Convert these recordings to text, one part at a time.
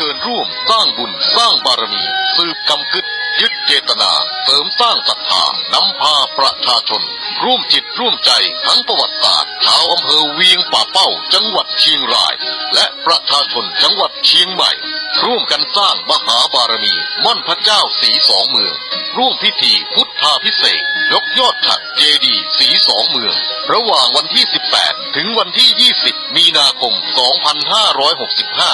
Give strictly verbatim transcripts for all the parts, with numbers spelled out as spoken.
เชิญร่วมสร้างบุญสร้างบารมี สืบกำกึด ยึดเจตนา เสริมสร้างศรัทธา นำพาประชาชน ร่วมจิตร่วมใจ ทั้งประวัติศาสตร์ชาวอำเภอเวียงป่าเป้า จังหวัดเชียงราย และประชาชนจังหวัดเชียงใหม่ ร่วมกันสร้างมหาบารมี ม่อนพระเจ้าสีสองเมือง ร่วมพิธีพุทธาภิเษกยกยอดฉัตรเจดีย์สีสองเมือง ระหว่างวันที่ สิบแปด ถึงวันที่ ยี่สิบ มีนาคม สองพันห้าร้อยหกสิบห้า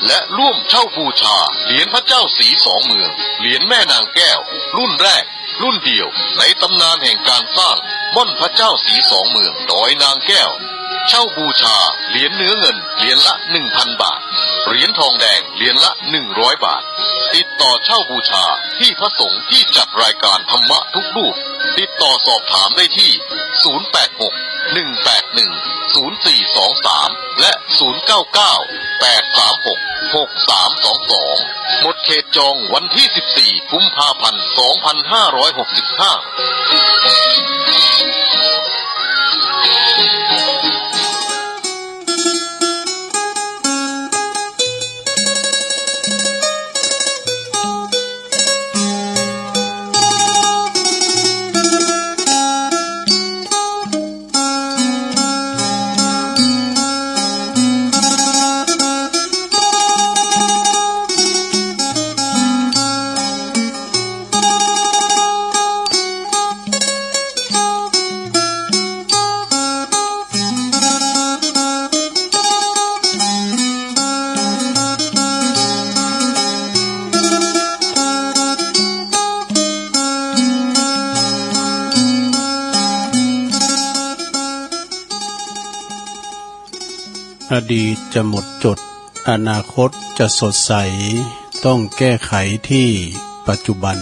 และร่วมเช่าบูชาเหรียญพระเจ้าสีสองเมือง เหรียญแม่นางแก้ว รุ่นแรก รุ่นเดียว ในตำนานแห่งการสร้างม่อนพระเจ้าสีสองเมือง ดอยนางแก้ว เช่าบูชาเหรียญเนื้อเงินเหรียญละ หนึ่งพัน บาท เหรียญทองแดงเหรียญละ หนึ่งร้อย บาท ติดต่อเช่าบูชาที่พระสงฆ์ที่จัดรายการธรรมะทุกรูป ติดต่อสอบถามได้ที่ ศูนย์แปดหก หนึ่งแปดหนึ่ง ศูนย์สี่สองสาม และ ศูนย์เก้าเก้า แปดสามหก หกสามสองสอง หมดเขตจองวันที่ สิบสี่ กุมภาพันธ์ สองพันห้าร้อยหกสิบห้า อดีตจะหมดจด อนาคตจะสดใส ต้องแก้ไขที่ปัจจุบัน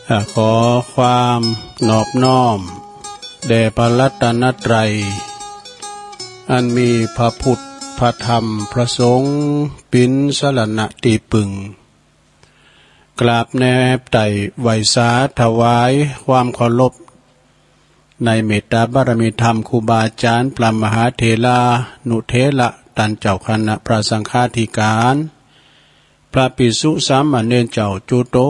อ่ะ ขอความนอบน้อมแด่พระรัตนตรัย อันมีพระพุทธ พระธรรม พระสงฆ์ ปิ๋นสรณะตี้ปึง กราบแนบไต่ไหว้สาถวายความเคารพ ในเมตตาบารมีธรรมครูบาอาจารย์ พระมหาเถรานุเถระ ต้านเจ้าคณะพระสังฆาธิการ พระภิกษุสามเณรเจ้าจุ๊ต๋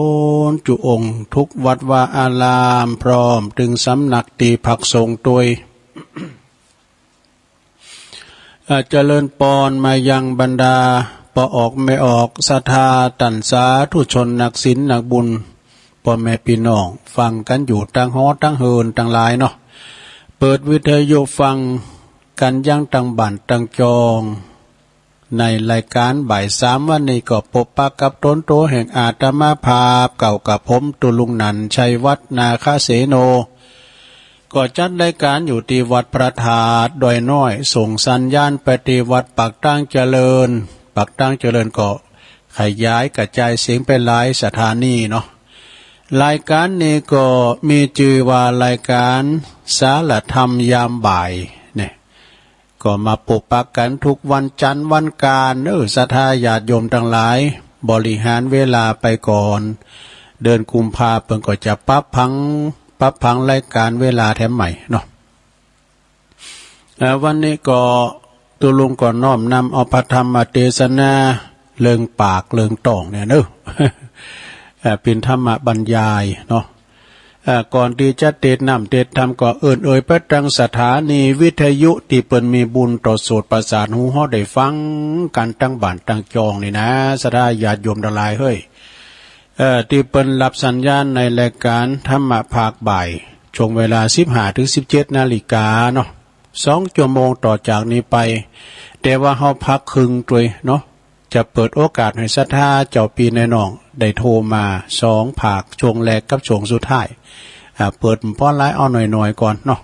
นจุ๊องค์ ทุกวัดวาอาราม พร้อมตึงสำนักตี้พักสงฆ์ตวย อ่า เจริญปอนมายังบรรดาป้อออกแม่ออก ศรัทธาต้านสาธุชนนักศีลนักบุญ ป้อแม่ปี้น้อง ฟังกั๋นอยู่ตังหอตังเฮือนตังหลายเนาะ เปิดวิทยุฟังกั๋นยังตังบ้านตังจอง ในรายก๋านบ่ายสามวันนี้ก็ปบปะกับต๋นโตแห่งอาตมาภาพ เก่ากับผม ตุ๊ลุงหนั่น ชัยวัฒน์ นาคเสโน ก็จัดรายก๋านอยู่ตี้วัดพระธาตุดอยน้อย ส่งสัญญาณไปตี้วัดปากตางเจริญ ปากตางเจริญก็ขยายกระจายเสียงไปหลายสถานีเนาะ รายก๋านนี้ก็มีจื้อว่ารายก๋านสารธรรมยามบ่ายเนี่ย ก็มาปบปะกั๋นทุกวันจันทร์วันอังคารเนาะ ศรัทธาญาติโยมตังหลาย บริหารเวลาไปก่อน เดือนกุมภาเปิ้นก็จะปรับผัง ปรับผังรายก๋านเวลาแถมใหม่เนาะ อ่า วันนี้ก็ตุ๊ลุงก็น้อมนำเอาพระธรรมเตสนาเรื่องปากเรื่องต๊องเนี่ยเนาะ อ่า เป๋นธรรมบรรยายเนาะ อ่า ก่อนตี้จะเตสน์น้ำเตสน์ธรรมก็เอิ้นเอ่ยไปตังสถานีวิทยุตี้เปิ้นมีบุญต่อโสตประสาทหูเฮาได้ฟังกั๋นตังบ้านตังจองนี่นะ ศรัทธาญาติโยมตังหลายเฮ้ย เอ่อ ตี้เปิ้นรับสัญญาณในรายก๋านธรรมะภาคบ่าย ช่วงเวลาสิบห้าถึงสิบเจ็ดนาฬิกาเนาะ สองชั่วโมงต่อจากนี้ไป แต่ว่าเฮาพักครึ่งตวยเนาะ จะเปิดโอกาสหื้อศรัทธาเจ้าปี้นายน้องได้โทรมาสองภาค ช่วงแรกกับช่วงสุดท้าย อ่า เปิดบ่หลาย เอาหน่อยๆ ก่อนเนาะ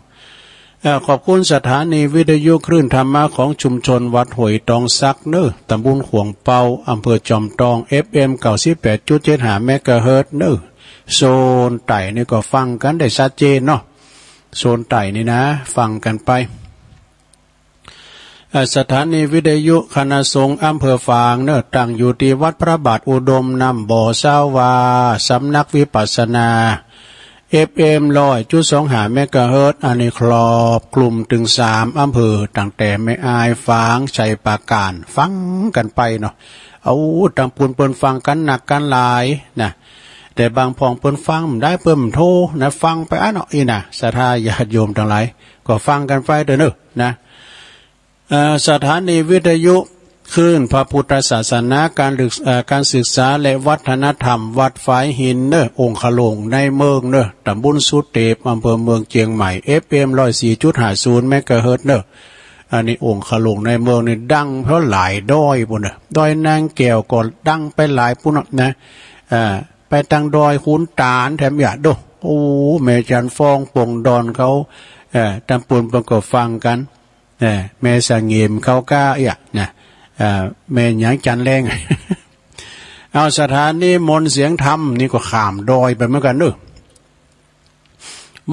เอ่อ ขอบคุณสถานีวิทยุคลื่นธรรมะของชุมชนวัดห้วยตองสักเนาะ ตำบลข่วงเปา อำเภอจอมตอง เอฟเอ็ม เก้าสิบแปดจุดเจ็ดห้า เมกะเฮิรตซ์เนาะ โซนใต้นี่ก็ฟังกั๋นได้ชัดเจนเนาะ โซนใต้นี่นะ ฟังกั๋นไป เอ่อ สถานีวิทยุคณะสงฆ์อำเภอฝางเนาะ ตั้งอยู่ตี้วัดพระบาทอุดมน้ำบ่อซาวา สำนักวิปัสสนา เอฟเอ็ม ร้อยจุดสองห้า เมกะเฮิรตซ์ อันนี้ครอบคลุมถึงสามอำเภอ ตั้งแต่แม่อาย ฝาง ชัยปราการ ฟังกันไปเนาะ เอาตังปุนเปิ้นฟังกันนักกันหลายนะ แต่บางพ่องเปิ้นฟังบ่ได้ เปิ้นโทรนะ ฟังไปอะเนาะ อี้นะ ศรัทธาญาติโยมตังหลาย ก็ฟังกันไปเด้อเนาะนะ เอ่อ สถานีวิทยุคลื่นพระพุทธศาสนา การศึก- เอ่อ การศึกษาและวัฒนธรรม วัดฝายหินเนอะ องค์ขะหลงในเมืองเนอะ ตำบลสุเทพ อำเภอเมืองเชียงใหม่ เอฟเอ็ม ร้อยสี่จุดห้าศูนย์ เมกะเฮิรตซ์เนอะ อันนี้องค์ขะหลงในเมืองนี่ดังเพราะหลายดอยปุ้นเนอะ ดอยนางแก้วก็ดังไปหลายปุ้นเนอะนะ เอ่อ ไปตังดอยขุนตาลแถมอย่าโด โอ้ แม่จันฟอง ปงดอนเขา เอ่อ ตำปุนเปิ้นก็ฟังกัน เอ่อ แม่สะเหงมเขาก็เอี้ยนะ เอ่อ แม่หยังจันแรง เอา สถานีมนต์เสียงธรรมนี่ก็ข้ามดอยไปเหมือนกันเนอะ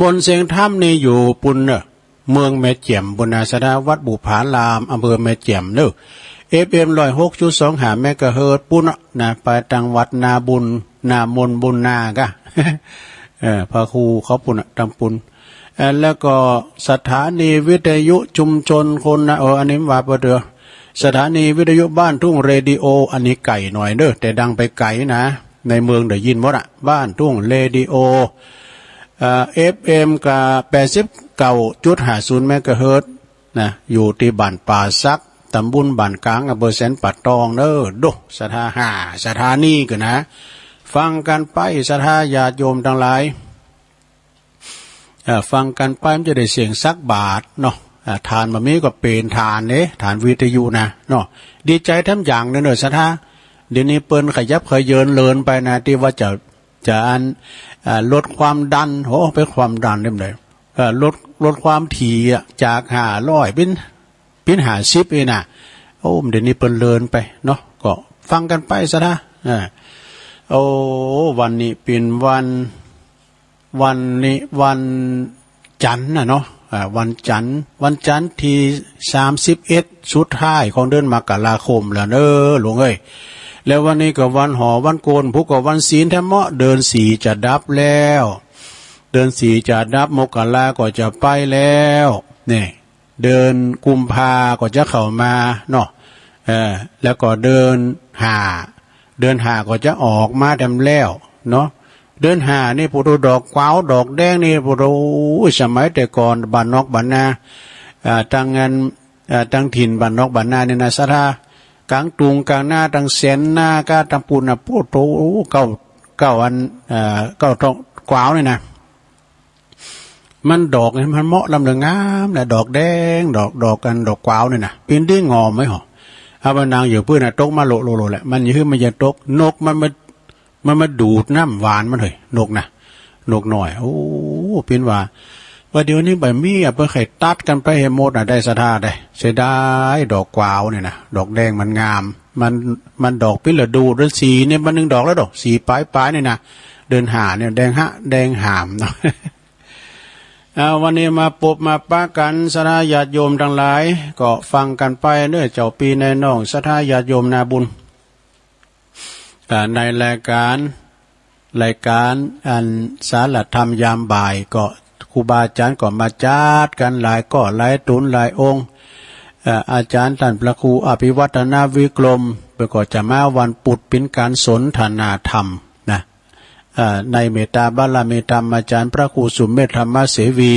มนต์เสียงธรรมนี่อยู่ปุ้นเนอะ เมืองแม่แจ่มปุ้นนะ ศรัทธา วัดบุพาราม อำเภอแม่แจ่มเนอะ เอฟเอ็ม ร้อยหกจุดสองห้า เมกะเฮิรตซ์ปุ้นเนอะนะ ไปตังวัดนาบุญ นามนบุญนาก็ เอ่อ พระครูเขาปุ้นเนอะ ตำปุน เอ่อ แล้วก็สถานีวิทยุชุมชนคนนะ เออ อันนี้ว่าไปเถอะ สถานีวิทยุบ้านทุ่งเรดิโอ อันนี้ไกลหน่อยเด้อ แต่ดังไปไกลนะ ในเมืองได้ยินหมดอะ บ้านทุ่งเรดิโอ เอ่อ เอฟเอ็ม ก็ แปดสิบเก้าจุดห้าศูนย์ เมกะเฮิรตซ์นะ อยู่ที่บ้านป่าสัก ตำบลบ้านกลาง อำเภอแสนป่าตองเนอะ โด ศรัทธา ห้าสถานีก็นะ ฟังกันไป ศรัทธาญาติโยมตังหลาย เอ่อ ฟังกันไปมันจะได้เสียงสักบาทเนาะ อ่า ทานบ่มีก็เป๋นทานเด้ ทานวิทยุนะเนาะ ดีใจแถมอย่างเนอะเนอะ ศรัทธา เดี๋ยวนี้เปิ้นขยับเขยินเลินไปนะ ตี้ว่าจะ จะอัน อ่า ลดความดัน โห ไปความดันเด้มใด เอ่อ ลด ลดความถี่อะ จากห้าร้อยเป๋น เป๋นห้าสิบเองนะ โอ้ เดี๋ยวนี้เปิ้นเลินไปเนาะ ก็ฟังกันไป ศรัทธา อ่า โอ้ วันนี้เป๋นวัน วันนี้วันจันทร์นะเนาะ อ่า วันจันทร์ วันจันทร์ที่สามสิบเอ็ด สุดท้ายของเดือนมกราคมแล้วเนอะ ลุงเอ้ย แล้ววันนี้ก็วันหอวันโกน พุธก็วันศีลแถมเนาะ เดือนสี่จะดับแล้ว เดือนสี่จะดับ มกราก็จะไปแล้ว นี่ เดือนกุมภาก็จะเข้ามาเนาะ เออ แล้วก็เดือนห้า เดือนห้าก็จะออกมาแถมแล้วเนาะ เดือนห้านี่ ปุโต ดอกกวาว ดอกแดงนี่ ปุโต โอ้ย สมัยแต่ก่อน บ้านนอกบ้านนา อ่า ตังอัน อ่า ตังถิ่นบ้านนอกบ้านนานี่นะ ศรัทธา กลางตุงกลางนา ตังแสนนา ก็ตังปูนนะ ปุโต เก้า เก้าอัน อ่า เก้าดอกกวาวนี่นะ มันดอกนี่มันเหมาะลำเรืองงามนะ ดอกแดง ดอก ดอกกัน ดอกกวาวนี่นะ เป๋นตี้งอมไหมหรอ เอาไปนางอยู่ปื้นนะ ตกมาโลโลโลแหละ มันยังหื้อมันยังตก นกมันมา มันมาดูดน้ำหวานมันเฮ้ย นกนะ นกน้อย โอ้ เป๋นว่า ว่าเดี๋ยวนี้บ่มีอะ เปิ้นใค่ตัดกันไปให้หมดนะ ได้ศรัทธาได้ เสียดาย ดอกกวาวนี่นะ ดอกแดงมันงาม มัน มันดอกเป๋นฤดู เดือนสี่นี่มันหนึ่งดอกแล้วดอก สี่ปลายๆ นี่นะ เดือนห้านี่ แดงฮะ แดงห่ามเนาะ เอา วันนี้มาปบมาปะกัน ศรัทธาญาติโยมตังหลาย ก็ฟังกันไปเนอะ เจ้าปี้นายน้อง ศรัทธาญาติโยมนาบุญ อ่า ในรายการ รายการอันสารธรรมยามบ่าย ก็ครูบาอาจารย์ก็มาจัดกันหลายก็หลายต๋นหลายองค์ อ่า อาจารย์ต้านพระครูอภิวัฒนวิกรม เปิ้นก็จะมาวันปุธเป๋นก๋านสนทนาธรรมนะ อ่า ในเมตตาบารมีธรรมอาจารย์พระครูสุเมธธรรมเสวี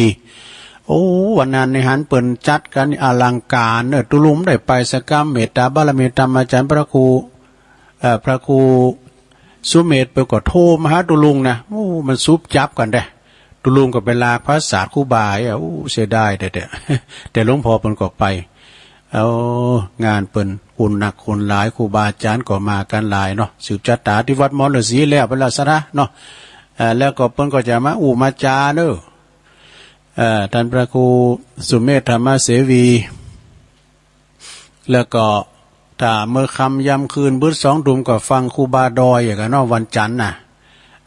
โอ้ วันนั้นนี่หันเปิ้นจัดกันอลังก๋านเนอะ ตุ๊ลุงได้ไปสักกำ เมตตาบารมีธรรมอาจารย์พระครู เอ่อ พระครูสุเมธเปิ้นก็โทรมาหาตุ๊ลุงนะ โอ้ มันสุบจับกันแต๊ ตุ๊ลุงก็ไปลากผาสาทครูบา โอ้ เสียดายแต๊ๆ แต่หลวงพ่อเปิ้นก็ไป เอา งานเปิ้นคนนักคนหลาย ครูบาอาจารย์ก็มากันหลายเนาะ สืบชะตาตี้วัดหมอฤๅษีแล้วไปแล้วศรัทธาเนาะ เอ่อ แล้วก็เปิ้นก็จะมาอู้มาจ๋าเนอะ เอ่อ ต้านพระครูสุเมธธรรมเสวี แล้วก็ถ้าเมื่อค่ำยามคืน บึดสองทุ่มก็ฟังครูบาดอยอย่างกันเนาะ วันจันทร์นะ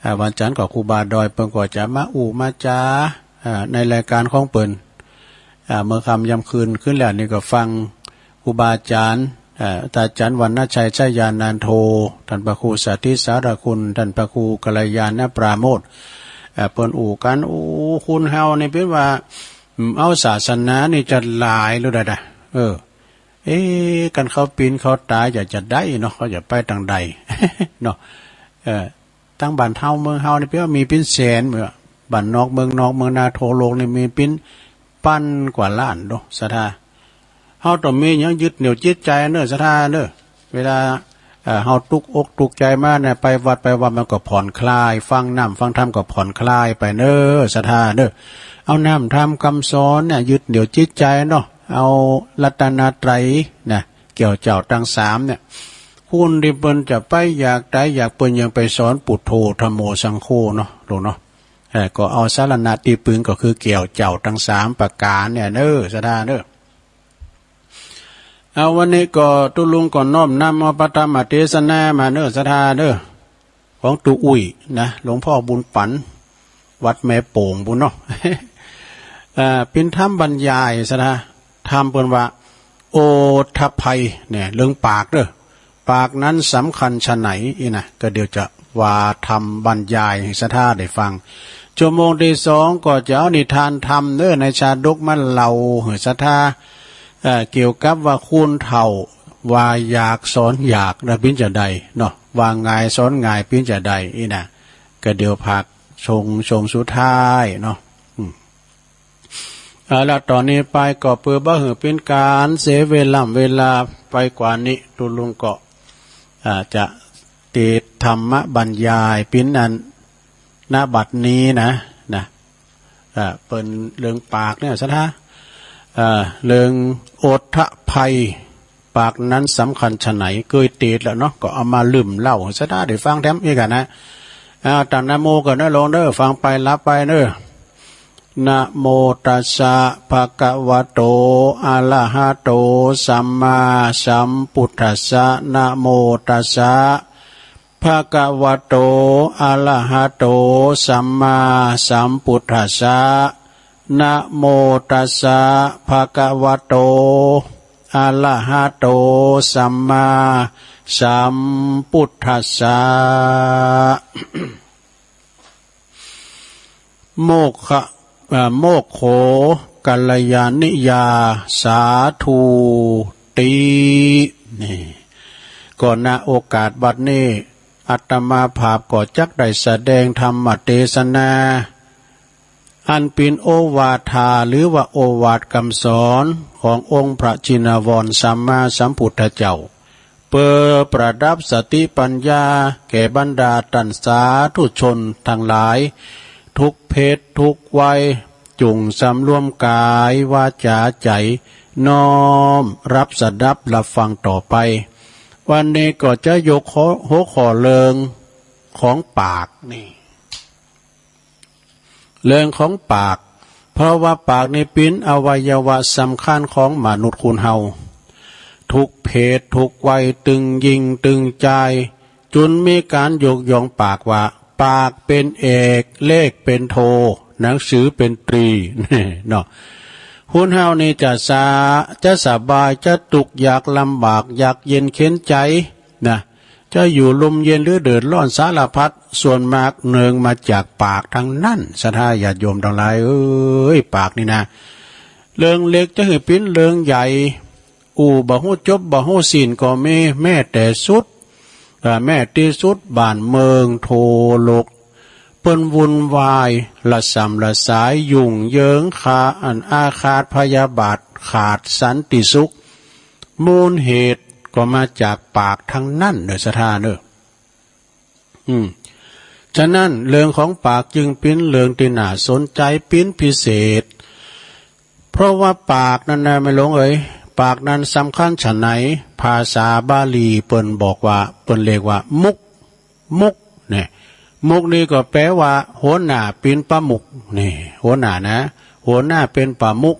อ่า วันจันทร์ก็ครูบาดอยเปิ้นก็จะมาอู้มาจ๋า อ่า ในรายการของเปิ้น อ่า เมื่อค่ำยามคืน คืนแล้วนี่ก็ฟังครูบาอาจารย์ อ่า อาจารย์วรรณชัย ชยานันโท ต้านพระครูสาธิต สารคุณ ต้านพระครูกัลยาณปราโมทย์ เอ่อ เปิ้นอู้กั๋น โอ้ คนเฮานี่เป๋นว่า อืม เอาศาสนานี่จะหลายแล้วดะ เออ เอ๊ะ กันเขาเป๋นเขาต๋าย จะ จะได้เนาะ เขาจะไปตางใด เนาะ เออ ตังบ้านเฮาเมืองเฮานี่เป๋นว่ามีเป๋นแสน เมื่อบ้านนอกเมืองนอก เมืองนา ทั่วโลกนี่มีเป๋นปันกว่าล้านเนาะ ศรัทธา เฮาต้องมีหยังยึดเหนี่ยวจิตใจ๋เนาะ ศรัทธาเนาะ เวลา เอ่อ เฮาตุ๊กอกตุ๊กใจ๋มาเนี่ย ไปวัดไปวามันก็ผ่อนคลาย ฟังน้ำฟังธรรมก็ผ่อนคลายไปเนาะ ศรัทธาเนาะ เอาน้ำธรรมกำสอนเนี่ย ยึดเหนี่ยวจิตใจ๋เนาะ เอารัตนตรัยนะ แก้วเจ้าตังสามเนี่ย คนตี้เปิ้นจะไปอยากต๋ายอยาก เปิ้นยังไปสอนปุทโธ ธัมโม สังโฆเนาะ ลูกเนาะ เอ่อ ก็เอาสรณะตี้ปึงก็คือแก้วเจ้าตังสามประก๋านเนี่ยเนาะ ศรัทธาเนาะ เอาวันนี้ก็ตุ๊ลุงก็น้อมนำเอาพระธรรมเตสนามาเนาะ ศรัทธาเนาะ ของตุ๊อุ้ยนะ หลวงพ่อบุญปั๋น วัดแม่โป่งปู้นเนาะ เอ่อ เป๋นธรรมบรรยาย ศรัทธา ธรรมเปิ้นว่า โอทภัยเนี่ย เรื่องปากเนาะ ปากนั้นสำคัญฉะไหน อี้นะ ก็เดี๋ยวจะว่าธรรมบรรยายหื้อศรัทธาได้ฟัง ชั่วโมงตี้สองก็จะเอานิทานธรรมเนาะ ในชาดกมาเล่าหื้อศรัทธา เอ่อ เกี่ยวกับว่าคนเฒ่า ว่าหยาบสอนหยาบนะ เป๋นจะใดเนาะ ว่าง่ายสอนง่ายเป๋นจะใด อี้นะ ก็เดี๋ยวฝากชง ชงสุดท้ายเนาะ อืม เอาละ ต่อนี้ไปก็เปื้อบ่หื้อเป๋นก๋านเสียเวลา เวลาไปกว่านี้ ตุ๊ลุงก็ อ่า จะเตสน์ธรรมบรรยายเป๋นอัน ณ บัดนี้นะ นะ อ่า เปิ้นเรื่องปากเนี่ย ศรัทธา อ่า เรื่องโอทภัย ปากนั้นสำคัญฉะไหน เกยเตสน์แล้วเนาะ ก็เอามาเริ่มเล่าหื้อศรัทธาได้ฟังแถมอีกอะนะ อ่า ตั้งนะโมก่อนเนาะ ลองเนาะ ฟังไปหลับไปเนาะ นะโมตัสสะ ภะคะวะโต อะระหะโต สัมมาสัมพุทธัสสะ นะโมตัสสะ ภะคะวะโต อะระหะโต สัมมาสัมพุทธัสสะ นะโมตัสสะ ภะคะวะโต อะระหะโต สัมมาสัมพุทธัสสะ โมกขะ เอ่อ โมกโข กัลยาณิยา สาธุติ นี่ ก็ ณ โอกาสบัดนี้ อาตมาภาพก็จักได้แสดงธรรมเตสนา อันเป๋นโอวาทา หรือว่าโอวาทกำสอนขององค์พระชินวรสัมมาสัมพุทธเจ้า เปื้อประดับสติปัญญาแก่บรรดาต้านสาธุชนตังหลาย ทุกเพศทุกวัย จุ่งสำรวมก๋ายวาจ๋าใจ๋ น้อมรับสดับรับฟังต่อไป วันนี้ก็จะยกหัว หัวข้อเรื่องของปากนี่ เรื่องของปาก เพราะว่าปากนี่เป๋นอวัยวะสำคัญของมนุษย์คนเฮา ทุกเพศทุกวัยตึงญิงตึงจาย จุ่นมีก๋านยกย่องปากว่า ปากเป๋นเอก เลขเป๋นโท หนังสือเป๋นตรี เนาะ คนเฮานี่จะสา จะสบาย จะตุ๊กข์ยากลำบาก ยากเย็นเข็ญใจ๋ นะ จะอยู่ลมเย็นหรือเดือดร้อนสารพัด ส่วนมากเนื่องมาจากปากตังนั้น ศรัทธาญาติโยมตังหลายเอ้ย ปากนี่นะ เรื่องเล็กจะหื้อเป๋นเรื่องใหญ่ อู้บ่ฮู้จบบ่ฮู้สิ้นก็มี แม้แต่สุด เอ่อ แม้ตี้สุดบ้านเมืองทั่วโลก เปิ้นวุ่นวาย ระส่ำระสาย ยุ่งเหยิง ขาด อันอาฆาตพยาบาท ขาดสันติสุข มูลเหตุก็มาจากปากตังนั้นเนาะ ศรัทธาเนาะ อืม ฉะนั้นเรื่องของปากจึงเป๋นเรื่องตี้น่าสนใจ๋เป๋นพิเศษ เพราะว่าปากนั้นนะ แม่หลวงเอ๋ย ปากนั้นสำคัญฉะไหน ภาษาบาลีเปิ้นบอกว่า เปิ้นเรียกว่า มุข มุข เนี่ย มุขนี่ก็แปลว่า หัวหน้าเป๋นประมุข นี่ หัวหน้านะ หัวหน้าเป๋นประมุข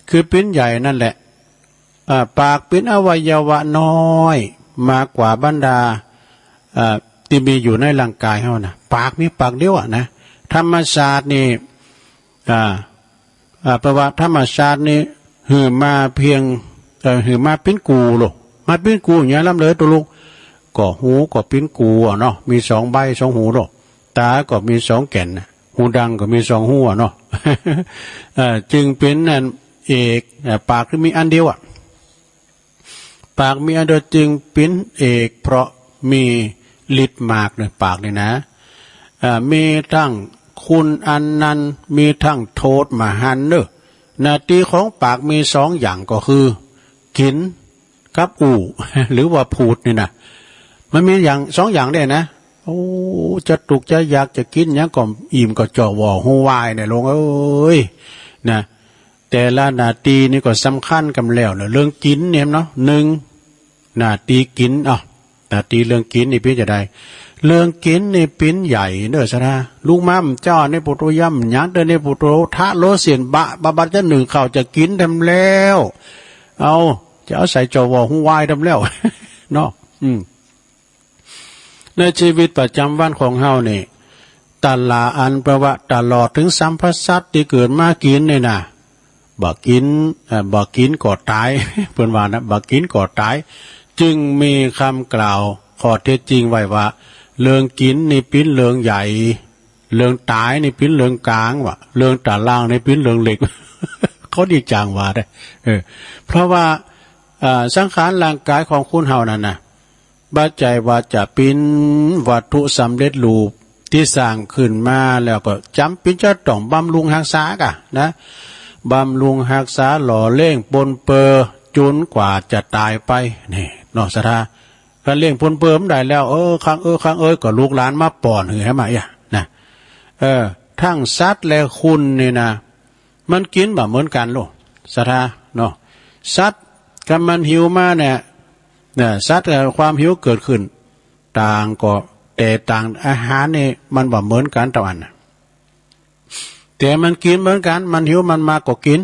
คือเป๋นใหญ่นั่นแหละ อ่า ปากเป๋นอวัยวะน้อย มากกว่าบรรดา อ่า ตี้มีอยู่ในร่างกายเฮานะ ปากมีปากเดียวอะนะ ธรรมชาตินี่ อ่า อ่า แปลว่าธรรมชาตินี่ หื้อมาเพียง เอ่อ หื้อมาเป๋นกู่โลก มาเป๋นกู่หยังลำเลยตุ๊ลุง ก็หูก็เป๋นกู่อะเนาะ มีสองใบสองหูโลก ต๋าก็มีสองแก่นนะ หูดังก็มีสองหูอะเนาะ เอ่อ จึงเป็นอันเอก เอ่อ ปากที่มีอันเดียวอะ ปากมีอันเดียวจึงเป็นเอก เพราะมีฤทธิ์มากเนอะ ปากนี่นะ เอ่อ มีทั้งคุณอันนั้น มีทั้งโทษมหันต์เนอะ หน้าที่ของปากมีสองอย่างก็คือ กินกับอู้ หรือว่าพูดนี่นะ มันมีอย่างสองอย่างเนี่ยนะ โอ้ จะตุกข์จะอยากจะกินหยังก็อิ่มก็จ่อว่อหูวายเนี่ย ลงเอ้ย นะ แต่ละหน้าที่นี่ก็สำคัญกันแล้วเนอะ เรื่องกินเนี่ยเนาะ หนึ่ง หน้าที่กิน เอ้า หน้าที่เรื่องกินนี่เปิ้นจะได้ เรื่องกินนี่เปิ้นใหญ่เนอะ สะท้า ลูกม้ามเจ้านี่ ปุโตยำหยังเด้อนี่ ปุโตทะโลเสียนบะ บะบัดจะหนึ่งข้าวจะกินทำแล้ว เอา จะเอาใส่จ่อว่อหูวายทำแล้ว เนาะ อืม ในชีวิตประจำวันของเฮานี่ ตลาดอันแปลว่าตลอดถึงสรรพสัตว์ที่เกิดมากินนี่นะ บ่กิน เอ่อ บ่กินก็ตาย เปิ้นว่านะ บ่กินก็ตาย จึงมีคำกล่าวข้อเท็จจริงไว้ว่า เรื่องกินนี่เปิ้นเรื่องใหญ่ เรื่องตายนี่เปิ้นเรื่องกลาง ว่าเรื่องตารางนี่เปิ้นเรื่องเล็ก เขาดีจังว่าเด้อ เออ เพราะว่า เอ่อ สังขารร่างกายของคนเฮานั่นนะ บ่ใจ้ว่าจะเปิ้นวัตถุสำเร็จรูปที่สร้างขึ้นมาแล้วก็จ๋ำเปิ้นจะต้องบำรุงฮักษากะนะ บำรุงฮักษาหล่อเลี้ยงปนเปื้อจนกว่าจะตายไป นี่เนาะ สะท้า คันเลี้ยงปนเปื้อบ่ได้แล้ว เออ คังเออ คังเอ้ย ก็ลูกหลานมาป้อนหื้อหื้อมาเอี้ย นะ เออ ทั้งสัตว์และคนนี่นะ มันกินบ่เหมือนกันโลด สะท้า เนาะ สัตว์คันมันหิวมาเนี่ย เนี่ย สัตว์กับความหิวเกิดขึ้น ต่างก็ แต่ต่างอาหารนี่มันบ่เหมือนกันเต้าอั้นนะ แต่มันกินเหมือนกัน มันหิวมันมากก็กิน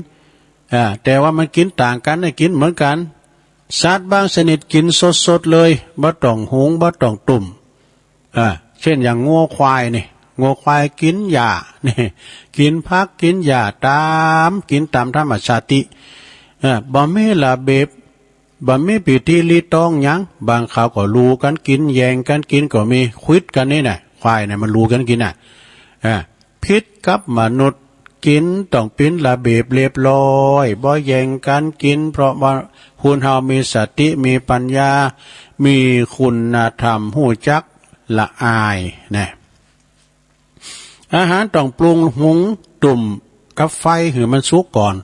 อ่า แต่ว่ามันกินต่างกัน นี่กินเหมือนกัน สัตว์บางชนิดกินสดๆเลย บ่ต้องหุง บ่ต้องตุ้ม อ่า เช่นอย่างงัวควายนี่ งัวควายกินหญ้านี่ กินผักกินหญ้าตาม กินตามธรรมชาติ อ่า บ่มีระเบียบ บ่มีพิธีรีตองหยัง บางคราวก็ลู่กันกิน แย่งกันกินก็มี ขวิดกันนี่นะ ควายน่ะมันลู่กันกินน่ะ อ่า ผิดกับมนุษย์ กินต้องเปิ้นระเบียบเรียบร้อย บ่แย่งกันกิน เพราะว่าคนเฮามีสติ มีปัญญา มีคุณธรรม ฮู้จักละอายนะ อาหารต้องปรุงหุงตุ้มกับไฟหื้อมันสุกก่อน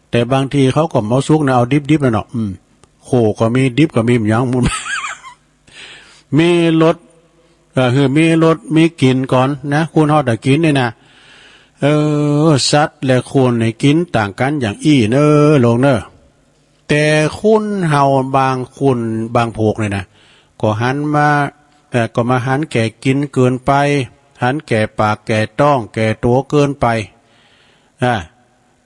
แต่บางทีเขาก็บ่สุกนะ เอาดิบๆนะเนาะ อืม โคก็มี ดิบก็มี หยังหมด มีรส เอ่อ หื้อมีรสมีกลิ่นก่อนนะ คนเฮาถ้ากินนี่นะ เออ สัตว์และคนนี่กินต่างกันอย่างอี้เน้อ ลงเน้อ แต่คนเฮาบางคนบางพวกนี่นะ ก็หันมา เอ่อ ก็มาหันแก่กินเกินไป หันแก่ปากแก่ท้องแก่ตั๋วเกินไป อ่า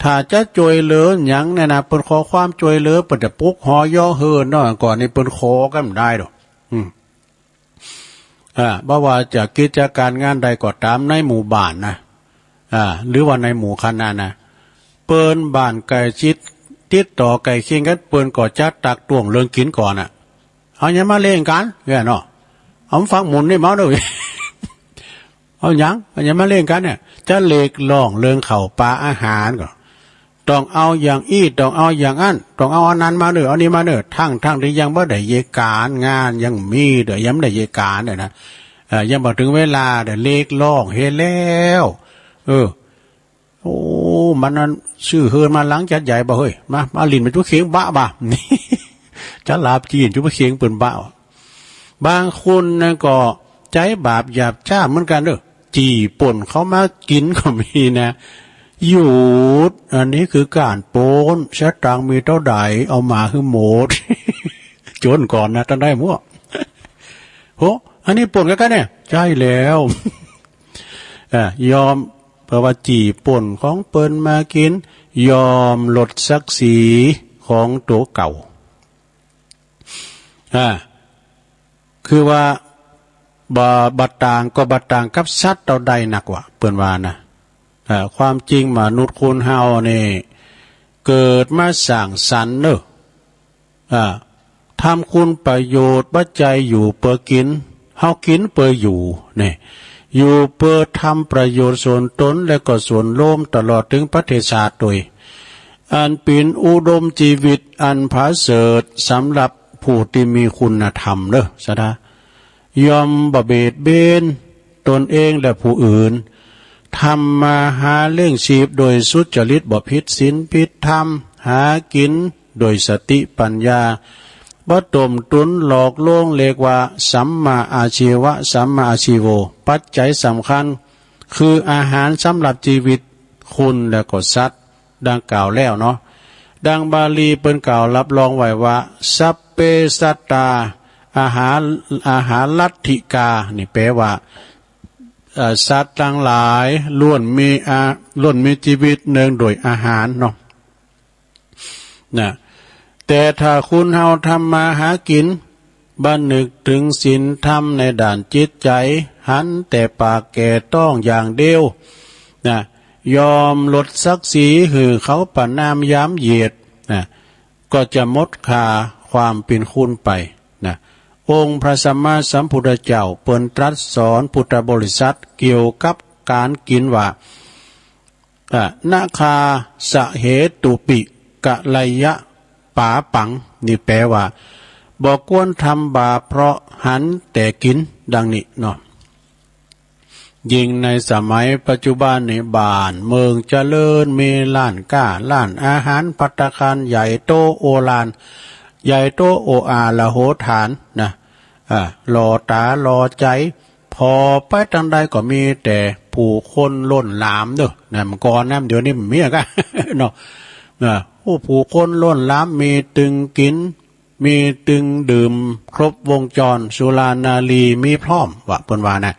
ถ้าจะจ้วยเหลือหยังเนี่ยนะ เปิ้นขอความจ้วยเหลือ เปิ้นจะปลุกฮอเยาะเฮิ่นเนาะ ก่อนนี่เปิ้นขอกันบ่ได้ดอก อืม อ่า บ่ว่าจะกิจการงานใดก็ตามในหมู่บ้านนะ อ่า หรือว่าในหมู่คณะนะ เปิ้นบ้านใกล้ชิด ติดต่อใกล้เคียงกัน เปิ้นก็จะตักตวงเรื่องกินก่อนน่ะ เอาหยังมาเลี้ยงกันเนี่ยเนาะ เอาฟักหมุนนี่มาด้วย เอาหยัง เอาหยังมาเลี้ยงกันเนี่ย จะเรียกร้องเรื่องข้าวปลาอาหารก็ ต้องเอาอย่างอี้ ต้องเอาอย่างอั้น ต้องเอาอันนั้นมาเน้อ เอานี้มาเน้อ ทั้งๆ ที่ยังบ่ได้เยียะก๋าน งานยังมีเด้อ ยังบ่ได้เยียะก๋านเด้อนะ เอ่อ ยังบ่ถึงเวลาเด้อ เรียกร้องเฮ็ดแล้ว เออ โอ้ มันนั้นซื้อเฮือนมาหลังจัดใหญ่บ่เฮ้ย มา มาหลิ้นมาจุ๊เขียงบะบ่า จะหลาบจีนจุ๊เขียงเปิ้นบะ บางคนนั่นก็ใจบาปหยาบช้าเหมือนกันเด้อ จี้ปล้นเขามากินก็มีนะ หยุด อันนี้คือการปล้น สตางค์มีเท่าใดเอามาหื้อหมด โจรก่อนนะ ต้านได้มั่ว โห อันนี้ปล้นกันเนี่ย ใช่แล้ว อ่ะ ยอม เพราะว่าจี้ปล้นของเปิ้นมากิน ยอมลดศักดิ์ศรีของตั๋วเก่า อ่า คือว่า บ่ บ่ต่าง ก็บ่ต่างกับสัตว์เต้าใดนักว่า เปิ้นว่านะ อ่า ความจริงมนุษย์คนเฮานี่ เกิดมาสร้างสรรค์เนอะ อ่า ทำคุณประโยชน์ บ่ใจ้อยู่เปื้อกิน เฮากินเปื้ออยู่ นี่ อยู่เพื่อทำประโยชน์ส่วนตนและก็ส่วนรวมตลอดถึงประเทศชาติด้วย อันเป็นอุดมชีวิตอันผาเสริฐสำหรับผู้ที่มีคุณธรรมเนอะ สะดา ย่อมบ่เบียดเบียนตนเองและผู้อื่น ทำมาหาเลี้ยงชีพโดยสุจริตบ่ผิดศีลผิดธรรม หากินโดยสติปัญญา บ่ต้มตุนหลอกลวง เรียกว่าสัมมาอาชีวะ สัมมาอาชีโว ปัจจัยสำคัญ คืออาหารสำหรับชีวิตคนและก็สัตว์ ดังกล่าวแล้วเนาะ ดังบาลีเปิ้นกล่าวรับรองไว้ว่า สัพเพสัตตา อาหาร อาหารัตถิกา นี่แปลว่า เอ่อ สัตว์ทั้งหลายล้วนมีอา ล้วนมีชีวิตเนื่องโดยอาหารเนาะ นะ แต่ถ้าคนเฮาทำมาหากิน บ่นึกถึงศีลธรรมในด้านจิตใจ หันแต่ปากแก่ต้องอย่างเดียว นะ ยอมลดศักดิ์ศรีหื้อเขาประณามหยามเหยียด นะ ก็จะหมดค่าความเป็นคนไป นะ องค์พระสัมมาสัมพุทธเจ้าเปิ้นตรัสสอนพุทธบริษัทเกี่ยวกับการกินว่า อ่ะ นะคาสะเหตุปิ กะไลยะปาปัง นี่แปลว่า บ่ควรทำบาปเพราะหันแต่กิน ดังนี้เนาะ ยิ่งในสมัยปัจจุบันนี่ บ้านเมืองเจริญ มีร้านค้า ร้านอาหาร ภัตตาคารใหญ่โตโอฬาร ใหญ่โตโออาละโหฐานนะ อ่า หล่อตาหล่อใจ ผ่อไปตางใดก็มีแต่ผู้คนล้นหลามเด้อ นะ เมื่อก่อนนะ เดี๋ยวนี้มันมีอะกะ เนาะ นะ โอ้ ผู้คนล้นหลาม มีตึงกิน มีตึงดื่ม ครบวงจร สุรานารีมีพร้อม ว่าเปิ้นว่านะ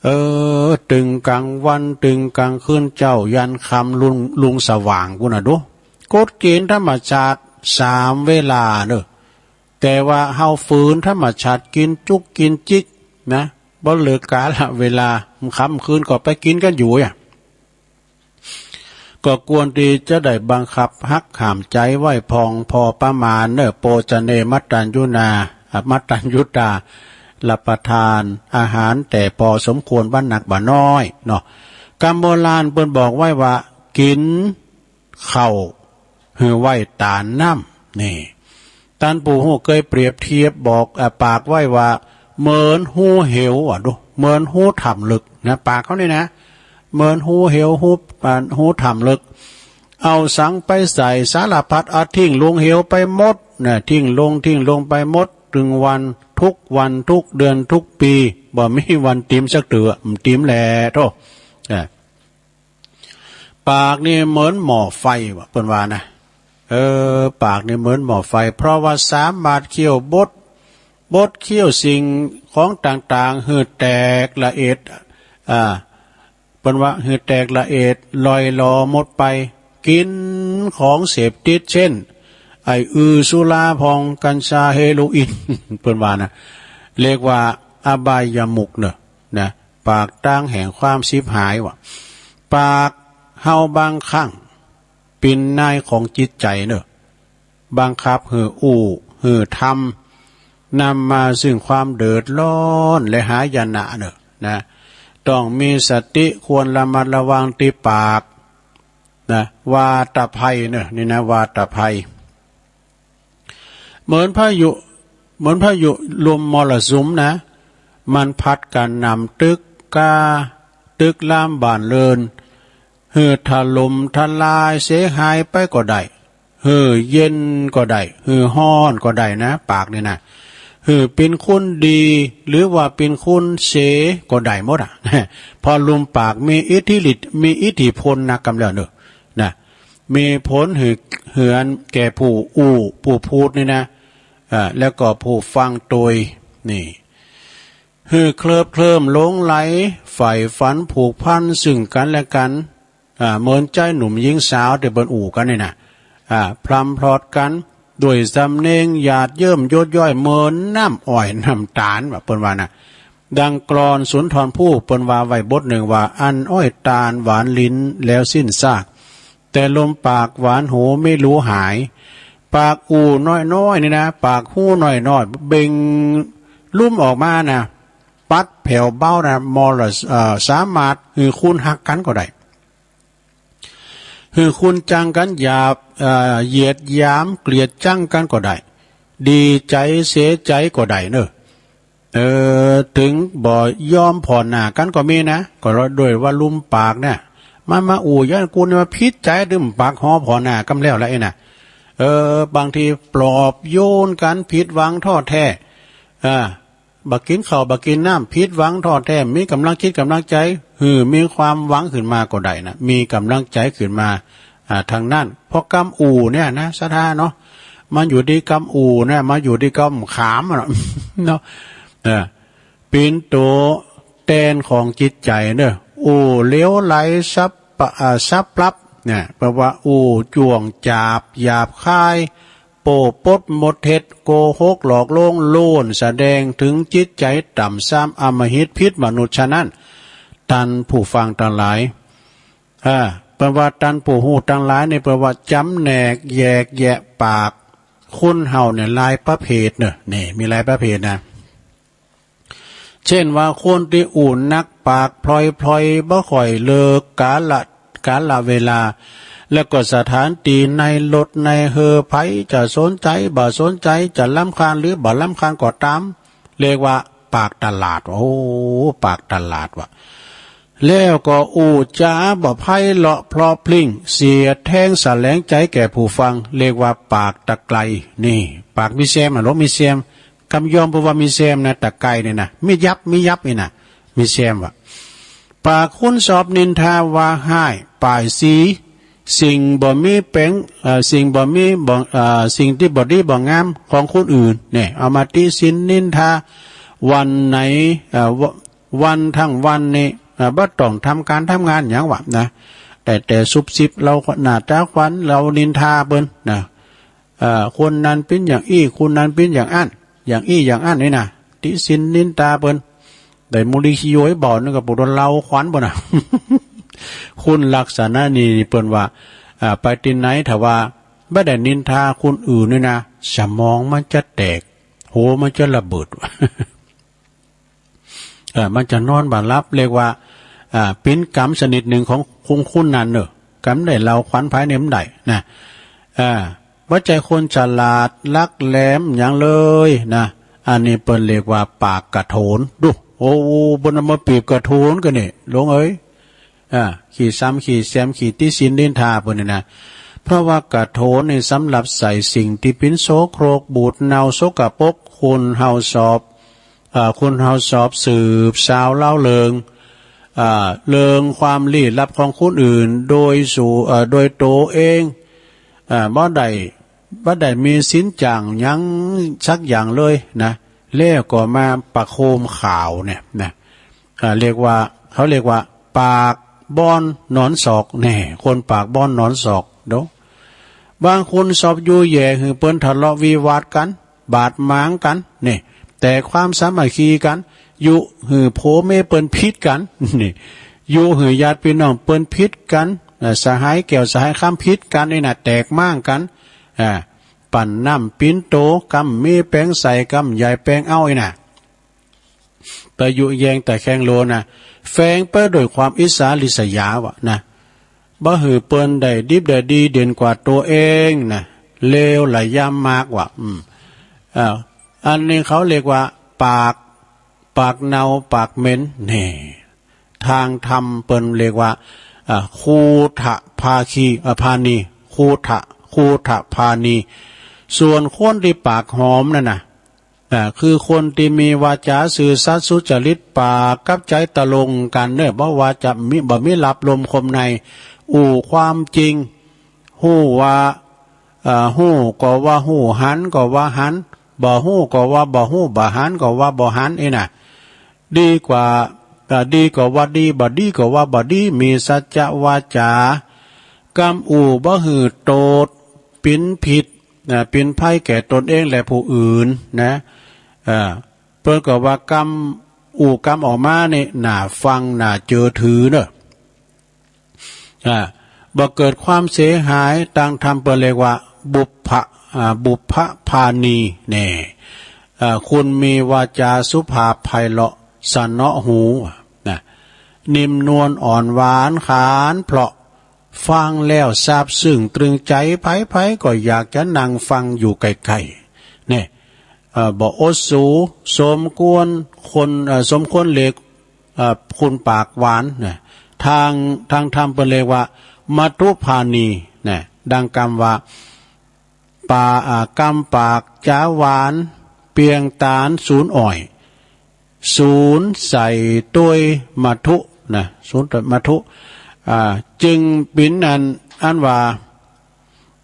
เออ ตึงกลางวัน ตึงกลางคืน เจ๊ายันค่ำ รุ่ง รุ่งสว่างพู้นน่ะดู กฎเกณฑ์ธรรมชาติสามเวลาเด้อ แต่ว่าเฮาฝืนธรรมชาติ กินจุกกินจิกนะ บ่เลือกกาลเวลา ค่ำคืนก็ไปกินกันอยู่อะ ก็ควรที่จะได้บังคับหักห้ามใจไว้พ่องพอประมาณเนอะ โภชเน มัตตัญญูนา อ่ะ มัตตัญญูตา รับประทานอาหารแต่พอสมควร บ่นักบ่น้อยเนาะ กำโบราณเปิ้นบอกไว้ว่า กินข้าวหื้อไหว้ตานน้ำ นี่ ต้านผู้ฮู้เกยเปรียบเทียบบอก อ่ะ ปากไว้ว่า เหมือนฮูเหว อ่ะ ดู เหมือนฮูถ้ำลึกนะ ปากเขานี่นะ เหมือนฮูเหว ฮู อ่า ฮูถ้ำลึก เอาสังไปใส่สารพัด อ่ะ ทิ้งลงเหวไปหมดนะ ทิ้งลง ทิ้งลงไปหมด ตึงวัน ทุกวัน ทุกเดือน ทุกปี บ่มีวันติมสักเตื้อ มันติมแหละโธ่ อ่ะ ปากนี่เหมือนหม้อไฟ ว่าเปิ้นว่านะ เออ ปากนี่เหมือนหม้อไฟ เพราะว่าสามารถเคี่ยวบด บดเคี่ยวสิ่งของต่างๆ หื้อแตกละเอียด อ่า เปิ้นว่าหื้อแตกละเอียด ล่อยหลอหมดไป กินของเสพติด เช่น ไอ้อือ สุรา พ่อง กัญชา เฮโรอีน เปิ้นว่านะ เรียกว่าอบายมุขเนอะ นะ ปากตางแห่งความฉิบหาย ว่า ปากเฮาบางครั้ง เป็นนายของจิตใจเนอะ บังคับหื้ออู้ หื้อทำ นำมาซึ่งความเดือดร้อนและหายนะเนอะ นะ ต้องมีสติ ควรระมัดระวังตี้ปาก นะ วาตภัยเนอะ นี่นะ วาตภัย เหมือนพายุ เหมือนพายุลมมรสุมนะ มันพัดกระหน่ำตึกกา ตึกรามบ้านเรือน หื้อถล่มทลายเสียหายไปก็ได้ หื้อเย็นก็ได้ หื้อฮ้อนก็ได้นะ ปากนี่นะ หื้อเป็นคนดี หรือว่าเป็นคนเสยก็ได้หมดอะ เพราะลมปากมีอิทธิฤทธิ์ มีอิทธิพลนักกำแล้วเนอะ นะ มีผลหื้อเหือนแก่ผู้อู้ ผู้พูดนี่นะ อ่า แล้วก็ผู้ฟังโตย นี่ หื้อเคลิบเคลิ้มหลงไหล ใฝ่ฝันผูกพันซึ่งกันและกัน อ่า เหมือนใจหนุ่มหญิงสาวตี้เปิ้นอู้กันนี่นะ อ่า พร่ำพรอดกัน ด้วยสำเนียงหยาดเยิ้มหยดย้อย เหมือนน้ำอ้อยน้ำตาล ว่าเปิ้นว่านะ ดังกลอนสุนทรภู่เปิ้นว่าไว้บทหนึ่งว่า อันอ้อยตาลหวานลิ้นแล้วสิ้นซาก แต่ลมปากหวานหูไม่รู้หาย ปากอู้น้อยๆ นี่นะ ปากฮู้น้อยๆ เบ่งลุ่มออกมานะ ปัดแผวเบานะ มอละ เอ่อ สามารถหื้อคุณฮักกันก็ได้ หื้อคุณจังกันหยาบ เอ่อ เหยียดหยามเกลียดจังกันก็ได้ ดีใจเสียใจก็ได้เนอะ เออ ถึงบ่ยอมผ่อนหน้ากันก็มีนะ ก็ด้วยว่าลุมปากเนี่ย มันมาอู้ย้อนกูเนี่ยมาผิดใจ ดื่มปากหอผ่อนหน้ากันแล้วละไอ้น่ะ เออ บางทีปลอบโยนกัน ผิดหวังท้อแท้ อ่า บ่กินข้าวบ่กินน้ำ ผิดหวังท้อแท้ มีกำลังจิตกำลังใจ หื้อมีความหวังขึ้นมาก็ได้นะ มีกำลังใจขึ้นมา อ่า ทางนั้น เพราะกำอู้เนี่ยนะ ศรัทธาเนาะ มันอยู่ที่กำอู้เนี่ย มันอยู่ที่กำขามอะเนาะ เนาะ เออ เป็นตัวแทนของจิตใจเนอะ อู้เหลวไหลสับปะ อ่า สับปรับเนี่ย แปลว่าอู้จ้วงจาบ หยาบคาย โป้ปดมดเท็จ โกหกหลอกลวง โล้นแสดงถึงจิตใจต่ำซาม อำมหิต ผิดมนุษย์ ฉะนั้น ท่านผู้ฟังทั้งหลาย อ่า แปลว่าท่านผู้ฮู้ทั้งหลายนี่ แปลว่าจำแนกแยกแยะปากคนเฮาเนี่ยหลายประเภทเนอะ นี่มีหลายประเภทนะ เช่นว่าคนตี้อู้นักปากพลอยๆ บ่ค่อยเลิกกาละ กาละเวลา แล้วก็สถานตี้ในรถในเฮอ ใผจะสนใจบ่สนใจ จะรำคาญหรือบ่รำคาญก็ตาม เรียกว่าปากตลาด โอ้ ปากตลาดว่ะ แล้วก็อู้จ๋าบ่ไพเราะเพราะพริ้ง เสียดแทงแสลงใจแก่ผู้ฟัง เรียกว่าปากตะไคร่ นี่ ปากมีแซมอะ หลวงมีแซม กำยอม เพราะว่ามีแซมนะ ตะไคร่เนี่ยนะ มียับ มียับนี่นะ มีแซมว่ะ ปากคนชอบนินทาว่าฮ้ายป้ายสี สิ่งบ่มีแปง เอ่อ สิ่งบ่มีบ่ เอ่อ สิ่งตี้บ่ดีบ่งามของคนอื่นเนี่ย เอามาติฉินนินทา วันไหน เอ่อ ว- วันทั้งวันนี่ เอ่อ บ่ต้องทำการทำงานหยังวะนะ แต่แต่ซุบซิบเหล้าหน้าตาขวัญ เหล้านินทาเปิ้นนะ เอ่อ คนนั้นเป็นอย่างอี้ คนนั้นเป็นอย่างอั้น อย่างอี้อย่างอั้นนี่นะ ติฉินนินทาเปิ้น ได้มูลนิธิย้อยบ่อนนึงก็ปวดเหล้าขวัญบ่นะ คนลักษณะนี้เปิ้นว่า อ่า ไปตี้ไหนถ้าว่าบ่ได้นินทาคนอื่นนี่นะ สมองมันจะแตก หัวมันจะระเบิด เออ มันจะนอนบ่หลับ เรียกว่า อ่า เป็นกรรมชนิดหนึ่งของคนคนนั้นเนอะ กรรมได้เหล้าขวัญไผเนี่ยมันได้นะ อ่า บ่ใจ้คนฉลาดลักแหลมหยังเลยนะ อันนี้เปิ้นเรียกว่าปากกระโถน ดู โอ้ เปิ้นเอามาเปรียบกระโถนกันนี่ หลวงเอ้ย อ่า ขี้ซ้ำขี้แซมขี้ติฉินนินทาเปิ้นนี่นะ เพราะว่ากระโถนนี่สำหรับใส่สิ่งตี้เป็นโสโครกบูดเน่าสกปรก คนเฮาชอบ เอ่อ คนเฮาชอบสืบสาวเล่าเรื่อง เอ่อ เรื่องความลี้ลับของคนอื่น โดยสู่ เอ่อ โดยตัวเอง เอ่อ บ่ได้ บ่ได้มีสินจ้างหยังสักอย่างเลยนะ แล้วก็มาประโคมข่าวเนี่ยนะ อ่า เรียกว่า เขาเรียกว่า ปากบ่อนหนอนซอก แน่ คนปากบ่อนหนอนซอก ดู บางคนชอบยุแย่หื้อเปิ้นทะเลาะวิวาทกัน บาดหมางกัน นี่ แตกความสามัคคีกัน ยุหื้อผัวเมียเปิ้นผิดกัน นี่ ยุหื้อญาติพี่น้องเปิ้นผิดกัน อ่า สหายแก้วสหายคำผิดกันนี่นะ แตกหมางกัน อ่า ปั่นน้ำปิ้นโต กำมีแปงใส่ กำใหญ่แปงเอาไอ้น่ะ ไปยุแยงแต่แข่งโลนะ แฝงไปด้วยความอิจฉาริษยาวะนะ บ่หื้อเปิ้นได้ดิบได้ดีเด่นกว่าตัวเองนะ เลวระยำมากว่ะ อืม อ่า อันนี้เขาเรียกว่าปาก ปากเน่าปากเหม็น นี่ ทางธรรมเปิ้นเรียกว่า อ่า คูทะภาคี อ่า พานี คูทะ คูทะพานี ส่วนคนตี้ปากหอมนั่นน่ะ อ่า คือคนตี้มีวาจาซื่อสัตย์สุจริต ปากกับใจตะลงกันเนอะ บ่ว่าจะมี บ่มีลับลมคมใน อู้ความจริง ฮู้ว่า อ่า ฮู้ก็ว่าฮู้ หันก็ว่าหัน บ่ฮู้ก็ว่าบ่ฮู้ บ่หันก็ว่าบ่หัน อี้น่ะ ดีกว่า อ่า ดีก็ว่าดี บ่ดีก็ว่าบ่ดี มีสัจจะวาจา กำอู้บ่หื้อโตษ ปินผิด อ่า ปินภัยแก่ตนเองและผู้อื่นนะ อ่า เปิ้นก็ว่ากำอู้กำออกมานี่ น่าฟัง น่าเจือถือเนอะ อ่า บ่เกิดความเสียหาย ตางธรรมเปิ้นเรียกว่า บุพพะ อ่า บุพพพานี แน่ อ่า คนมีวาจาสุภาพไพเราะ สนอหูนะ นิ่มนวลอ่อนหวานขานเพราะ ฟังแล้วซาบซึ้งตรึงใจ ใผๆก็อยากจะนั่งฟังอยู่ใกล้ๆ เนี่ย เอ่อ บ่อดสู สมควรคน เอ่อ สมควรเรียก เอ่อ คนปากหวานนะ ทาง ทางธรรมเปิ้นเรียกว่า มัทธุปาณีนะ ดังกำว่า ปา อ่า กำปากจ๋าหวาน เปียงตานสูนอ้อย สูนใส่ตวยมัทธุนะ สูนตวยมัทธุ อ่า จึงเป๋นอัน อันว่า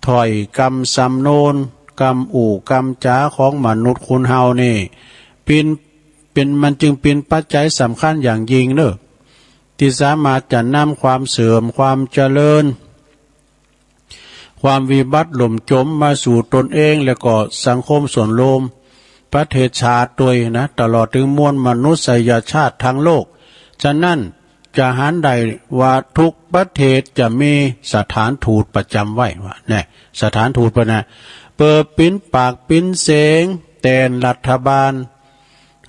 ถ้อยกำสำนวน กำอู้กำจ๋าของมนุษย์คนเฮานี่ เป๋น เป๋น มันจึงเป๋นปัจจัยสำคัญอย่างยิ่งเนอะ ที่สามารถจะนำความเสื่อม ความเจริญ ความวิบัติล่มจมมาสู่ตนเอง และก็สังคมส่วนรวม ประเทศชาติด้วยนะ ตลอดถึงมวลมนุษยชาติทั้งโลก ฉะนั้นจะหันได้ว่าทุกประเทศจะมีสถานทูตประจำไว้ว่าแน่ สถานทูตเปิ้นนะ เปิดเป๋นปากเป๋นเสียงแตนรัฐบาล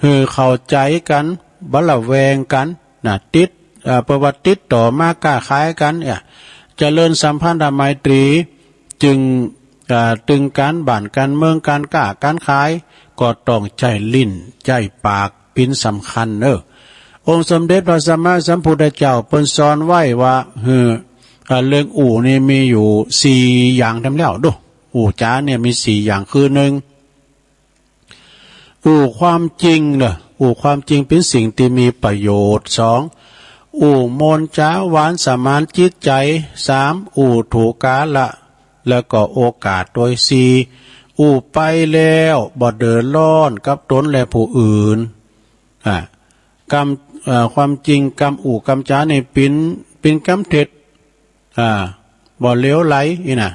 หื้อเข้าใจ๋กั๋น บ่ละแวงกั๋นนะ ติด เอ่อ เปิ้นว่าติดต่อมาก้าขายกั๋นเนี่ย เจริญสัมพันธไมตรี จึง เอ่อ ตึงก๋านบ้านก๋านเมือง ก๋านก้าก๋านขาย ก็ต้องใจ๊ลิ้นใจ๊ปากเป๋นสำคัญเนอะ องค์สมเด็จพระสัมมาสัมพุทธเจ้าเปิ้นสอนไว้ว่า หื้อ เอ่อ เรื่องอู้นี่มีอยู่สี่อย่างแท้แล้วเด้อ อู้จ๋าเนี่ยมีสี่อย่าง คือหนึ่ง อู้ความจริงเนอะ อู้ความจริงเป๋นสิ่งตี้มีประโยชน์ สอง อู้มนต์จ๋าหวานสมานจิตใจ๋ สาม อู้ถูกกาละ แล้วก็โอกาส โดย สี่ อู้ไปแล้วบ่เดือดร้อนกับตนและผู้อื่น อ่ะ กำ เอ่อ ความจริงกำอู้กำจ๋านี่เป๋น เป๋นกำเท็จ อ่า บ่เหลวไหลอี้นะ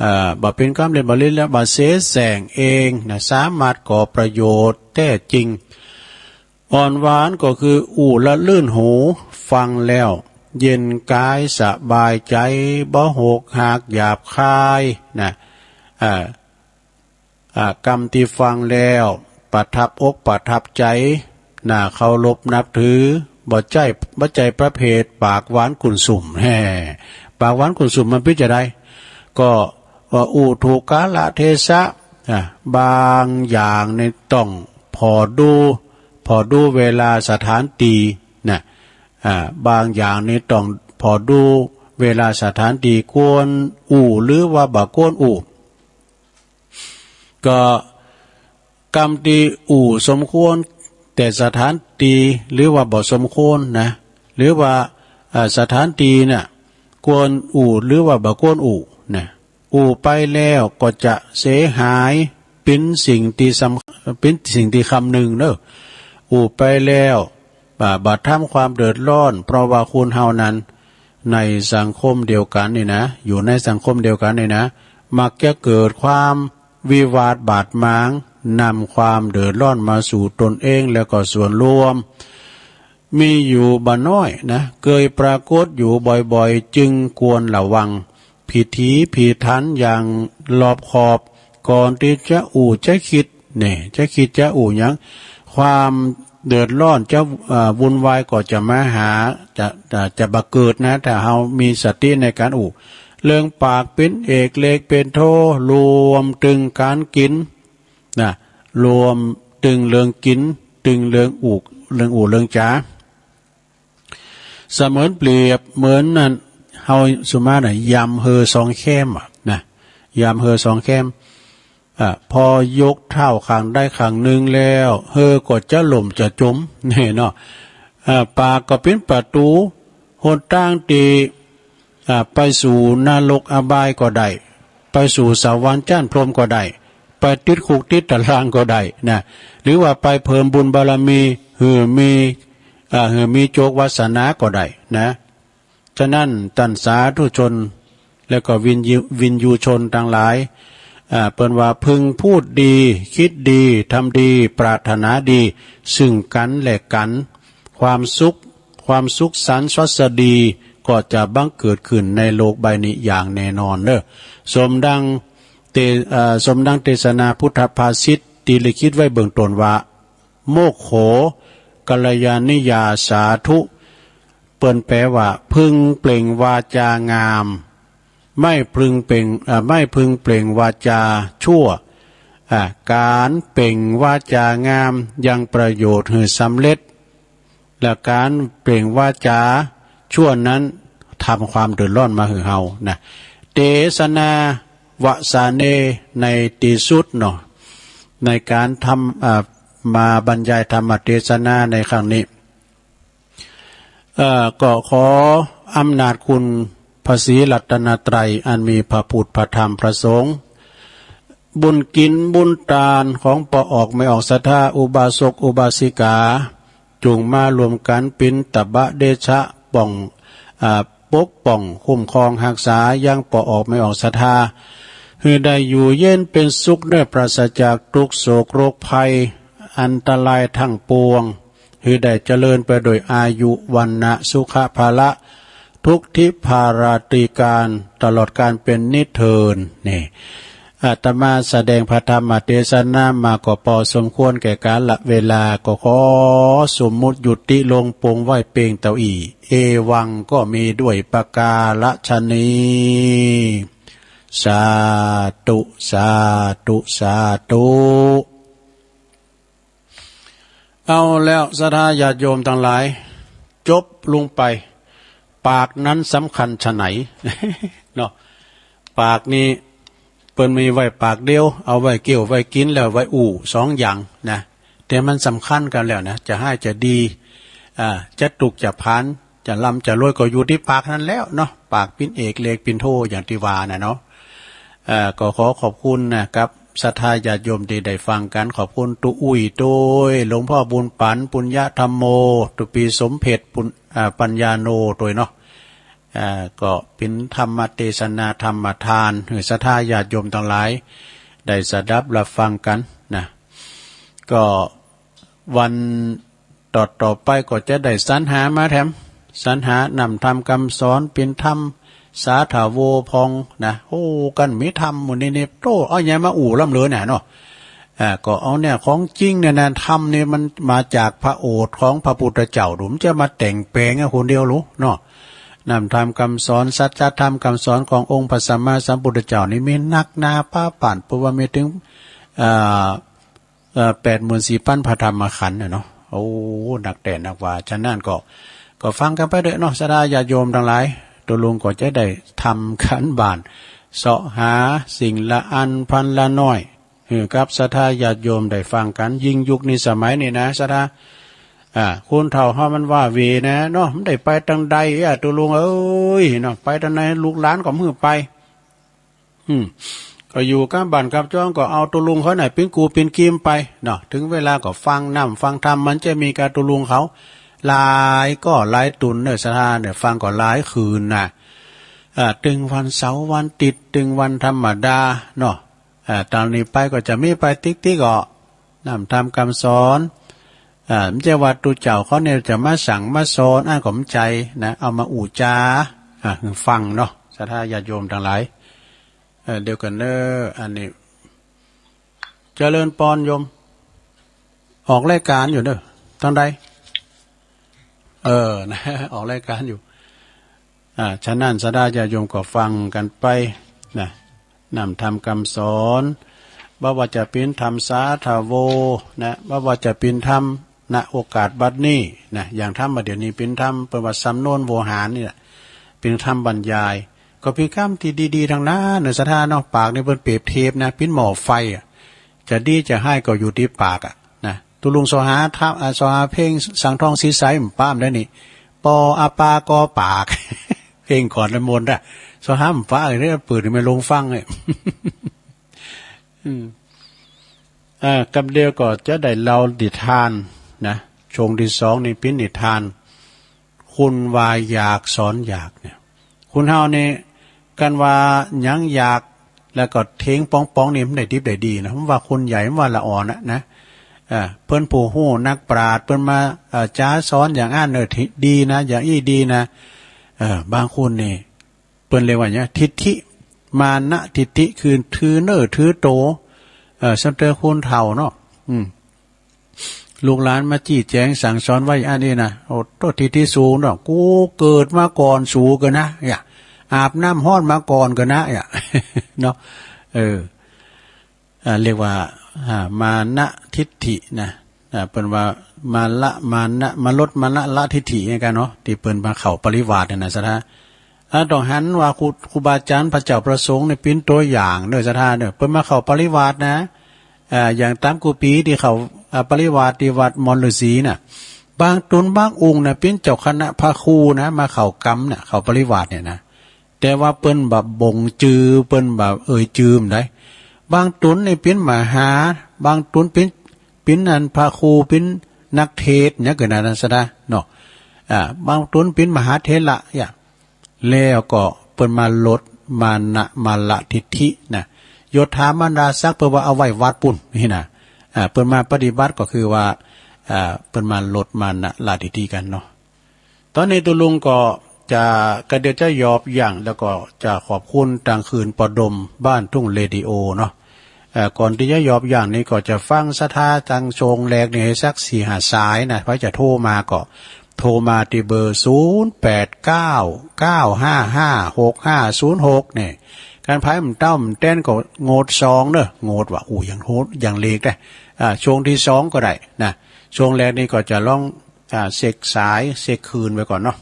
อ่า บ่เป๋นกำเท็จ บ่เหลวไหล บ่เสแสร้งเองนะ สามารถก่อประโยชน์แต๊จริง อ่อนหวานก็คืออู้ละลื่นหู ฟังแล้วเย็นกายสบายใจ๋ บ่หกหักหยาบคายนะ อ่า อ่า กำตี้ฟังแล้วประทับอกประทับใจ๋ น่าเคารพนับถือ บ่ใจ้ บ่ใจ้ประเภทปากหวานกุ่นสุม แฮ่ ปากหวานกุ่นสุมมันเป๋นจาใด ก็ว่าอู้ถูกกาละเทศะ อ่า บางอย่างนี่ต้องผ่อดู ผ่อดูเวลาสถานตี้นะ อ่า บางอย่างนี่ต้องผ่อดูเวลาสถานตี้ ควรอู้หรือว่าบ่ควรอู้ ก็กำตี้อู้สมควรแต๊สถานตี้ หรือว่าบ่สมควรนะ หรือว่า อ่า สถานตี้เนี่ยควรอู้หรือว่าบ่ควรอู้นะ อู้ไปแล้วก็จะเสียหาย เป๋นสิ่งตี้สำ เป๋นสิ่งตี้คำนึงเนอะ อู้ไปแล้ว บ่ บ่ทำความเดือดร้อน เพราะว่าคนเฮานั้น ในสังคมเดียวกั๋นนี่นะ อยู่ในสังคมเดียวกั๋นนี่นะ มักจะเกิดความวิวาทบาดหมาง นำความเดือดร้อนมาสู่ตนเองแล้วก็ส่วนรวม มีอยู่บ่น้อยนะ เกยปรากฏอยู่บ่อยๆ จึงควรระวัง พิถีพิถันอย่างรอบคอบ ก่อนตี้จะอู้จะกึ๊ด เนี่ย จะกึ๊ดจะอู้หยัง ความเดือดร้อนจะ เอ่อ วุ่นวายก็จะมาหา จะ จะ จะบ่เกิดนะ ถ้าเฮามีสติในก๋านอู้ เรื่องปากเป๋นเอก เล็กเป๋นโท รวมตึงก๋านกิ๋นนะ รวมตึงเรื่องกิ๋น ตึงเรื่องอู้ เรื่องอู้เรื่องจ๋า เสมือนเปรียบเหมือนนั่น เฮาสุมานะ ยำเฮอสองแคมอะนะ ยำเฮอสองแคม อ่ะ พอยกเท้าข้างใดข้างหนึ่งแล้ว เฮอก็จะล่มจะจ๋ม นี่เนาะ อ่ะ ปากก็เป๋นประตู๋ หนตางตี้ อ่ะ ไปสู่นรกอบายก็ได้ ไปสู่สวรรค์จั้นพรหมก็ได้ ไปติดคุกติดตารางก็ได้นะ หรือว่าไปเพิ่มบุญบารมี หื้อมี อ่า หื้อมีโจควาสนาก็ได้นะ ฉะนั้นต้านสาธุชน และก็วิญญู วิญญูชนตังหลาย อ่า เปิ้นว่าพึงพูดดี คิดดี ทำดี ปรารถนาดี ซึ่งกั๋นและกั๋น ความสุข ความสุขสันต์สวัสดี ก็จะบังเกิดขึ้นในโลกใบนี้อย่างแน่นอนเด้อ สมดังเต เอ่อ สมดังเตสนาพุทธภาษิตตี้ลิขิตไว้เบื้องต้นว่า โมกโข กัลยาณิยาสาธุ เปิ้นแปลว่าพึงเปล่งวาจางาม ไม่พึงเปล่ง เอ่อ ไม่พึงเปล่งวาจาชั่ว อ่า การเปล่งวาจางามยังประโยชน์หื้อสำเร็จ และการเปล่งวาจาชั่วนั้นทำความเดือดร้อนมาหื้อเฮานะ เตสนาวสาเน ในที่สุดเนาะ ในการทำ อ่า มาบรรยายธรรมเตสนาในครั้งนี้ เอ่อ ก็ขออำนาจคุณพระศรีรัตนตรัยอันมีพระพุทธพระธรรมพระสงฆ์ บุญกินบุญตานของป้อออกแม่ออกศรัทธาอุบาสกอุบาสิกา จุ่งมารวมกันปิณฑบาตเดชะป้อง อ่า ปกป้องคุ้มครองฮักษายังป้อออกแม่ออกศรัทธา หื้อได้อยู่เย็นเป็นสุขเนอ ปราศจากทุกข์โศกโรคภัยอันตรายทั้งปวง หื้อได้เจริญไปโดยอายุวรรณะสุขะพละ ทุกทิพาราตรีการตลอดกาลเป็นนิจเทิน นี่ อาตมาแสดงพระธรรมเตสนามาก็พอสมควรแก่กาลเวลา ก็ขอสมมุติยุติลงปงไว้เพียงเต้าอี้ เอวังก็มีด้วยประการฉะนี้ สาธุ สาธุ สาธุ เอาแล้วศรัทธาญาติโยมทั้งหลาย จบลงไป ปากนั้นสำคัญฉะไหน เนาะ ปากนี้เปิ้นมีไว้ปากเดียว เอาไว้เคี้ยวไว้กินแล้วไว้อู้สองอย่างนะ แต่มันสำคัญกันแล้วนะ จะฮ้ายจะดี อ่า จะทุกข์จะผาน จะร่ำจะรวยก็อยู่ที่ปากนั้นแล้วเนาะ ปากปิ้นเอกเลกปิ้นโทอย่างที่ว่าน่ะเนาะ เอ่อ ก็ขอขอบคุณนะครับ ศรัทธาญาติโยมที่ได้ฟังกัน ขอบคุณตุ๊อุ้ยด้วย หลวงพ่อบุญปัน ปุญญธรรมโม ตุ๊ปีสมเพชร ปุญ อ่า ปัญญาโนด้วยเนาะ อ่า ก็เป็นธรรมเตสนาธรรมทาน หื้อศรัทธาญาติโยมทั้งหลาย ได้สดับรับฟังกันนะ ก็วันต่อๆไปก็จะได้สรรหามาแถม สรรหาน้ำธรรมคำสอน เป็นธรรมสาธาโวพองนะ โอ้ กันมีธรรมหมู่นี้นี่ โต้ เอาหยังมาอู้ล่ำเลยเนี่ยเนาะ อ่า ก็เอาเนี่ย ของจริงเนี่ยนะ ธรรมนี่มันมาจากพระโอษฐ์ของพระพุทธเจ้า ดูมันจะมาแต่งแปลงอะคนเดียวหรือเนาะ น้ำธรรมคำสอน สัจธรรมคำสอนขององค์พระสัมมาสัมพุทธเจ้านี่มีนักหนาปาป่าน เพราะว่ามีถึง อ่า เอ่อ แปดหมื่นสี่พันพระธรรมขันธ์น่ะเนาะ โอ้ นักแต่นักว่า ฉะนั้นก็ ก็ฟังกันไปเถอะเนาะ ศรัทธาญาติโยมทั้งหลาย ตุ๊ลุงก็จะได้ทำการบ้าน เสาะหาสิ่งละอันพันละน้อย หื้อกับศรัทธาญาติโยมได้ฟังกัน ยิ่งยุคนี้สมัยนี้นะ ศรัทธา อ่า คนเฒ่าเฮามันว้าเหว่นะเนาะ มันได้ไปตางใดอะ ตุ๊ลุงเอ้ยเนาะ ไปตางใดลูกหลานก็บ่หื้อไป อืม ก็อยู่กับบ้านกับจ้องก็เอาตุ๊ลุงเขาหน่อยปิ้นกูปิ้นกิมไปเนาะ ถึงเวลาก็ฟังน้ำฟังธรรม มันจะมีกับตุ๊ลุงเขา หลายก็หลายตุนเนอะ ศรัทธาเนี่ย ฟังก็หลายคืนนะ อ่า ตึงวันเสาร์วันอาทิตย์ ตึงวันธรรมดาเนาะ อ่า ตอนนี้ไปก็จะมีไปติ๊กๆ ก็น้ำธรรมคำสอน อ่า มันจะว่าตุ๊เจ้าเขาเนี่ยจะมาสั่งมาสอน อันก็บ่ใจ้นะ เอามาอู้จ๋า อ่า ฟังเนาะ ศรัทธาญาติโยมทั้งหลาย เอ่อ เดี๋ยวก่อนเนอะ อันนี้ เจริญปอนโยม ออกรายการอยู่เนอะ ทางใด เออ นะ ออกรายการอยู่ อ่า ฉะนั้นศรัทธาญาติโยมก็ฟังกันไปนะ น้ำธรรมคำสอน บ่ว่าจะเป็นธรรมสาธาโวนะ บ่ว่าจะเป็นธรรม ณ โอกาสบัดนี้นะ อย่างธรรมะเดี๋ยวนี้เป็นธรรม เปิ้นว่าสำนวนโวหารนี่แหละ เป็นธรรมบรรยาย ก็เป็นคำที่ดีๆ ทั้งนั้นนะ ศรัทธาเนาะ ปากนี่เปิ้นเปรียบเทียบนะ เป็นหม้อไฟอะ จะดีจะฮ้ายก็อยู่ที่ปากอะนะ ตุ๊ลุงเสาะหาธรรม อ่า เสาะหาเพลงสังทองศรีใส บ่ปาได้นี่ ปออาปากอปาก เพลงก่อนละมนต์อะ เสาะหาบ่ปาเอ้ย เปิดให้แม่ลงฟังเอ้ย อืม อ่า กำเดียวก็จะได้เล่านิทานนะ ช่วงที่สองนี่เป็นนิทาน คนว่าอยากสอนอยากเนี่ย คนเฮานี่ กันว่าหยังอยาก แล้วก็เถงป๋องๆ นี่มันได้ดิบได้ดีนะ ผมว่าคนใหญ่ ผมว่าละอ่อนนะ นะ เอ่อ เปิ้นผู้ฮู้นักปราชญ์ เปิ้นมา เอ่อ จ๋าสอนอย่างอั้นเนอะ ที่ดีนะ อย่างอี้ดีนะ เอ่อ บางคนนี่ เปิ้นเรียกว่าหยัง ทิฏฐิ มานะทิฏฐิ คือถือเน้อถือโต เอ่อ สำเตอคนเฒ่าเนาะ อืม ลูกหลานมาจี้แจงสั่งสอนไว้อันนี้นะ โอ้ ตัวที่ที่สูงเนาะ กูเกิดมาก่อนสูงกันนะ อย่า อาบน้ำฮ้อนมาก่อนกันนะ อย่า เนาะ เออ อ่า เรียกว่า อ่า มานะทิฏฐินะ อ่า เปิ้นว่า มาละ มานะ มาลด มานะ ละทิฏฐิเนี่ยกันเนาะ ที่เปิ้นมาเข้าปริวาสเนี่ยนะ ศรัทธา อ่า ต้องหันว่าครู ครูบาอาจารย์พระเจ้าพระสงฆ์เนี่ยเป็นตัวอย่างเด้อ ศรัทธาเด้อ เปิ้นมาเข้าปริวาสนะ อ่า อย่างตามกูปีที่เข้า อ่า ปริวาสที่วัดมอนฤๅษีน่ะ บางตนบางองค์น่ะ เป็นเจ้าคณะพระครูนะ มาเข้ากรรมน่ะ เข้าปริวาสเนี่ยนะ แต่ว่าเปิ้นบ่บ่งจื่อ เปิ้นบ่เอ่ยจื่อมันได้ บางตนนี่เป็นมหา บางตนเป็น เป็นอันพระครู เป็นนักเทศน์เนี่ยก็น่าสนใจเนาะ อ่า บางตนเป็นมหาเถระ อย่า แล้วก็เปิ้นมาลดมานะ มาละทิฏฐินะ ยศถาบรรดาศักดิ์เปิ้นว่าเอาไว้วัดปุ้นนี่นะ อ่า เปิ้นมาปฏิบัติก็คือว่า อ่า เปิ้นมาลดมานะ ละทิฏฐิกันเนาะ ตอนนี้ตุ๊ลุงก็จะ ก็เดี๋ยวจะหยอบย่าง แล้วก็จะขอบคุณตางคืนปอดมบ้านทุ่งเรดิโอเนาะ เอ่อ ก่อนที่จะหยอบย่างนี้ก็จะฟังศรัทธาตางช่วงแรกนี่ให้สักสี่ห้าสายนะ ใผจะโทรมาก็โทรมาที่เบอร์ ศูนย์แปดเก้า เก้าห้าห้า หกห้าศูนย์หก นี่ คันใผมันเต้ามันแต้นก็โงดสองเนอะ โงดว่า อู้ ยังโหด ยังเลขได้ อ่า ช่วงที่สองก็ได้นะ ช่วงแรกนี่ก็จะลอง อ่า เช็คสาย เช็คคืนไว้ก่อนเนาะ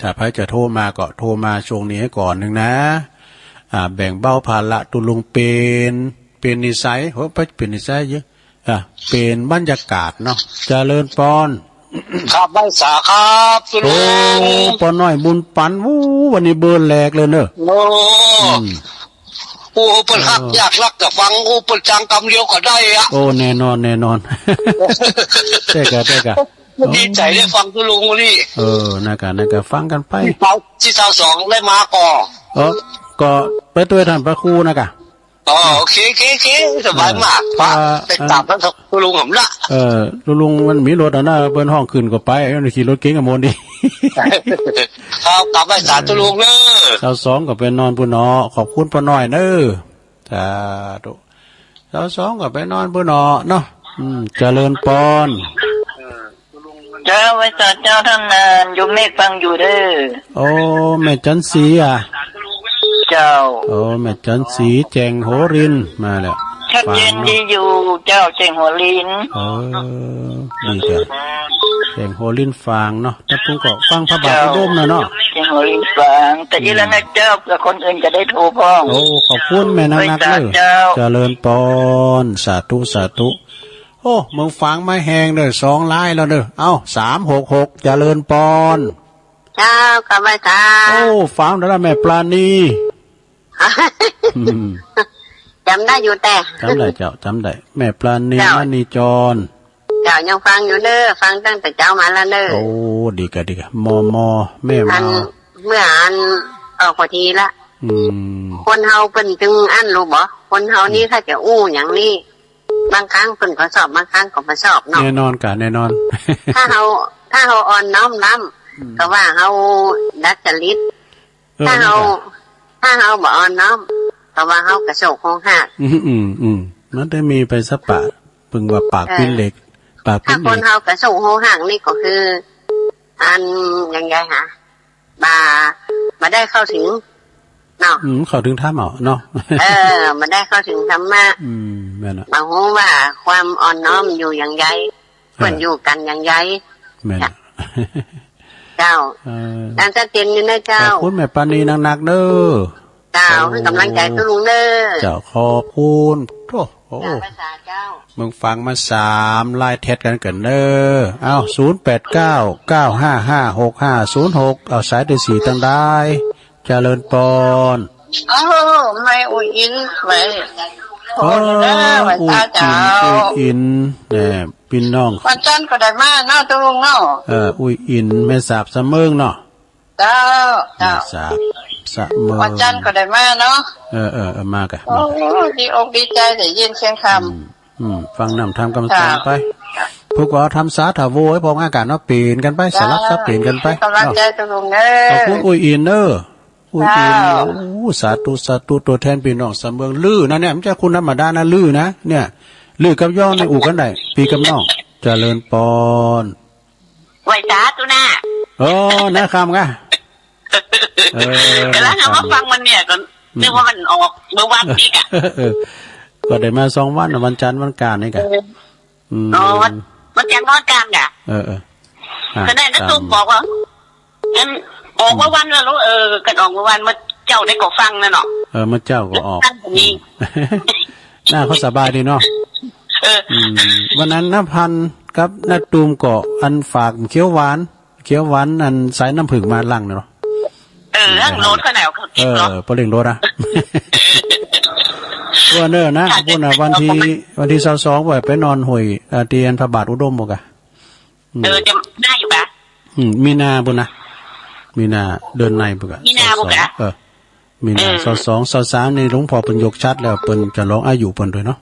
ถ้าใผจะโทรมาก็โทรมาช่วงนี้ให้ก่อนหนึ่งนะ อ่า แบ่งเบาภาระตุ๊ลุง เปลี่ยน เปลี่ยนนิสัย โห เปลี่ยนนิสัยเยอะ อ่า เปลี่ยนบรรยากาศเนาะ เจริญปอน ครับ ไหว้สาครับตุ๊ลุง โอ้ ปอน้อยบุญปัน อู้ วันนี้เบอร์แหลกเลยเนอะ โอ้ อืม โอ้ เปิ้นฮัก เออ อยากรักจะฟัง โอ้ เปิ้นจังกำเดียวก็ได้อะ โอ้ แน่นอน แน่นอน แต่กะ แต่กะ ดีใจได้ฟังตุ๊ลุงวันนี้ เออ นั่นกะ นั่นกะ ฟังกันไป ที่เสา ที่เสาสองได้มาก่อ เออ ก็ไปตัวยท่านพระครูนะกะ อ๋อ โอเค โอเค โอเค สบายมาก อ่า พระ อ่า ไปกราบท่านตุ๊ลุงหำละ เออ ตุ๊ลุงมันมีรถอะนะ เปิ้นฮ้องขึ้นก็ไป มันขี่รถเก๋งอะมนดี ครับ กราบไหว้สาตุ๊ลุงเนอะ เสาสองก็ไปนอนปุ้นเนาะ ขอบคุณป้าน้อยเนอะ สาธุ เสาสองก็ไปนอนปุ้นเนาะเนาะ อืม เจริญปอน เจ้า ไหว้สาเจ้า ท่านนาน โยมเมฆฟังอยู่เด้อ โอ้ แม่จันสีอ่ะ เจ้า โอ้ แม่จันสี แจ้งหัวริน มาแล้ว ชัดเจน ฟังเนาะ ดีอยู่ เจ้า แจ้งหัวริน เออ ดีจ้ะ แจ้งหัวรินฟังเนาะ แต่ผมก็ฟังพระบาท เจ้า อุดมนะเนาะ แจ้งหัวรินฟัง แต่อีหลังนะเจ้า เผื่อคนอื่นจะได้โทรพ้อง โอ้ ขอบคุณแม่นักๆ ไหว้สาเจ้า เนอะ เจริญปอน สาธุ สาธุ โอ้ เมืองฝางมาแหงเด้อ สองลายแล้วเด้อ เอ้า สามหกหก เจริญปอน เจ้า กราบไหว้เจ้า โอ้ ฝางเด้อละแม่ปราณี อืม จำได้อยู่แต่ จำได้เจ้า จำได้ แม่ปราณี เจ้า มณีจร เจ้า ยังฟังอยู่เด้อ ฟังตั้งแต่เช้ามาแล้วเด้อ โอ้ ดีกะ ดีกะ มอ มอ แม่ อัน มอ เมื่ออันออกพอดีละ อืม คนเฮาเปิ้นจึงอั้นรู้บ่ คนเฮานี่ อืม ถ้าจะอู้อย่างนี้ บางครั้งเปิ้นก็ชอบ บางครั้งก็บ่ชอบเนาะ แน่นอนกะ แน่นอน ถ้าเฮา ถ้าเฮาอ่อนน้อมน้ำ อืม ก็ว่าเฮาดัดจริต เออ ถ้าเฮา นั่นกะ ถ้าเฮาบ่อ่อนน้อม ก็ว่าเฮากระโชกโหงหาก อืม อืม อืม มันได้มีไปสะปะ เพิ่งว่าปาก เออ ปิ้นเหล็ก ปากปิ้นเหล็ก ถ้าคนเฮากระโชกโหงหากนี่ก็คือ อันยังไงหา บ่ บ่ได้เข้าถึงเนาะ อืม เข้าถึงธรรมะเนาะ เออ บ่ได้เข้าถึงธรรมะ อืม แม่นอะ บ่ฮู้ว่าความอ่อนน้อมอยู่อย่างใด เออ ควรอยู่กันอย่างใด แม่นอะ เจ้า เออ ตามชัดเจนอยู่นะเจ้า ขอบคุณแม่ปราณีนักๆ เด้อ เจ้า เออ ให้กำลังใจตุ๊ลุงเด้อ เจ้า ขอบคุณ โอ้ โอ้ เจ้า ภาษาเจ้า เมืองฝางมาสามลายแท็ดกันกันเด้อ เอ้า ศูนย์แปดเก้า เก้าห้าห้า หกห้าศูนย์หก เอาสายที่สี่ตั้งได้ เจริญปอน เอ้า แม่อุ๋ยอิน แม่ โอ้ ขอบคุณนะ ไหว้ อุ๋ย สา อิน เจ้า อุ๋ยอิน แหม พี่น้อง วันจันทร์ก็ได้มาเนาะตุ๊ลุงเนาะ เออ อุ๋ยอิน แม่สาบสะเมิงเนาะ เจ้า เจ้า สาบสะเมิง วันจันทร์ก็ได้มาเนาะ เออ เออ เออ มากะ โอ้ มา ดีอกดีใจได้ยินเสียงธรรม อืม อืม ฟังนำธรรมกำลังไป เจ้า ผู้ก็เอาธรรมสาธาโวให้พองอากาศเนาะ เปลี่ยนกันไป เจ้า สลับสับเปลี่ยนกันไป กำลังใจ เนาะ ตุ๊ลุงเด้อ ขอบคุณอุ๋ยอินเด้อ อุ๋ยอิน เจ้า โอ้ สาธุ สาธุ ตัวแทนพี่น้องสะเมิง ลือนะเนี่ย ไม่ใช่คนธรรมดานะ ลือนะ เนี่ย Lur 'กับย้อนในอู่กันได้ ปีกับน้อง เจริญปอน ไหว้สาธุนะ โอ้ นะครับกะ เออ กำลังเอามาฟังมันเนี่ย ก็นึกว่ามันออกเมื่อวันนี้กะ เออ ก็ได้มาสองวันน่ะ วันจันทร์วันอังคารนี่กะ เออ อืม อ๋อ วัน วันจันทร์วันอังคารกะ เออ เออ อ่ะ ก็ได้นะ ตาม ตุ้มบอกว่า อันออกเมื่อวันแล้ว เออ กันออกเมื่อวัน เมื่อเจ้าได้ก็ฟังนั่นเนาะ เออ เมื่อเจ้าก็ออก ฟังตรงนี้ หน้าเขาสบายดีเนาะ เออ อืม วันนั้นน้าพันธุ์กับน้าตูมก็อันฝากเขียวหวาน เขียวหวานอันสายน้ำผึ้งมาลังเนาะ เออ เรื่องรถเขาแนวเขาเก็บเนาะ เออ พอเร่งรถอะ ว่าเนอะนะ ค่ะ พูดนะ วันที่ วันที่ซาวสองว่าไปนอนห้วย อ่า เตียนพระบาทอุดมบ่กะ อืม เออ จะได้อยู่กะ อืม มีนาบุญนะ มีนาเดือนในบุญกะ มีนาบุญกะ ซาวสอง เออ มีนา เออ ซาวสอง ซาวสามนี่หลวงพ่อเปิ้นยกฉัตรแล้ว เปิ้นจะร้องอายุเปิ้นด้วยเนาะ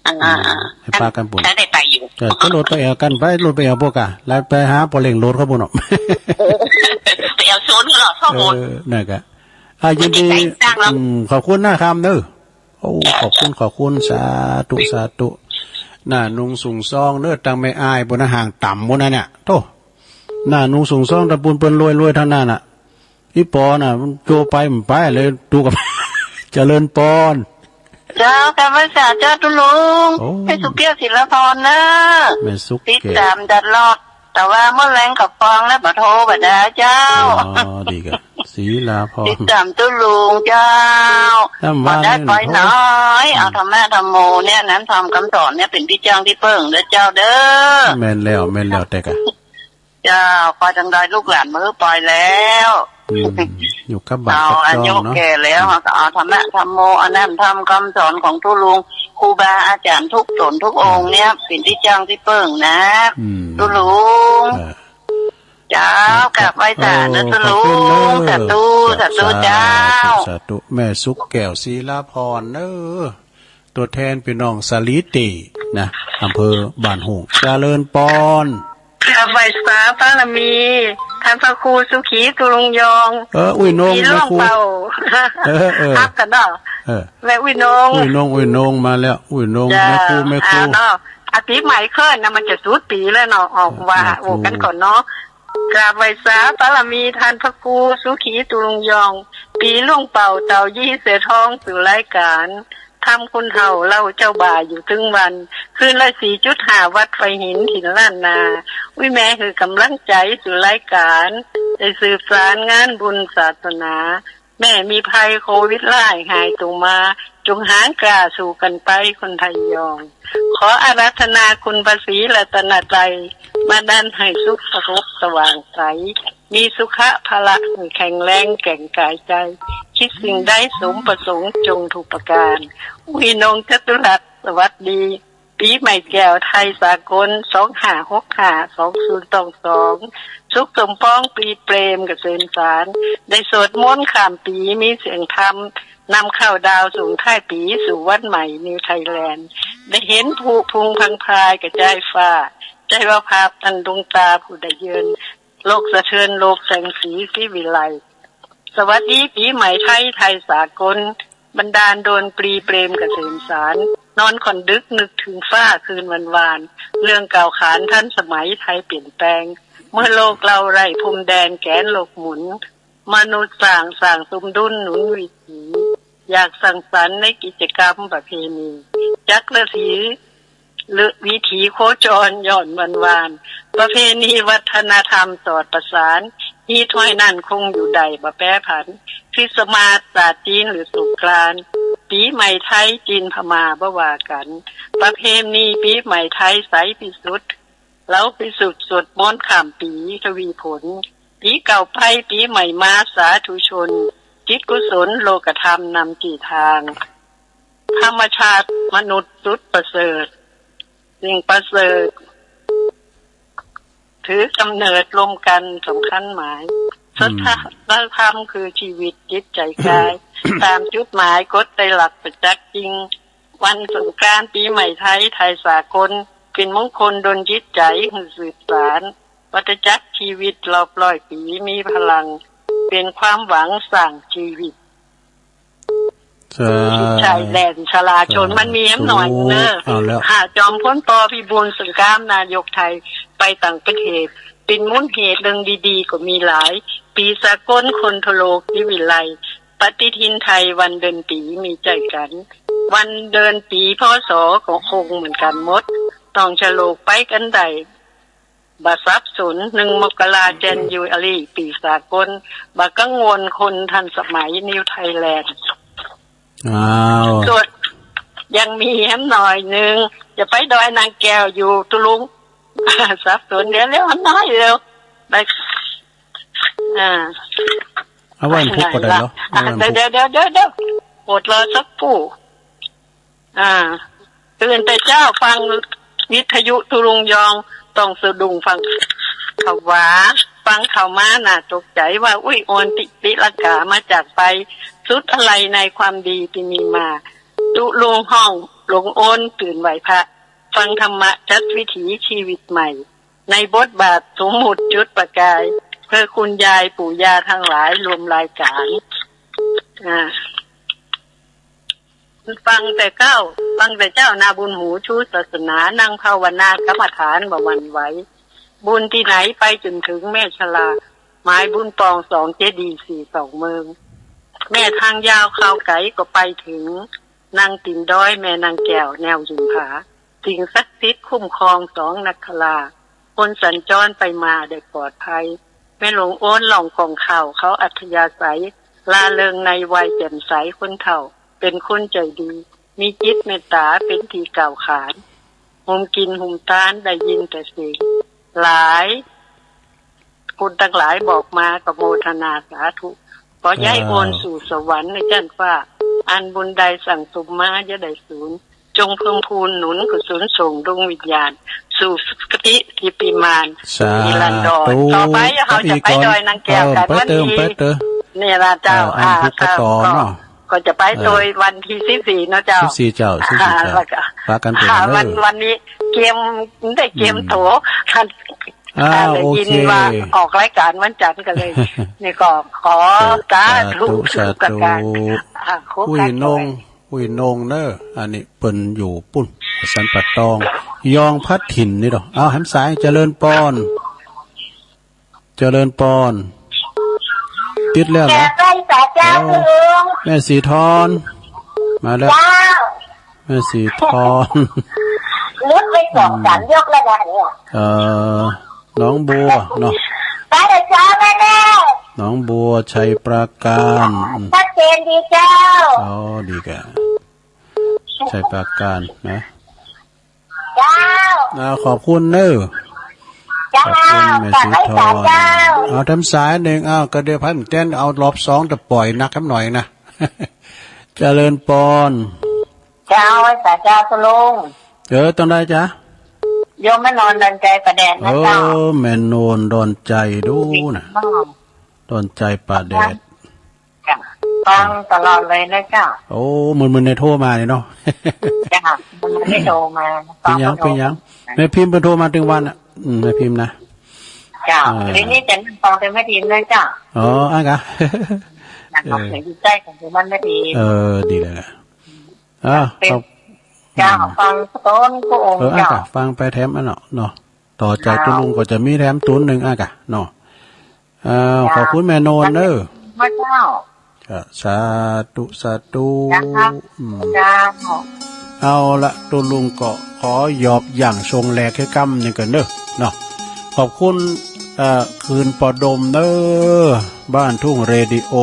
อ่า อืม ให้ปากันบุญ ถ้าได้ไปอยู่ เออ ก็รถไปแอวกันไป รถไปแอวพวกกะ แล้วไปหาปอเล่งรถเขาบุญเนาะ เออ ไปแอวโซนเขาเหรอ ข้อมูล เออ นั่นกะ อ่ะ ยินดี ไม่ได้ใส่ตังค์หรอก อืม ขอบคุณนะครับเนอะ โอ้ ขอบคุณ ขอบคุณ สาธุ สาธุ หน้านุ่งสูงซองเนอะ ตั้งไม่อายบนห่างต่ำบนนั้นเนี่ย โธ่ หน้านุ่งสูงซองตะปูนเปิ้นรวยๆ ทั้งนั้นน่ะ อีปอน่ะ มันโจไปมันไปเลย ดูกับ เจริญปอน เจ้ากราบไหว้สาเจ้าตุ๊ลุง โอ้ แม่สุกแก้วศิลาพรเนอะ แม่สุกแก้ว ติดตามตลอด แต่ว่าเมื่อแรงกับฟองแล้วบ่โทรบ่ได้เจ้า อ๋อ ดีกะ ศิลาพร ติดตามตุ๊ลุงเจ้า น้ำหวาน บ่ได้ไปไหน นี่ เอาธรรมะธรรมโมเนี่ย น้ำธรรมคำสอนเนี่ย เป็นที่จ้างที่เปิ้งเด้อเจ้าเด้อ แม่นแล้ว แม่นแล้ว แต่กะ เจ้า ไปทางใดลูกหลานมือไปแล้ว อืม อยู่กับบ้าน เอา กับ อายุ ช่องเนาะ แก่แล้ว อืม ก็เอาธรรมะธรรมโม เอาน้ำธรรมคำสอนของตุ๊ลุง ครูบาอาจารย์ทุกตนทุกองค์เนี่ย เป็นที่จ้างที่เปิ้งนะ อืม ตุ๊ลุง เออ เจ้า กราบไหว้สาเนอะ เออ ตุ๊ลุง ขอบคุณเนอะ สาธุ สาธุ สาธุ เจ้า สาธุ แม่สุกแก้วศิลาพรเนอะ ตัวแทนพี่น้องสาลีเตนะ อำเภอบ้านโฮง เจริญปอน กราบไหว้สาบารมี ท่านพระครูสุขีตุ๊ลุงยอง เออ อุ้ยนง ปีล่วงเป่า แม่ครู เออ เออ ฮักกันเนาะ เออ แม่อุ้ยนง อุ้ยนง อุ้ยนงมาแล้ว อุ้ยนง เจ้า แม่ครู แม่ครู อ่าเนาะ อ่ะ ปีใหม่เคลื่อนนะ มันจะสุดปีแล้วเนาะ ออกว่า แม่ครู โอ้กันก่อนเนาะ กราบไหว้สาบารมีท่านพระครูสุขีตุ๊ลุงยอง ปีล่วงเป่าเต่ายี่เสือทองสู่รายการ ทำคุณเฒ่าเล่าเจ้าบ่าอยู่ถึงวัน คืนละสี่จุดห้าวัดไฟหินถิ่นล้านนา อุ้ยแม่หือกำลังใจสู่รายการ ได้สืบสานงานบุญศาสนา แม่มีภัยโควิดร้ายหายตัวมา จงหางกล้าสู่กันไปคนไทยยอง ขออาราธนาคุณพระศรีรัตนตรัย มาดันให้สุขสงบสว่างใส มีสุขะพละแข็งแรงแก่งกายใจ คิดสิ่งใดสมประสงค์จงถูกประการ อุ้ยนงจตุรัส สวัสดี ปีใหม่แก้วไทยสากล สองห้าหกห้า สองศูนย์สองสอง สุขสมปองปรีเปรมเกษมสาร ได้สวดมนต์ข้ามปีมีเสียงธรรม นำเข้าดาวส่งท้ายปีสู่วันใหม่นิวไทยแลนด์ ได้เห็นผุพุงพังพรายกระจายฟ้า ใจว่าภาพตันดวงตาผู้ได้เยิน โลกสะเทือนโลกแสงสีสีวิไล สวัสดีปีใหม่ไทย ไทยสากล บันดาลโดนปรีเปรมเกษมสาร นอนค่อนดึกนึกถึงฟ้าคืนวันวาน เรื่องเก่าขานทันสมัยไทยเปลี่ยนแปลง เมื่อโลกเราไร้พรมแดนแกนโลกหมุน มนุษย์สร้างสร้างสมดุลหนุนวิถี อยากสร้างสรรค์ในกิจกรรมประเพณี จักรสีหรือวิถีโคจรย้อนวันวาน ประเพณีวัฒนธรรมสอดประสาน ฮีตห้อยนั่นคงอยู่ได้บ่แปรผัน คริสต์มาสศาสตร์จีนหรือสงกรานต์ ปีใหม่ไทยจีนพม่าบ่ว่ากัน ประเพณีปีใหม่ไทยใสพิสุทธิ์ เราพิสุทธิ์สวดมนต์ข้ามปีทวีผล ปีเก่าไปปีใหม่มาสาธุชน จิตกุศลโลกธรรมนำจี่ทาง ธรรมชาติมนุษย์สุดประเสริฐ สิ่งประเสริฐ ถือกำเนิดรวมกันสำคัญหมาย อืม ศรัทธาธรรมคือชีวิตจิตใจกาย ตามจุดหมายกฎไตรลักษณ์ประจักษ์จริง วันสงกรานต์ปีใหม่ไทย ไทยสากล เป็นมงคลดลจิตใจหื้อสืบสาน วัฏจักรชีวิตรอบร้อยปีมีพลัง เป็นความหวังสร้างชีวิต ใช่ ไทยแลนด์ ชลาชน มันมีแหมหน่อยเนอะ เอาแล้ว หาจอมพล ป.พิบูล สงคราม นายกไทย ไปต่างประเทศ เป็นมูลเหตุเรื่องดีๆ ก็มีหลาย ปีสากล คนทั่วโลก ที่วิไล ปฏิทินไทย วันเดือนปี มีใจกัน วันเดือนปี พ.ศ. ก็คงเหมือนกันหมด ต้องฉลกไปกันได้ บ่สับสน หนึ่ง มกรา แจนยูอารี ปีสากล บ่กังวล คนทันสมัย New Thailand อ้าว ส่วน ยังมีแหมหน่อยหนึ่ง จะไปดอยนางแก้วอยู่ตุลุง สับสน เดี๋ยวเร็ว แหมหน่อยเร็ว ไป อ่า เอาวันพุธก็ได้เหรอ อ่ะ เอาวันพุธ เดี๋ยว เดี๋ยว เดี๋ยว เดี๋ยว อดรอสักครู่ อ่า ตื่นแต่เช้าฟังวิทยุตุลุงยอง ต้องสะดุ้งฟังข่าวหวา ฟังข่าวมาน่าตกใจว่า อุ๊ย อ่อนติติลังกามาจากไป สุดอาลัยในความดีที่มีมา ตุลุงฮ้องหลวงโอนตื่นไหว้พระ ฟังธรรมะจัดวิถีชีวิตใหม่ ในบทบาทสมมุติจุดประกาย เพื่อคุณยายปู่ย่าทั้งหลายรวมรายการ อ่า ฟังแต่เก้า ฟังแต่เจ้าหน้าบุญหูชูศาสนา นั่งภาวนากรรมฐานบ่หวั่นไหว บุญที่ไหนไปจนถึงแม่ชลา หมายบุญปองสองเจดีย์สี่สองเมือง แม่ทางยาวคราวไกลก็ไปถึง นางติ่นดอยแม่นางแก้วแนวหินผา สิ่งศักดิ์สิทธิ์คุ้มครองสองนักขลา คนสัญจรไปมาได้ปลอดภัย แม่หลวงโอนล่องของเขา เขาอัธยาศัย ร่าเริงในวัยแจ่มใส คนเฒ่า เป็นคนใจดี มีจิตเมตตาเป็นที่กล่าวขาน หุมกินหุมตานได้ยินแต่เสียง หลาย คุณทั้งหลายบอกมาก็โมทนาสาธุ ขอยายโอนสู่สวรรค์ในชั้นฟ้า อันบุญใดสั่งสมมาอย่าได้สูญ จงเพิ่มพูนหนุนกุศลส่งดวงวิญญาณ สู่สุคติทิพย์วิมาน สาธุ นิรันดร ต่อไปเขาจะไปดอยนางแก้วกัน เออ ไปเติม วันที่ ไปเติม นี่ล่ะเจ้า เออ อันพุธก็ต่อเนาะ ก็จะไปโดยวันที่สิบสี่เนาะเจ้า สิบสี่เจ้า สิบสี่เจ้า แล้วก็ ปากันไป อ่า เด้อ วัน วันนี้เกม ได้เกมโถ อ้าว ได้ยินว่าออกรายการวันจันทร์ก็เลย นี่ก็ขอสาธุ สาธุ ทุกประการ อ่า ผู้ยนง ผู้ยนงเนอะ อันนี้เปิ้นอยู่ปุ้น สันป่าตอง ยองพัดถิ่นนี่ดอก เอาแหมสาย เจริญปอน เจริญปอน ติดแล้วเหรอ แม่สีทอน มาแล้ว เจ้า แม่สีทอน หลุดไปสองสามยกแล้วนะเนี่ย เอ่อ หนองบัวเนาะ ไปเถอะเจ้าแม่ๆ หนองบัว ชัยปราการ ชัดเจนดีเจ้า อ๋อ ดีกะ ชัยปราการนะ เจ้า อ่า ขอบคุณเนอะ เจ้า ขอบคุณแม่สีทอน เจ้า เอาแถมสายหนึ่ง เอา ก็เดี๋ยวพันแจ้นเอารอบสอง แต่ปล่อยหนักแถมหน่อยนะ เจริญปอน เจ้า ไหว้สาเจ้าคุณลุง เออ ต้องได้จ้ะ โยมแม่นวลดอนใจป่าแดดนะเจ้า เออ แม่นวลดอนใจดูนะ ดอนใจป่าแดด จ้ะ ฟังตลอดเลยนะเจ้า โอ้ มึนๆ ในโทรมาเนี่ยเนาะ จ้ะ มันไม่ได้โทรมา เป็นหยัง เป็นหยัง แม่พิมพ์เปิ้นโทรมาตึงวันอ่ะ อืม แม่พิมพ์นะ เจ้า อ่า ทีนี้จะนั่งฟังแต่แม่พิมพ์นะเจ้า อ๋อ อ่ะกะ นั่งฟัง เออ เสียงจิตใจของมันแม่พิมพ์ เออ ดีเลยนะ อ่า เป็น ครับ เจ้า อืม ฟังต้นพระองค์ เออ อ่ะ เจ้า กะ ฟังไปแถมอันเนาะ เนาะ ต่อจาก เจ้า ตุลุงก็จะมีแถมตูนหนึ่ง อ่ะกะ เนาะ อ้าว เจ้า ขอบคุณแม่นวลเนอะ พระเจ้า จ้ะ สาธุ สาธุ นะครับ อืม เจ้า เอาละ ตุลุงก็ขอหยอบอย่างชงแลแค่กำหนึ่งกันเนอะ เนาะ ขอบคุณ เอ่อ คืนปอดมเนอะ บ้านทุ่งเรดิโอ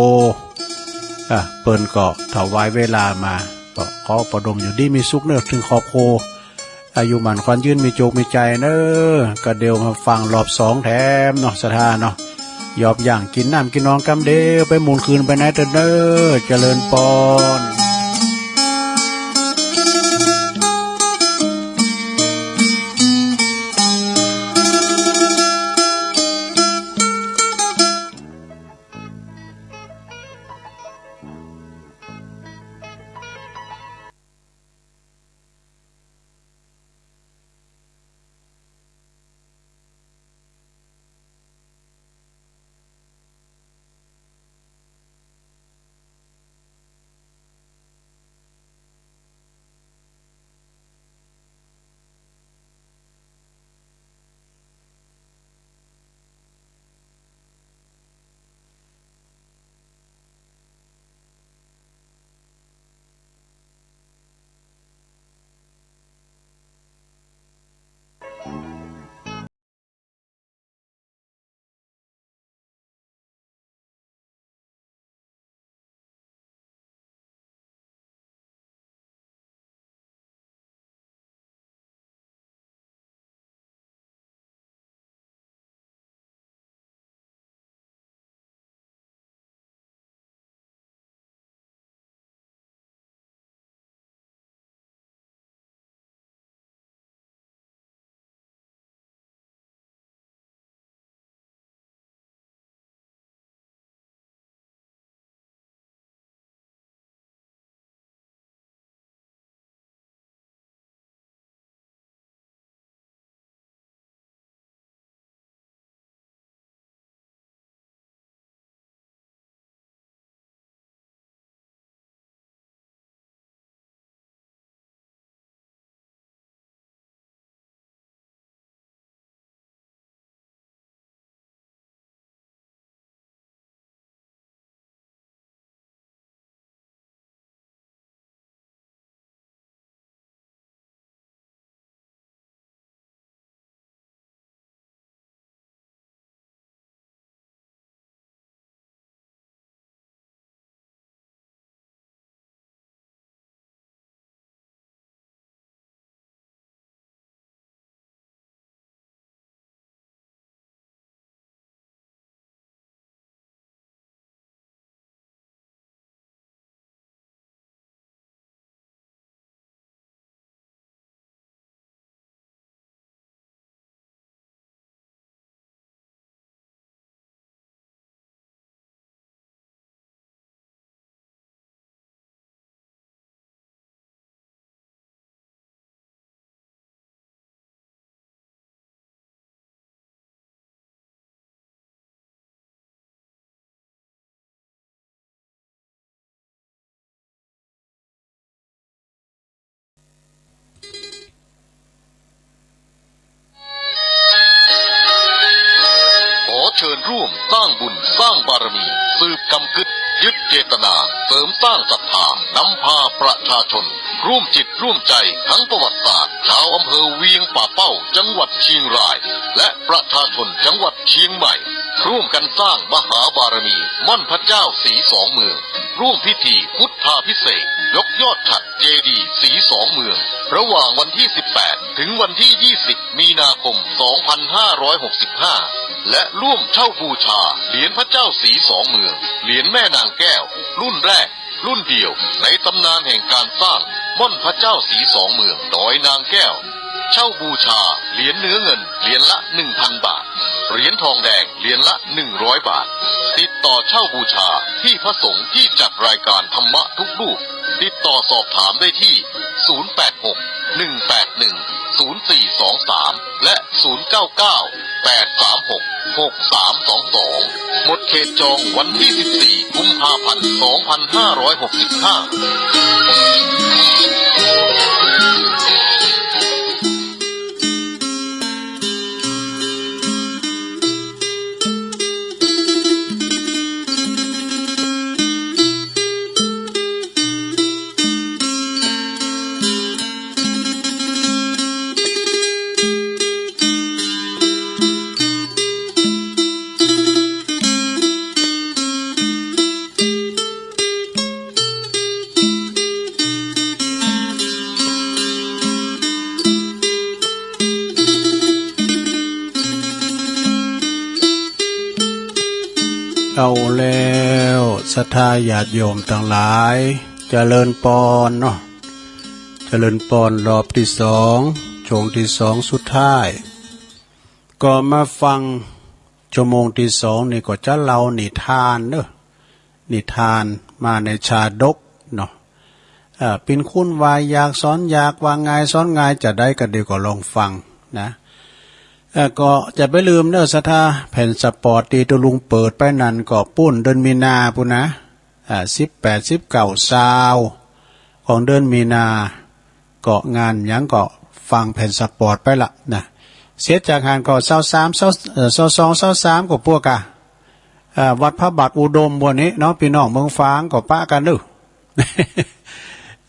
อ่ะ เปิ้นก็ถวายเวลามา ก็ขอปอดมอยู่ดีมีสุขเนอะ ถึงครอบครัว อายุหมั้นขวัญยืน มีโจคมีใจเนอะ ก็เดี๋ยวมาฟังรอบสองแถมเนาะ ศรัทธาเนาะ หยอบอย่างกินน้ำกินนองกำเดียว ไปหมุนคืนไปไหนเถอะเนอะ เจริญปอน ร่วมสร้างบุญสร้างบารมี สืบกำกึด ยึดเจตนา เสริมสร้างศรัทธา นำพาประชาชน ร่วมจิตร่วมใจ ทั้งประวัติศาสตร์ ชาวอำเภอเวียงป่าเป้า จังหวัดเชียงราย และประชาชนจังหวัดเชียงใหม่ ร่วมกันสร้างมหาบารมี ม่อนพระเจ้าศรีสองเมือง ร่วมพิธีพุทธาภิเษก ยกยอดฉัตรเจดีย์ศรีสองเมือง ระหว่างวันที่ สิบแปด ถึงวันที่ ยี่สิบ มีนาคม สองพันห้าร้อยหกสิบห้า และร่วมเช่าบูชาเหรียญพระเจ้าศรีสองเมือง เหรียญแม่นางแก้ว รุ่นแรก รุ่นเดียวในตำนานแห่งการสร้างม่อนพระเจ้าศรีสองเมือง ดอยนางแก้ว เช่าบูชาเหรียญเนื้อเงินเหรียญละ หนึ่งพัน บาท เหรียญทองแดงเหรียญละ หนึ่งร้อย บาท ติดต่อเช่าบูชาที่พระสงฆ์ที่จัดรายการธรรมะทุกรูป ติดต่อสอบถามได้ที่ ศูนย์แปดหก หนึ่งแปดหนึ่ง ศูนย์สี่สองสาม และ ศูนย์เก้าเก้า แปดสามหก หกสามสองสอง หมดเขตจองวันที่ สิบสี่ กุมภาพันธ์ สองพันห้าร้อยหกสิบห้า เอาแล้ว ศรัทธาญาติโยมตังหลาย เจริญปอนเนาะ เจริญปอนรอบที่สอง ช่วงที่สองสุดท้าย ก็มาฟัง ชั่วโมงที่สองนี่ก็จะเล่านิทานเนอะ นิทานมาในชาดกเนาะ เอ่อ เปิ้นคุณว่าอยากสอนอยาก ว่าง่ายสอนง่ายจะได้ก็ดีก็ลองฟังนะ เอ่อ ก็จะไปลืมเนอะ ศรัทธา แผ่นสปอร์ตตี้ตุ๊ลุงเปิดไปนั่นก็ปู้นเดือนมีนาปู้นนะ อ่า สิบแปด สิบเก้า ซาว ของเดือนมีนา ก็งานหยังก็ฟังแผ่นสปอร์ตไปละนะ เสร็จจากหั้นก็ซาวสาม ซาว เอ่อ ซาวสอง ซาวสาม ก็ปวกกะ เอ่อ วัดพระบาทอุดมบ่านี้เนาะ ปี้น้องเมืองฝางก็ปะกั๋นเนาะ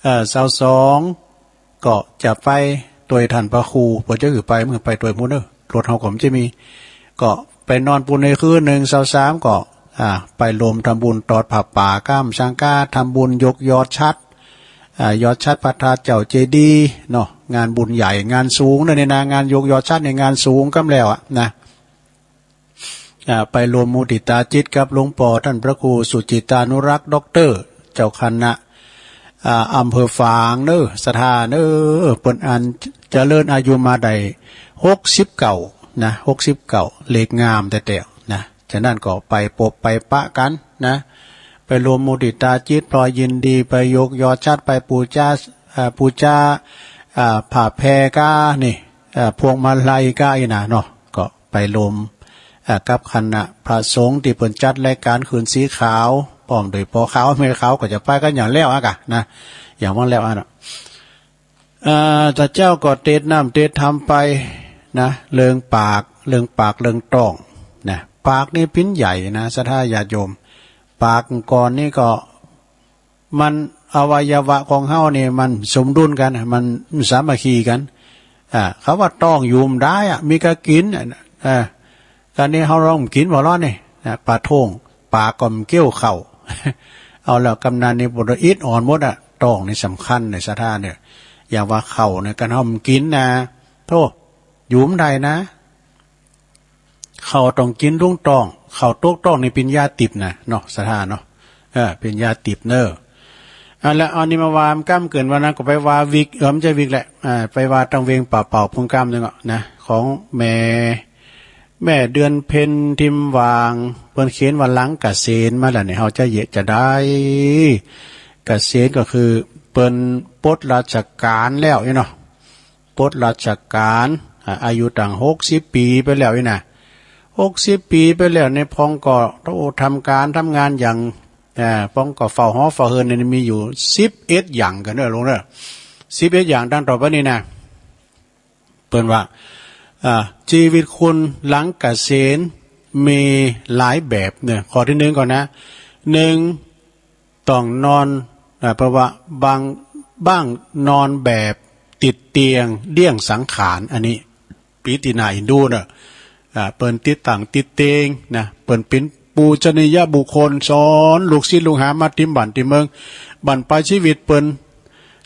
เอ่อ ซาวสอง ก็จะไปตวยท่านพระครู เปิ้นจะหื้อไป เมื่อไปตวยหมู่เนาะ รถเฮาก็บ่มี ก็ไปนอนปู้นในคืนนึ่ง ซาวสาม ก็ อ่า ไปรวมทำบุญตอดผ้าป่าก้ามสังกา ทำบุญยกยอดฉัตร อ่า ยอดฉัตรพระธาตุเจ้าเจดีย์เนาะ งานบุญใหญ่ งานสูงเนาะนี่นะ งานยกยอดฉัตรนี่งานสูงกำแล้วอะนะ อ่า ไปรวมมุติตาจิตกับหลวงป้อท่านพระครูสุจิตานุรักษ์ ด็อกเตอร์ เจ้าคณะ อ่า อำเภอฝางเนาะ ศรัทธาเนาะ เปิ้นอันเจริญอายุมาได้ หกสิบเก้า นะ หกสิบเก้า เลขงามแต๊ๆ นะ ฉะนั้นก็ไปปบไปปะกั๋นนะ ไปรวมมุติตาจิต พลอยยินดี ไปยกยอดฉัตร ไปปู๋จา อ่า ปู๋จา อ่า ผ้าแพรก้านี่ อ่า พวงมาลัยก้าอี้นะเนาะ ก็ไปรวม อ่า กับคณะพระสงฆ์ตี้เปิ้นจัดรายก๋านคืนสีขาว พร้อมโดยป้อขาวแม่ขาว ก็จะไปกั๋นอย่างแล้วอะกะนะ อย่างว่าแล้วอะนะ อ่า ตะเจ้าก็เตศน์น้ำเตศน์ธรรมไปนะ เรื่องปาก เรื่องปากเรื่องต๊องนะ ปากนี่ปิ้นใหญ่นะ ศรัทธาญาติโยม ปากก่อนนี่ก็ มันอวัยวะของเฮานี่มันสมดุลกั๋น มันสามัคคีกั๋น อ่า เขาว่าต๊องอยู่บ่ได้อะ มีก้ากิ๋น อ่า ก๋านนี้เฮาลองกิ๋นบ่ลอนี่ อ่า ปลาท่อง ปากก็บ่เกี่ยวข้าว เอาแล้วกำนันนี่บ่ได้อิดอ่อนหมดอะ ต๊องนี่สำคัญเนี่ย ศรัทธาเนี่ย อย่างว่าข้าวเนี่ย ก๋านเฮาบ่กิ๋นนะ โธ่ อยู่บ่ได้นะ ข้าวต้องกิ๋นลุงต๊อง ข้าวตกต๊องนี่ปิ้นยาติบนะเนาะ ศรัทธาเนาะ เออ ปิ้นยาติบเนาะ อ่ะ แล้วอันนี้มาว่าก้ำเกิ๋นวันนั้นก็ไปว่าวิก เออ บ่ใจ้วิกแหละ อ่า ไปว่าตังเวียงป่าเป่าพุ้นก้ำนึ่งอะนะ ของแม่ แม่เดือนเพ็ญทิมหว่าง เปิ้นเขียนว่าหลังเกษียณมาแล้วนี่ เฮาจะเยียะจะได้ เกษียณก็คือเปิ้นปลดราชก๋านแล้วนี่เนาะ ปลดราชก๋าน อ่า อายุตั้งหกสิบปี๋ไปแล้วนี่นะ หกสิบปี๋ไปแล้วนี่ พ่องก็ โอ้ ทำก๋านทำงานอย่าง อ่า พ่องก็เฝ้าหอเฝ้าเฮือนนี่มีอยู่สิบเอ็ดอย่างกั๋นเนาะลุงเนาะ สิบเอ็ดอย่างดังต่อไปนี้นะ เปิ้นว่า อ่า ชีวิตคุณหลังเกษียณ มีหลายแบบเนี่ย ข้อที่หนึ่งก่อนนะ หนึ่ง ต้องนอน อ่า แปลว่า บาง บ้างนอนแบบติดเตียงเดี้ยงสังขาร อันนี้ ปีตินาอินดูเนอะ อ่า เปิ้นติดตังติดเตียงนะ เปิ้นเป็นปูชนียบุคคล สอนลูกศิษย์ลูกหามาติมบ้านติมเมือง บั้นปลายชีวิตเปิ้น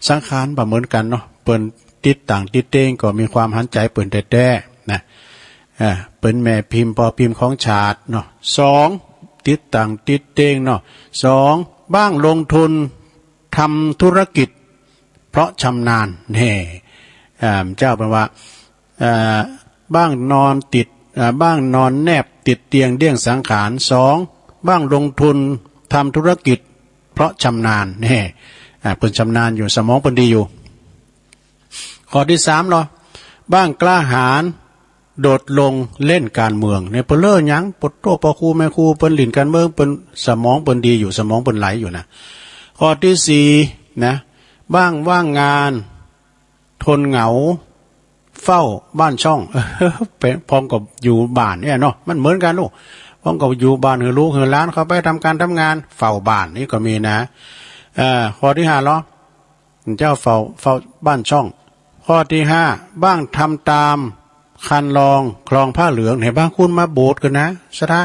สังขารบ่เหมือนกันเนาะ เปิ้นติดตังติดเตียงก็มีความหันใจเปิ้นแต๊ๆ นะ อ่า เปิ้นแม่พิมพ์พ่อพิมพ์ของชาติเนาะ สอง ติดตังติดเตียงเนาะ สอง บ้างลงทุนทำธุรกิจ เพราะชำนาญ แน่ อ่า เจ้าเปิ้นว่า อ่า บ้างนอนติด อ่า บ้างนอนแนบติดเตียงเดี้ยงสังขาร สอง บ้างลงทุนทำธุรกิจ เพราะชำนาญ แน่ อ่า เปิ้นชำนาญอยู่ สมองเปิ้นดีอยู่ ข้อที่สามเนาะ บ้างกล้าหาญโดดลงเล่นการเมือง เนี่ย เปิ้นเล่นหยัง ปะโต้ พ่อครูแม่ครู เปิ้นหลิ้นการเมือง เปิ้นสมองเปิ้นดีอยู่ สมองเปิ้นไหลอยู่นะ ข้อที่สี่นะ บ้างว่างงาน ทนเหงา เฝ้าบ้านช่อง เป๋น พองก็อยู่บ้านเนี่ยเนาะ มันเหมือนกันลูก พองก็อยู่บ้านหื้อลูกหื้อหลานเข้าไปทำการทำงาน เฝ้าบ้านนี่ก็มีนะ เอ่อ ข้อที่ห้าเนาะ เจ้าเฝ้า เฝ้าบ้านช่อง ข้อที่ห้า บ้างทำตามคันลองคลองผ้าเหลือง เนี่ย บางคนมาโบสถ์กันนะ ศรัทธา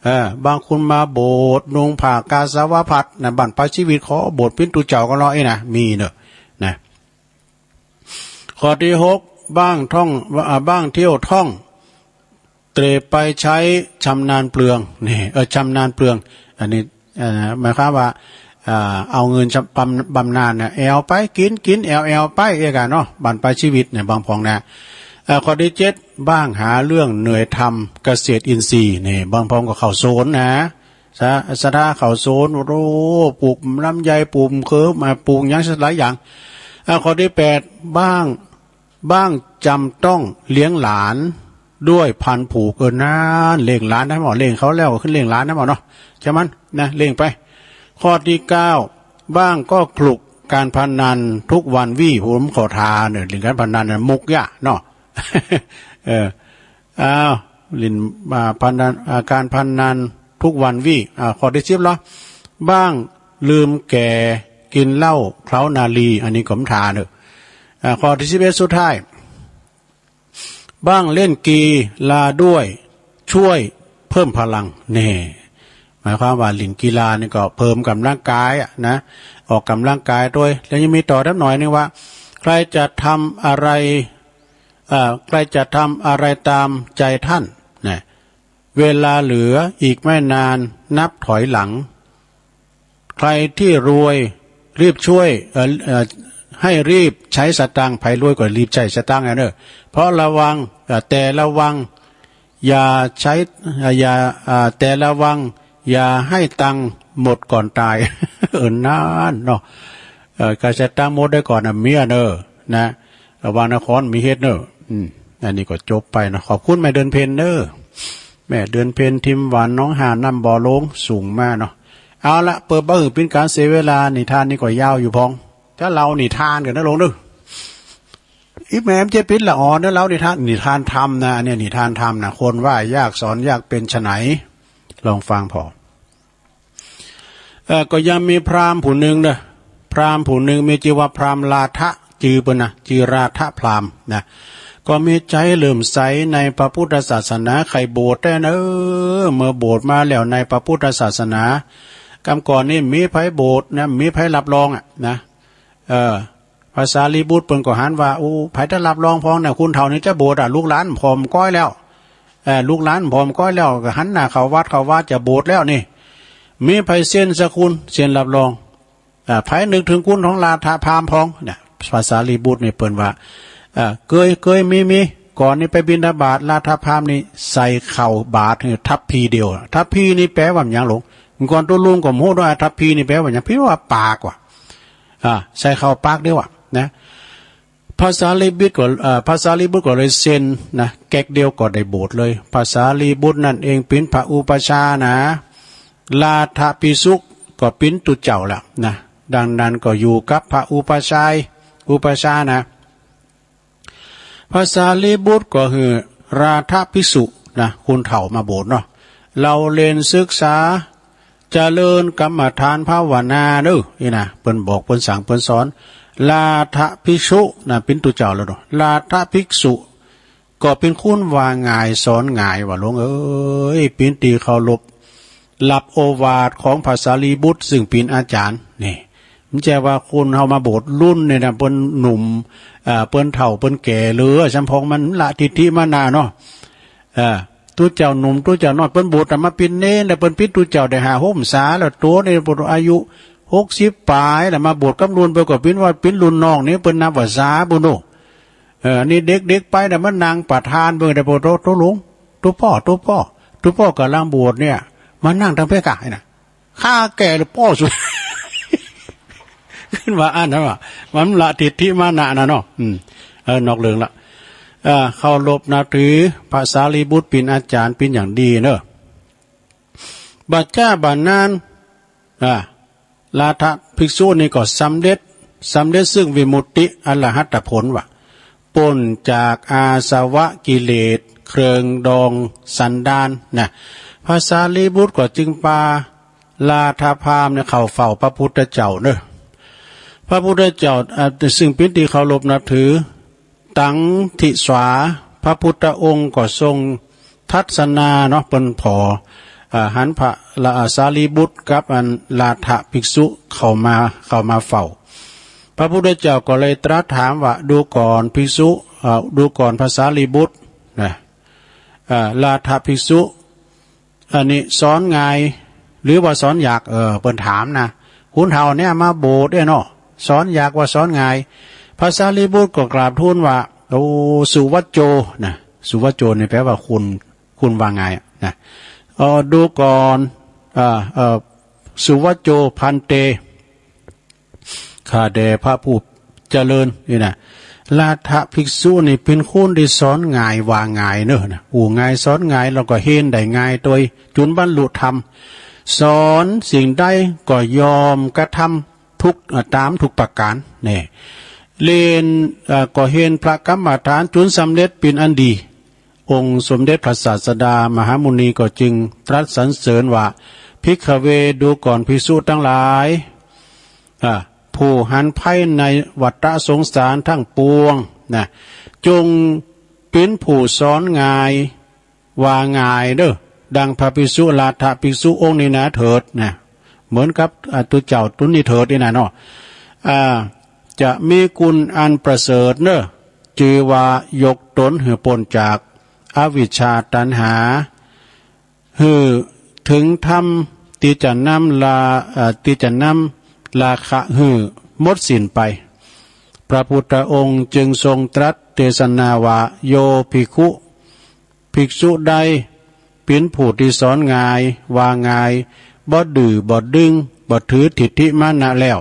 เออ บางคนมาโบสถ์ นุ่งผ้ากาสาวพัสตร์นะ บั้นปลายชีวิตขอโบสถ์เป๋นตุ๊เจ้าก็รอเอ้ยนะ มีเนอะ นะ ข้อที่หก บ้างท่อง อ่า บ้างเที่ยวท่อง เตร่ไปใช้ชำนาญเปลือง นี่ เออ ชำนาญเปลือง อันนี้ เอ่อ หมายความว่า อ่า เอาเงินชำ บำ บำนาญเนี่ย แอ่วไป กิ๋น กิ๋น แอ่ว แอ่วไป เอ้ยกะเนาะ บั้นปลายชีวิตเนี่ย บางพองนะ เอ่อ ข้อที่เจ็ด บ้างหาเรื่องเหนื่อยทำเกษตรอินทรีย์ นี่ บางพองก็เข้าสวนนะ ศรัทธา ศรัทธาเข้าสวน โอ้ ปลูกลำไย ปลูกมะเขือ มาปลูกหยังหลายอย่าง อ่า ข้อที่แปด บ้าง บ้างจำต้องเลี้ยงหลานด้วยพันผูก เออ นั่น เลี้ยงหลานได้บ่ เลี้ยงเขาแล้วก็ขึ้นเลี้ยงหลานได้บ่เนาะ ใช่มันนะ เลี้ยงไป ข้อที่เก้า บ้างก็คลุกการพนันทุกวัน วี้ ผมขอทานเนี่ย เล่นการพนันน่ะ มุกยะเนาะ เออ อ้าว เล่น อ่า พนัน อ่า การพนันทุกวัน วี้ อ่า ข้อที่สิบเนาะ บ้างลืมแก่กินเหล้าเคล้านารี อันนี้ก็ผมทานเนอะ อ่า ข้อที่สิบเอ็ดสุดท้าย บ้างเล่นกีฬาด้วยช่วยเพิ่มพลัง นี่ หมายความว่าเล่นกีฬานี่ก็เพิ่มกำลังกายอะนะ ออกกำลังกายด้วย แล้วยังมีต่อแถมหน่อยนึงว่า ใครจะทำอะไร เอ่อ ใครจะทำอะไรตามใจท่าน นะ เวลาเหลืออีกไม่นานนับถอยหลัง ใครที่รวยรีบช่วย เอ่อ เอ่อ ให้รีบใช้สตางค์ ใผรวยก็รีบใช้สตางค์อะเนอะ เพราะระวัง เอ่อ แต่ระวัง อย่าใช้ เอ่อ อย่า เอ่อ แต่ระวัง อย่าให้ตังค์หมดก่อนตาย เออ นั่นเนาะ เอ่อ ก็ใช้ตังค์หมดได้ก่อนนะเมียเนอะ นะ ระวังนะ ค้อนมีเฮ็ดเนอะ อืม อันนี้ก็จบไปนะ ขอบคุณแม่เดือนเพ็ญเนอะ แม่เดือนเพ็ญ ทิมหวาน หนองหาน น้ำบ่อโลง ส่งมาเนาะ เอาละ เปิดบ่หื้อเป๋นก๋านเสียเวลา นิทานนี่ก็ยาวอยู่พอง ถ้าเล่านิทานกั๋นนะลงเนอะ อีแม่มันจะปิดละอ่อนเนอะ เล่านิทาน นิทานธรรมนะ อันเนี้ยนิทานธรรมนะ คนว่ายากสอนยากเป๋นไฉน ลองฟังผ่อ เอ่อ ก็ยังมีพราหมณ์ผู้หนึ่งเนอะ พราหมณ์ผู้หนึ่งมีจื้อว่าพราหมณ์ราธะ จื้อเปิ้นนะ จื้อราธะพราหมณ์นะ ก็มีใจ๋เลื่อมใสในพระพุทธศาสนา ใค่บวชแต๊เนอะ เมื่อบวชมาแล้วในพระพุทธศาสนา กำก่อนนี่มีใผบวชนะ มีใผรับรองอะนะ เออ พระสารีบุตรเปิ้นก็หันว่า โอ้ ใผจะรับรองพองนะ คนเฒ่านี่จะบวชอะ ลูกหลานผอมก้อยแล้ว เออ ลูกหลานผอมก้อยแล้ว ก็หันหน้าเข้าวัดเข้าวาจะบวชแล้วนี่ มีใผเซ็นสักคน เซ็นรับรอง เออ ใผนึกถึงคุณของราธะพราหมณ์พองเนี่ย พระสารีบุตรนี่เปิ้นว่า เออ เกย เกย มี มี ก่อนนี่ไปบิณฑบาต ราธะพราหมณ์นี่ใส่ข้าวบาตรหื้อทัพพีเดียว ทัพพีนี่แป๋ว่าหยังลง ก่อนตุ๊ลุงก็บ่ฮู้เนาะ ทัพพีนี่แป๋ว่าหยัง พีว่าปากว่ะ อ่า ใส่ข้าวปากเดียวอะนะ พระสารีบุตรก็ เอ่อ พระสารีบุตรก็เลยเซ็นนะ แก๊กเดียวก็ได้บวชเลย พระสารีบุตรนั่นเองเป๋นพระอุปัชฌาย์นะ ราธะภิกษุก็เป๋นตุ๊เจ้าแล้วนะ ดังนั้นก็อยู่กับพระอุปัชฌาย์ อุปัชฌาย์นะ พระสารีบุตรก็หื้อราธะภิกษุ นะ คนเฒ่ามาบวชเนาะ เล่าเรียนศึกษา เจริญกรรมฐานภาวนาเด้อ นี่นะ เปิ้นบอก เปิ้นสั่ง เปิ้นสอน ราธภิกษุนะ เป็นตุ๊เจ้าแล้วเนาะ ราธภิกษุ ก็เป็นคนว่าง่ายสอนง่าย ว่าหลวงเอ้ย เป็นตี้เคารพ รับโอวาทของพระสารีบุตร ซึ่งเป็นอาจารย์ นี่ มันใจ้ว่าคนเฮามาบวชรุ่นนี่นะ เปิ้นหนุ่ม เอ่อ เปิ้นเฒ่า เปิ้นแก่ หรือสำพองมันละทิฏฐิมานะเนาะ เอ่อ ตุ๊เจ้าหนุ่ม ตุ๊เจ้าน้อย เปิ้นบวชมาเป็นเณร แล้วเปิ้นเป็นตุ๊เจ้าได้ห้าหกพรรษา แล้วตัวนี่เปิ้นอายุหกสิบปลาย แล้วมาบวชกับรุ่น เปิ้นก็เป็นว่าเป็นรุ่นน้องนี่ เปิ้นนับว่าสาปุ้นโน เออ นี่เด็กๆ ไปนะ มันนั่งประธานเบิ่งได้ โอ้โต โตหลวง โตป้อ โตป้อ โตป้อกำลังบวชเนี่ย มานั่งตางเป๊กอะ ไอ้น่ะ ข้าแก่หรือป้อสุด ขึ้นว่าอันนั้นว่า มันละทิฏฐิมานะนะเนาะ อืม เออ นอกเรื่องละ เออ เคารพนับถือ พระสารีบุตรเป็นอาจารย์เป็นอย่างดีเนอะ บัดจ้าบัดนั้น อ่า ราธภิกษุนี่ก็สำเร็จ สำเร็จซึ่งวิมุตติอรหัตผลว่ะ ปล้นจากอาสวะกิเลสเครื่องดองสันดานนะ พระสารีบุตรก็จึงปาราธพราหมณ์เนี่ยเข้าเฝ้าพระพุทธเจ้าเนอะ พระพุทธเจ้า อ่า ซึ่งเป็นที่เคารพนับถือ ตังทิสา พระพุทธองค์ก็ทรงทัศนาเนาะ เปิ้นผ่อ อ่า หันพระละ อ่า สารีบุตรกับอันราธภิกษุเข้ามา เข้ามาเฝ้า พระพุทธเจ้าก็เลยตรัสถามว่า ดูก่อนภิกษุ อ่า ดูก่อนพระสารีบุตรนะ อ่า ราธภิกษุ อันนี้สอนง่าย หรือว่าสอนยาก เออ เปิ้นถามนะ คนเฒ่าเนี่ยมาบวชเนี่ยเนาะ สอนยากว่าสอนง่าย พระสารีบุตรก็กราบทูลว่า โอ้ สุวัจโจ นะ สุวัจโจนี่แปลว่าคุณ คุณว่าง่ายอะนะ เออ ดูก่อน เออ เออ สุวัจโจ ภันเต ข้าแต่พระผู้เจริญ นี่นะ ราธภิกษุนี่เป็นคนที่สอนง่ายว่าง่ายเนอะนะ อู้ง่ายสอนง่าย แล้วก็เฮงได้ง่าย โดยจุนบรรลุธรรม สอนสิ่งใดก็ยอมกระทำทุก อ่า ตามทุกประการ เนี่ย เฮง อ่า ก็เฮงพระกรรมฐานจุนสำเร็จเป็นอันดี องค์สมเด็จพระศาสดามหามุนีก็จึงตรัสสรรเสริญว่า ภิกขเว ดูก่อนภิกษุทั้งหลาย อ่า ผู้หันภัยในวัฏสงสารทั้งปวงนะ จงเป็นผู้สอนง่ายว่าง่ายเด้อ ดังพระภิกษุราธภิกษุองค์นี้นาเถิดนะ เหมือนกับ อ่า ตุ๊เจ้าตุ๊นี้เถิดนี่นะเนาะ อ่า จะมีคุณอันประเสริฐเนอะ จื่อว่ายกตนหื้อป๊นจากอวิชชาตัณหา หื้อถึงธรรมตี้จะนำลา เอ่อ ตี้จะนำราคะหื้อหมดสิ้นไป พระพุทธองค์จึงทรงตรัสเทศนาว่า โยภิกขุ ภิกษุใดเป็นผู้ที่สอนง่ายว่าง่าย บ่ดื้อบ่ดึง บ่ถือทิฏฐิมานะแล้ว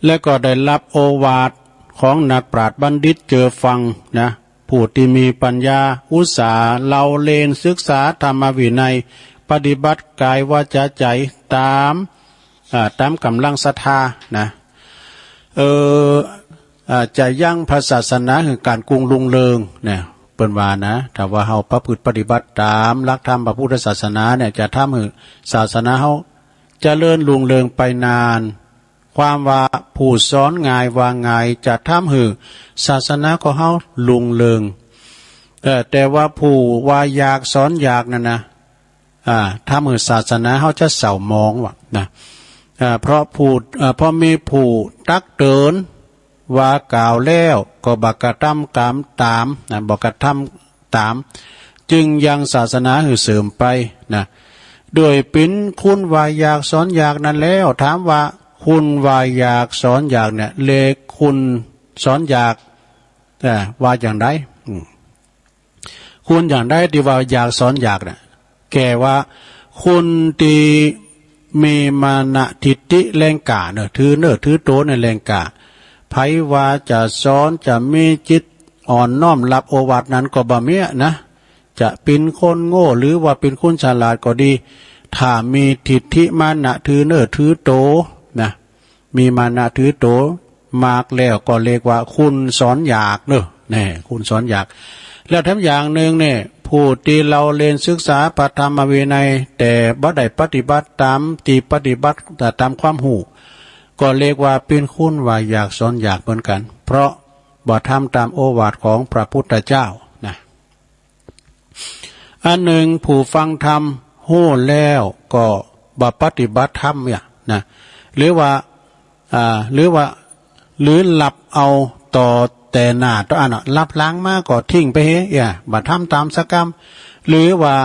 และก็ได้รับโอวาทของนักปราชญ์บัณฑิตเจอฟังนะ ผู้ที่มีปัญญาอุตสาห์เล่าเรียนศึกษาธรรมวินัย ปฏิบัติกายวาจาใจตาม อ่า ตามกำลังศรัทธานะ เออ อ่า จะยังพระศาสนาหื้อก้าวรุ่งเรืองนะ เปิ้นว่านะ ถ้าว่าเฮาประพฤติปฏิบัติตามหลักธรรมพระพุทธศาสนาเนี่ย จะทำหื้อศาสนาเฮาเจริญรุ่งเรืองไปนาน ความว่าผู้สอนง่ายว่าง่ายจะทำหื้อศาสนาของเฮารุ่งเรือง เออ แต่ว่าผู้ว่ายากสอนยากนั่นนะ อ่า ทำหื้อศาสนาเฮาจะเศร้าหมองว่ะนะ อ่า เพราะผู้ อ่า เพราะมีผู้ตักเตือนว่ากล่าวแล้วก็บ่กระทำตาม ตามนะ บ่กระทำตาม จึงยังศาสนาหื้อเสื่อมไปนะ ด้วยเป็นคุณว่ายากสอนยากนั้นแล้ว ถามว่าคุณว่ายากสอนยากเนี่ย เลขคุณสอนยาก เอ่อ ว่าอย่างไร อืม คนอย่างใดที่ว่ายากสอนยากน่ะ แก่ว่าคนที่มีมานะทิฏฐิแรงกล้าเนอะ ถือเนอะถือโตในแรงกล้า ไผว่าจะสอนจะมีจิตอ่อนน้อมรับโอวาทนั้นก็บ่เมียนะ จะเป็นคนโง่หรือว่าเป็นคนฉลาดก็ดี ถ้ามีทิฏฐิมานะถือเนอะถือโตนะ มีมานะถือโตมากแล้วก็เรียกว่าคนสอนยากเนอะ แน่ คนสอนยาก แล้วแถมอย่างหนึ่งเนี่ย ผู้ที่เล่าเรียนศึกษาพระธรรมวินัย แต่บ่ได้ปฏิบัติตามที่ปฏิบัติตามความรู้ ก็เรียกว่าเป็นคนว่าอยากสอนอยากเหมือนกัน เพราะบ่ทำตามโอวาทของพระพุทธเจ้านะ อันหนึ่ง ผู้ฟังธรรมรู้แล้วก็บ่ปฏิบัติธรรมเนี่ยนะ หรือว่า อ่า หรือว่า หรือหลับเอาต่อแต่หน้าต่ออันน่ะ หลับหลังมาก็ทิ้งไปเฮย อย่าบ่ทำตามสักกำ หรือว่า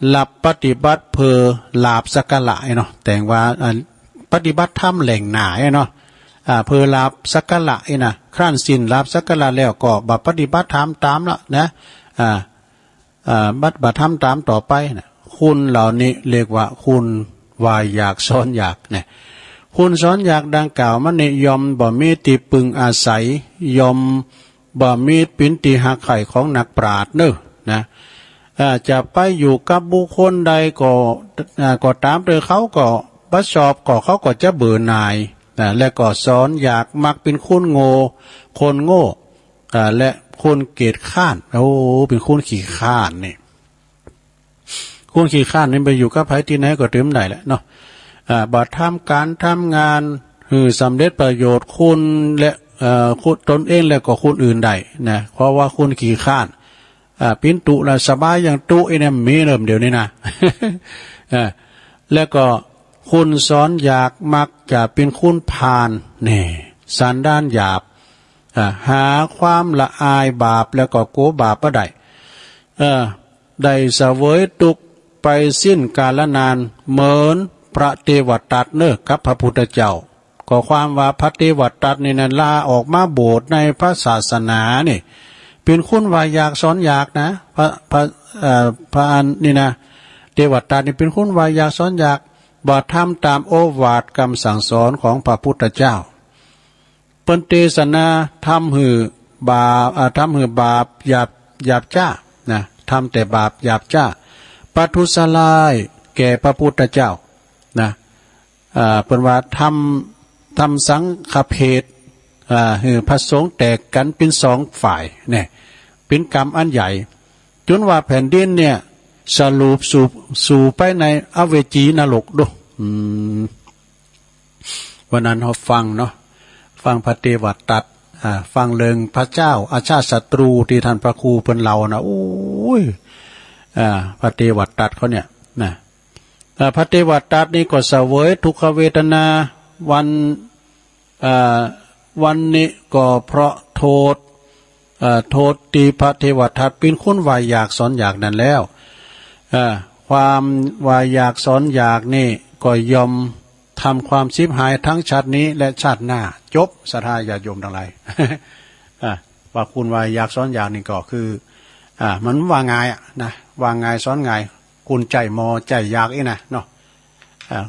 หลับปฏิบัติเพื่อลาภสักการะไอ้เนาะ แต่งว่า อ่า ปฏิบัติธรรมแหล่งหน้าไอ้เนาะ อ่า เพื่อลาภสักการะไอ้นะ ครั้นสิ้นลาภสักการะแล้วก็บ่ปฏิบัติธรรมตามละนะ อ่า อ่า บ่ บ่ทำตามต่อไปนะ คนเหล่านี้เรียกว่าคนว่าอยากสอนอยากนะ คนสอนอยากดังกล่าวมานี้ย่อมบ่มีที่พึ่งอาศัย ย่อมบ่มีเป็นที่ฮักใคร่ของนักปราชญ์เนอะนะ อ่า จะไปอยู่กับบุคคลใดก็ อ่า ก็ตามเถอะ เขาก็บ่ชอบ ก็เขาก็จะเบื่อหน่ายนะ และก็สอนอยาก มักเป็นคนโง่ คนโง่ อ่า และคนเกียจคร้าน โอ้ เป็นคนขี้คร้านนี่ คนขี้คร้านนี่ไปอยู่กับใผที่ไหนก็เติมได้แหละเนาะ อ่า บ่ทำการทำงานหื้อสำเร็จประโยชน์คนและ เอ่อ คน ตนเองและก็คนอื่นได้นะ เพราะว่าคนขี้คร้าน อ่า เป็นตุ๊ละ สบายอย่างตุ๊ไอ้เนี่ย มีเริ่มเดี๋ยวนี้นะ อ่า แล้วก็คนสอนอยากมักจะเป็นคนพาลนี่ สันดานหยาบ อ่า หาความละอายบาปแล้วก็กลัวบาปบ่ได้ เออ ได้เสวยทุกข์ไปสิ้นกาลนาน เหมือนพระเทวทัตเนอะกับพระพุทธเจ้า ก็ความว่าพระเทวทัตนี่นะ ลาออกมาบวชในพระศาสนานี่ เป็นคนว่าอยากสอนอยากนะ พระ พระ เอ่อ พระอันนี่นะ เทวทัตนี่เป็นคนว่าอยากสอนอยาก บ่ทำตามโอวาทคำสั่งสอนของพระพุทธเจ้า เปิ้นเตสนาทำหื้อบาป อ่า ทำหื้อบาปหยาบ หยาบจ้านะ ทำแต่บาปหยาบจ้า ประทุษร้ายแก่พระพุทธเจ้านะ อ่า เปิ้นว่าทำ ทำสังฆเพศ อ่า หื้อพระสงฆ์แตกกันเป็นสองฝ่ายเนี่ย เป็นกรรมอันใหญ่ จนว่าแผ่นดินเนี่ย สรุปสู่ สู่ไปในอเวจีนรกดู อืม วันนั้นเราฟังเนาะ ฟังพระเทวทัต อ่า ฟังเรื่องพระเจ้าอาชาติศัตรูที่ท่านพระครูเปิ้นเล่านะ โอ้ย อ่า พระเทวทัตเขาเนี่ยนะ อ่า พระเทวทัตนี่ก็เสวยทุกขเวทนา วัน อ่า วันนี้ก็เพราะโทษ อ่า โทษที่พระเทวทัตเป็นคนว่าอยากสอนอยากนั่นแล้ว อ่า ความว่าอยากสอนอยากนี่ก็ย่อมทำความชิบหายทั้งชาตินี้และชาติหน้า จบ ศรัทธาญาติโยมทั้งหลาย อ่า ว่าคนว่าอยากสอนอยากนี่ก็คือ อ่า มันว่าง่ายอะนะ ว่าง่ายสอนง่าย คนใจหมอใจอยากอีนะเนาะ อ่า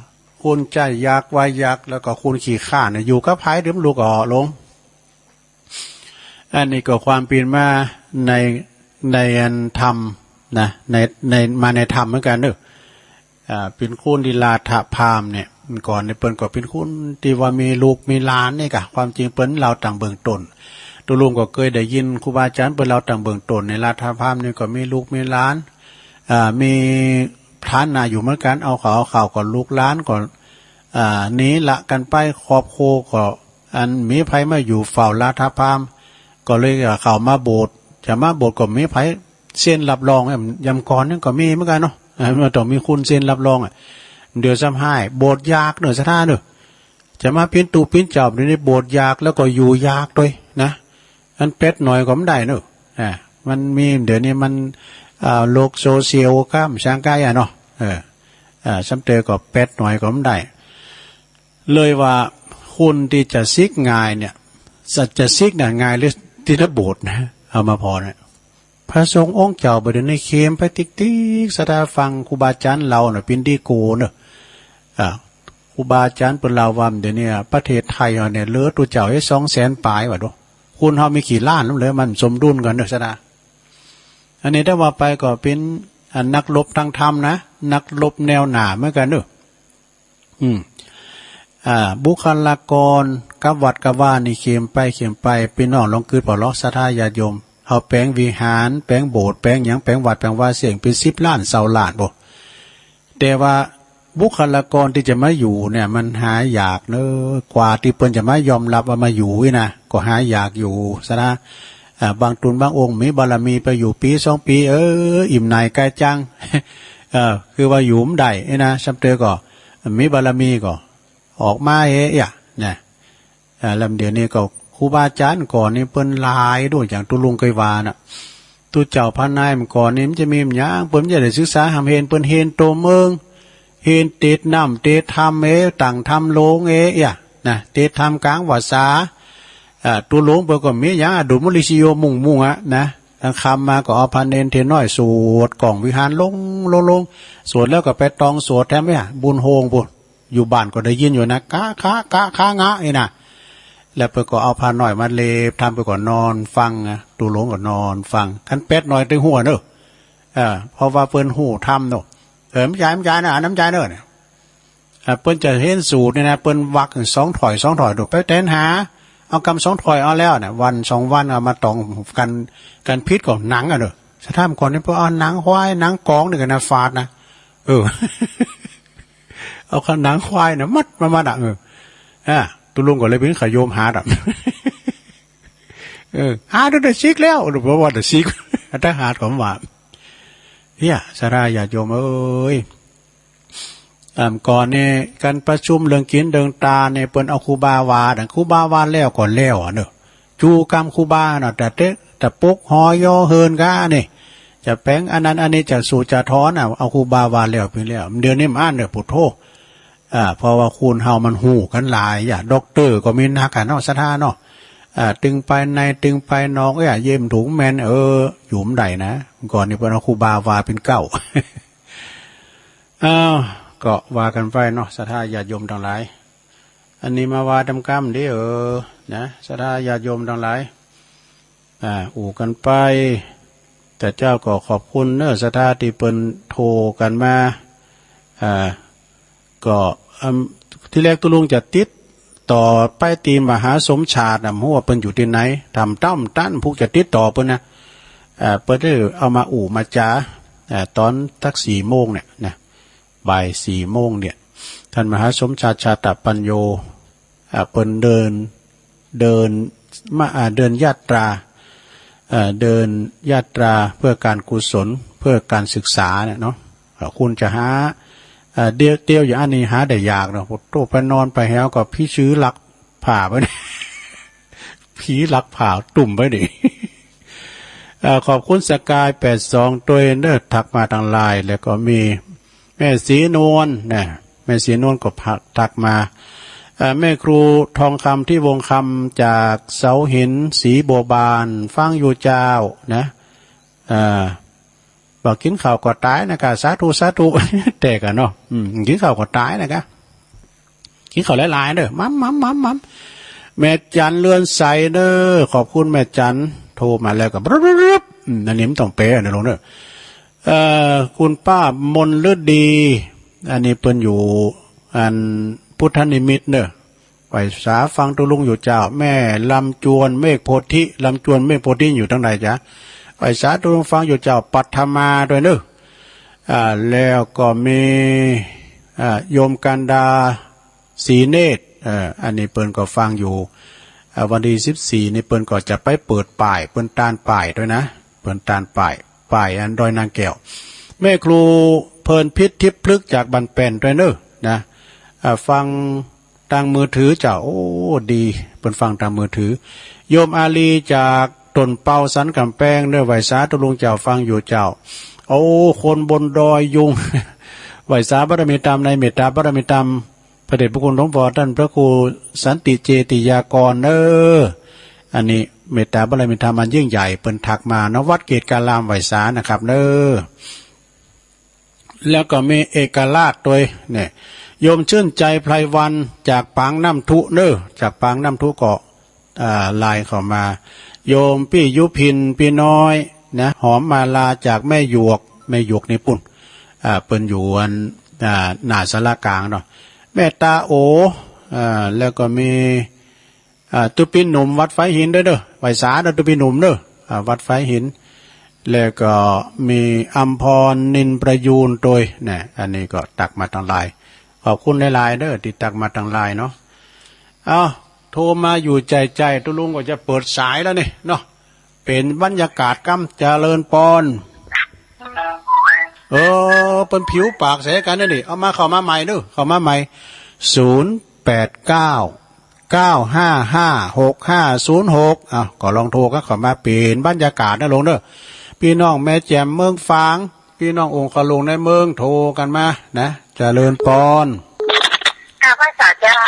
คนใจอยากว่าอยาก แล้วก็คนขี้คร้านเนี่ย อยู่กับไผเดี๋ยวมันลูกอ๋อลง อันนี้ก็ความเปลี่ยนมาใน ในอันธรรมนะ ใน ใน มาในธรรมเหมือนกันเนอะ อ่า เป็นคนที่ราธพราหมณ์เนี่ย ก่อนในเปิ้นก็เป็นคนที่ว่ามีลูกมีหลานนี่กะ ความจริงเปิ้นเล่าตั้งเบื้องต้น ตุ๊ลุงก็เคยได้ยินครูบาอาจารย์เปิ้นเล่าตั้งเบื้องต้น ในราธพราหมณ์นี่ก็มีลูกมีหลาน อ่า มีฐานะอยู่เหมือนกัน เอาเข้า เอาเข้าก็ลูกหลานก็ อ่า หนีละกันไป ครอบครัวก็ อันมีไผมาอยู่เฝ้าราธพราหมณ์ ก็เลยเข้ามาโบสถ์ จะมาโบสถ์ก็มีไผเซ็นรับรอง ยามก่อนนั้นก็มีเหมือนกันเนาะ อ่า มันต้องมีคนเซ็นรับรองอะ เดี๋ยวซ้ำฮ้าย โบสถ์อยากเนอะ ศรัทธาเนอะ จะมาเป๋นตุ๊เป๋นเจ้า เดี๋ยวนี้โบสถ์อยาก แล้วก็อยู่อยากด้วยนะ อันแป๊ดหน่อยก็บ่ได้เนอะ อ่า มันมี เดี๋ยวนี้มัน อ่า โลกโซเชียลครับ ช่างใกล้อะเนาะ เออ อ่า ซ้ำเตอก็แป๊ดหน่อยก็บ่ได้ เลยว่าคนที่จะสึกง่ายเนี่ย จะ จะสึกน่ะง่ายหรือที่จะโบสถ์นะ เอามาพอเนี่ย พระสงฆ์องค์เจ้าบ่าเดี๋ยวนี้เข้มไปติ๊กๆ ศรัทธาฟังครูบาอาจารย์เล่าน่ะ เป๋นดีโกเนอะ อ่า ครูบาอาจารย์เปิ้นเล่าว่าเดี๋ยวนี้ประเทศไทยเฮาเนี่ย เหลือตุ๊เจ้าไอ้สองแสนปลายว่าดู คนเฮามีกี่ล้านแล้วเหลือ มันสมดุลกันเนอะ ศรัทธา อันนี้ถ้าว่าไปก็เป๋น อ่า นักรบทางธรรมนะ นักรบแนวหน้าเหมือนกันเนอะ อืม อ่า บุคลากรกับวัดกับวานี่เข้มไปเข้มไป พี่น้องลองกึ๊ดผ่อลอ ศรัทธาญาติโยม เอาแป๋งวิหาร แป๋งโบสถ์ แป๋งหยัง แป๋งวัด แป๋งวาเสียง เป็นสิบล้าน ซาวล้าน บ่ แต่ว่าบุคลากรที่จะมาอยู่เนี่ย มันหายากเนอะ กว่าที่เปิ้นจะมายอมรับว่ามาอยู่นี่นะ ก็หายากอยู่ สะนะ อ่า บางตุนบางองค์มีบารมีไปอยู่ปีสองปี เออ อิ่มหน่ายกายจัง เออ คือว่าอยู่บ่ได้นี่นะ ซ้ำเตอก็มีบารมีก็ ออกมาเฮยะนะ อ่า แล้วเดี๋ยวนี้ก็ครูบาอาจารย์ก่อนนี่เปิ้นหลายด้วย อย่างตุ๊ลุงเคยว่าน่ะ ตุ๊เจ้าพระนายเมื่อก่อนนี่มันจะมีหยัง เปิ้นจะได้ศึกษาหำเฮน เปิ้นเฮนโตเมือง เฮนเตดน้ำเตดธรรมเอ ตั้งธรรมโลงเอยะนะ เตดธรรมกลางวาสา อ่า ตุ๊ลุงเปิ้นก็มีหยัง อดุลมุลิสิโยมุ่งมุ่งอะนะ กลางค่ำมาก็เอาพระเณรเทน้อยสวดกล่องวิหารลงลงลง สวดแล้วก็ไปตองสวดแถมเนี่ย บุญโฮงปุ้น อยู่บ้านก็ได้ยินอยู่นะ กะคะกะคะงะนี่นะ แล้วเปิ้นก็เอาพระน้อยมาเล็บธรรม เปิ้นก็นอนฟังนะ ตุ๊ลุงก็นอนฟัง คันแปดน้อยตึงหัวเนอะ เออ เพราะว่าเปิ้นฮู้ธรรมเนอะ เออ น้ำใจ น้ำใจนะ น้ำใจเนอะเนี่ย เออ เปิ้นจะเฮนสูตรนี่นะ เปิ้นวักสองถ้อย สองถ้อย ดู ไปแตนหา เอากำสองถ้อยเอาแล้วเนี่ย วันสองวันเอามาตองกัน กันผิดก็หนังอะเนอะ สะท้ำก่อนนี่เปิ้นเอาหนังควาย หนังกองนี่กันนะ ฟาดนะ เออ เอาขนหนังควายน่ะ มัดมามัดอ่ะ เออ อ่า ตุ๊ลุงก็เลยไปขยมหาดอ่ะ เออ หาดเด้อ สิกแล้ว เพราะว่าเด้อ สิก ถ้าหาดก็ว่า เนี่ย ศรัทธาญาติโยมเอ้ย อ่า ก่อนนี่ การประชุมเรื่องกินเรื่องตาเนี่ย เปิ้นเอาครูบาว่า ครูบาว่าแล้วก็แล้วอ่ะเนอะ จูกรรมครูบาเนาะ แต่เตะ แต่ปลุกหอยอเฮินกะนี่ จะแป๋งอันนั้นอันนี้ จะสู่จะถอนอ่ะ เอาครูบาว่าแล้วไปแล้ว เดี๋ยวนี้มันอ่านเด้อ พุทโธ อ่า เพราะว่าคนเฮามันฮู้กันหลายอ่ะ ด็อกเตอร์ก็มีนักอ่ะเนาะ ศรัทธาเนาะ อ่า ตึงภายใน ตึงภายนอก เอ้ย เยี่ยมถุงแม่น เออ อยู่บ่ได้นะ ก่อนนี่เปิ้นเอาครูบาว่าเป็นเก้า อ้าว ก็ว่ากันไปเนาะ ศรัทธาญาติโยมทั้งหลาย อันนี้มาว่าตำกำเด้อ เออ นะ ศรัทธาญาติโยมทั้งหลาย อ่า อู้กันไป แต่เจ้าก็ขอบคุณเนอะ ศรัทธาที่เปิ้นโทรกันมา อ่า ก็ อืม ที่แรกตุ๊ลุงจะติดต่อไปตีมหาสมชาตินะ บ่ฮู้ว่าเปิ้นอยู่ที่ไหน ทำต้อมตั้นผู้จะติดต่อเปิ้นนะ อ่า เปิ้นได้เอามาอู้มาจา อ่า ตอนสักสี่โมงเนี่ยนะ บ่ายสี่โมงเนี่ย ท่านมหาสมชาติ ชาตปัญโญ อ่า เปิ้นเดิน เดิน มา อ่า เดินญาตรา เอ่อ เดินญาตราเพื่อการกุศล เพื่อการศึกษาเนี่ยเนาะ เอ่อ คุณจะหา เอ่อ เตียว เตียวอย่างอันนี้หาได้ยากเนาะ โตไปนอนไปแล้วก็ผีซื้อลักผ้าไป ผีลักผ้าตุ่มไปดิ เอ่อ ขอบคุณสกายแปดสอง ตวยเนอะ ทักมาทางไลน์ แล้วก็มี แม่ศรีนวลนะ แม่ศรีนวลก็ทักมา เอ่อ แม่ครูทองคำที่วงคำจากเสาหิน ศรีบัวบาน ฟังอยู่เจ้านะ เอ่อ บอกกินข้าวก็ตายนะกะ สาธุ สาธุ แต่กะเนาะ อืม กินข้าวก็ตายนะกะ กินข้าวหลายๆเด้อ มัม มัม มัม มัม แม่จันเรือนใสเด้อ ขอบคุณแม่จัน โทรมาแล้วก็บรึบ อืม อันนี้มันต้องแปลนะลุงเด้อ เอ่อ คุณป้ามนฤดี อันนี้เปิ้นอยู่ อันพุทธนิมิตเนอะ ไหว้สาฟังตุ๊ลุงอยู่เจ้า แม่ลำจวนเมฆโพธิ ลำจวนเมฆโพธิอยู่ทางใดจ๊ะ ไหว้สาตุ๊ลุงฟังอยู่เจ้า ปัทมาด้วยเนอะ อ่า แล้วก็มี อ่า โยมกันดา ศรีเนตร เอ่อ อันนี้เปิ้นก็ฟังอยู่ อ่า วันที่สิบสี่นี่เปิ้นก็จะไปเปิดป้าย เปิ้นตานป้ายด้วยนะ เปิ้นตานป้าย ป้ายอันดอยนางแก้ว แม่ครูเพลินพิษทิพย์พลึกษ์จากบ้านแป้นด้วยเนอะนะ อ่า ฟังตางมือถือเจ้า โอ้ ดี เปิ้นฟังตางมือถือ โยมอาลีจากต้นเปาสันกำแพงเนอะ ไหว้สาตุ๊ลุงเจ้าฟังอยู่เจ้า โอ้ คนบนดอยยุง ไหว้สาบารมีธรรมในเมตตาบารมีธรรม พระเดชพระคุณหลวงพ่อท่านพระครูสันติเจติยากรเนอะ อันนี้เมตตาบารมีธรรมอันยิ่งใหญ่ เปิ้นทักมาเนาะ วัดเกตการามไหว้สานะครับเนอะ แล้วก็มีเอกราชด้วยเนี่ย โยมชื่นใจไพรวันจากปางน้ำทุเนอะ จากปางน้ำทุก็ อ่า ไลน์เข้ามา โยมปี้ยุพิน ปี้น้อยนะ หอมมาลาจากแม่หยวก แม่หยวกนี่ปุ้น อ่า เปิ้นอยู่อัน อ่า หน้าศาลากลางเนาะ แม่ตาโอ อ่า แล้วก็มี อ่า ตุ๊ปี้หนุ่มวัดไฟหินด้วยเด้อ ไหว้สาเด้อ ตุ๊ปี้หนุ่มเด้อ อ่า วัดฝายหิน แล้วก็มีอัมพร นินประยูน ด้วยนะ อันนี้ก็ตักมาทางไลน์ ขอบคุณหลายๆ เด้อ ที่ตักมาทางไลน์เนาะ เอ้า โทรมาอยู่ใจๆ ตุ๊ลุงก็จะเปิดสายแล้วนี่เนาะ เป็นบรรยากาศกำ เจริญปอน เออ เปิ้นผิวปากใส่กันนะนี่ เอามา เข้ามาใหม่เด้อ เข้ามาใหม่ ศูนย์แปดเก้า เก้าห้าห้า หกห้าศูนย์หก อ่ะ ก็ลองโทรกันเข้ามา เป็นบรรยากาศนะลุงเด้อ พี่น้องแม่แจ่มเมืองฝาง พี่น้ององค์ขลุงในเมือง โทรกันมานะ เจริญปอน ค่ะ พระสาเจ้า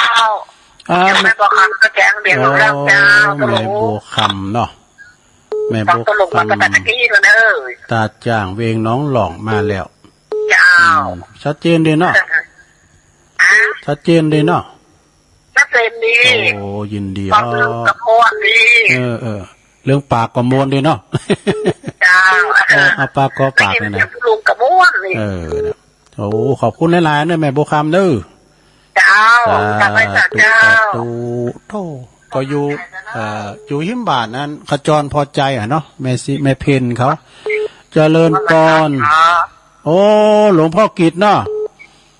อ่า แม่บัวคำก็แจ้งเรียนรู้แล้วเจ้า เออ แม่บัวคำเนาะ แม่บัวคำ ตาจ้างเวียงหนองหล่องมาแล้ว เจ้า อืม ชัดเจนดีเนาะ อ่ะ ชัดเจนดีเนาะ ชัดเจนดี โอ้ ยินดี ฟังลุงก็ม่วนดี เออ เออ เรื่องปากก็ม่วนดีเนาะ เจ้า เออ เอาปากก็ปาก ได้ยิน นี่นะ เสียงลุงก็ม่วนดี เออ โอ้ ขอบคุณหลายๆ เด้อ แม่บัวคำเด้อ เจ้า สาธุ สาธุ เจ้า สาธุ โธ่ ก็อยู่ เอ่อ อยู่หิมบ้านนั้น ขจรพอใจอะเนาะ แม่สิ แม่เพ็ญเขา เจริญปอน ครับ โอ้ หลวงพ่อกฤษเนาะ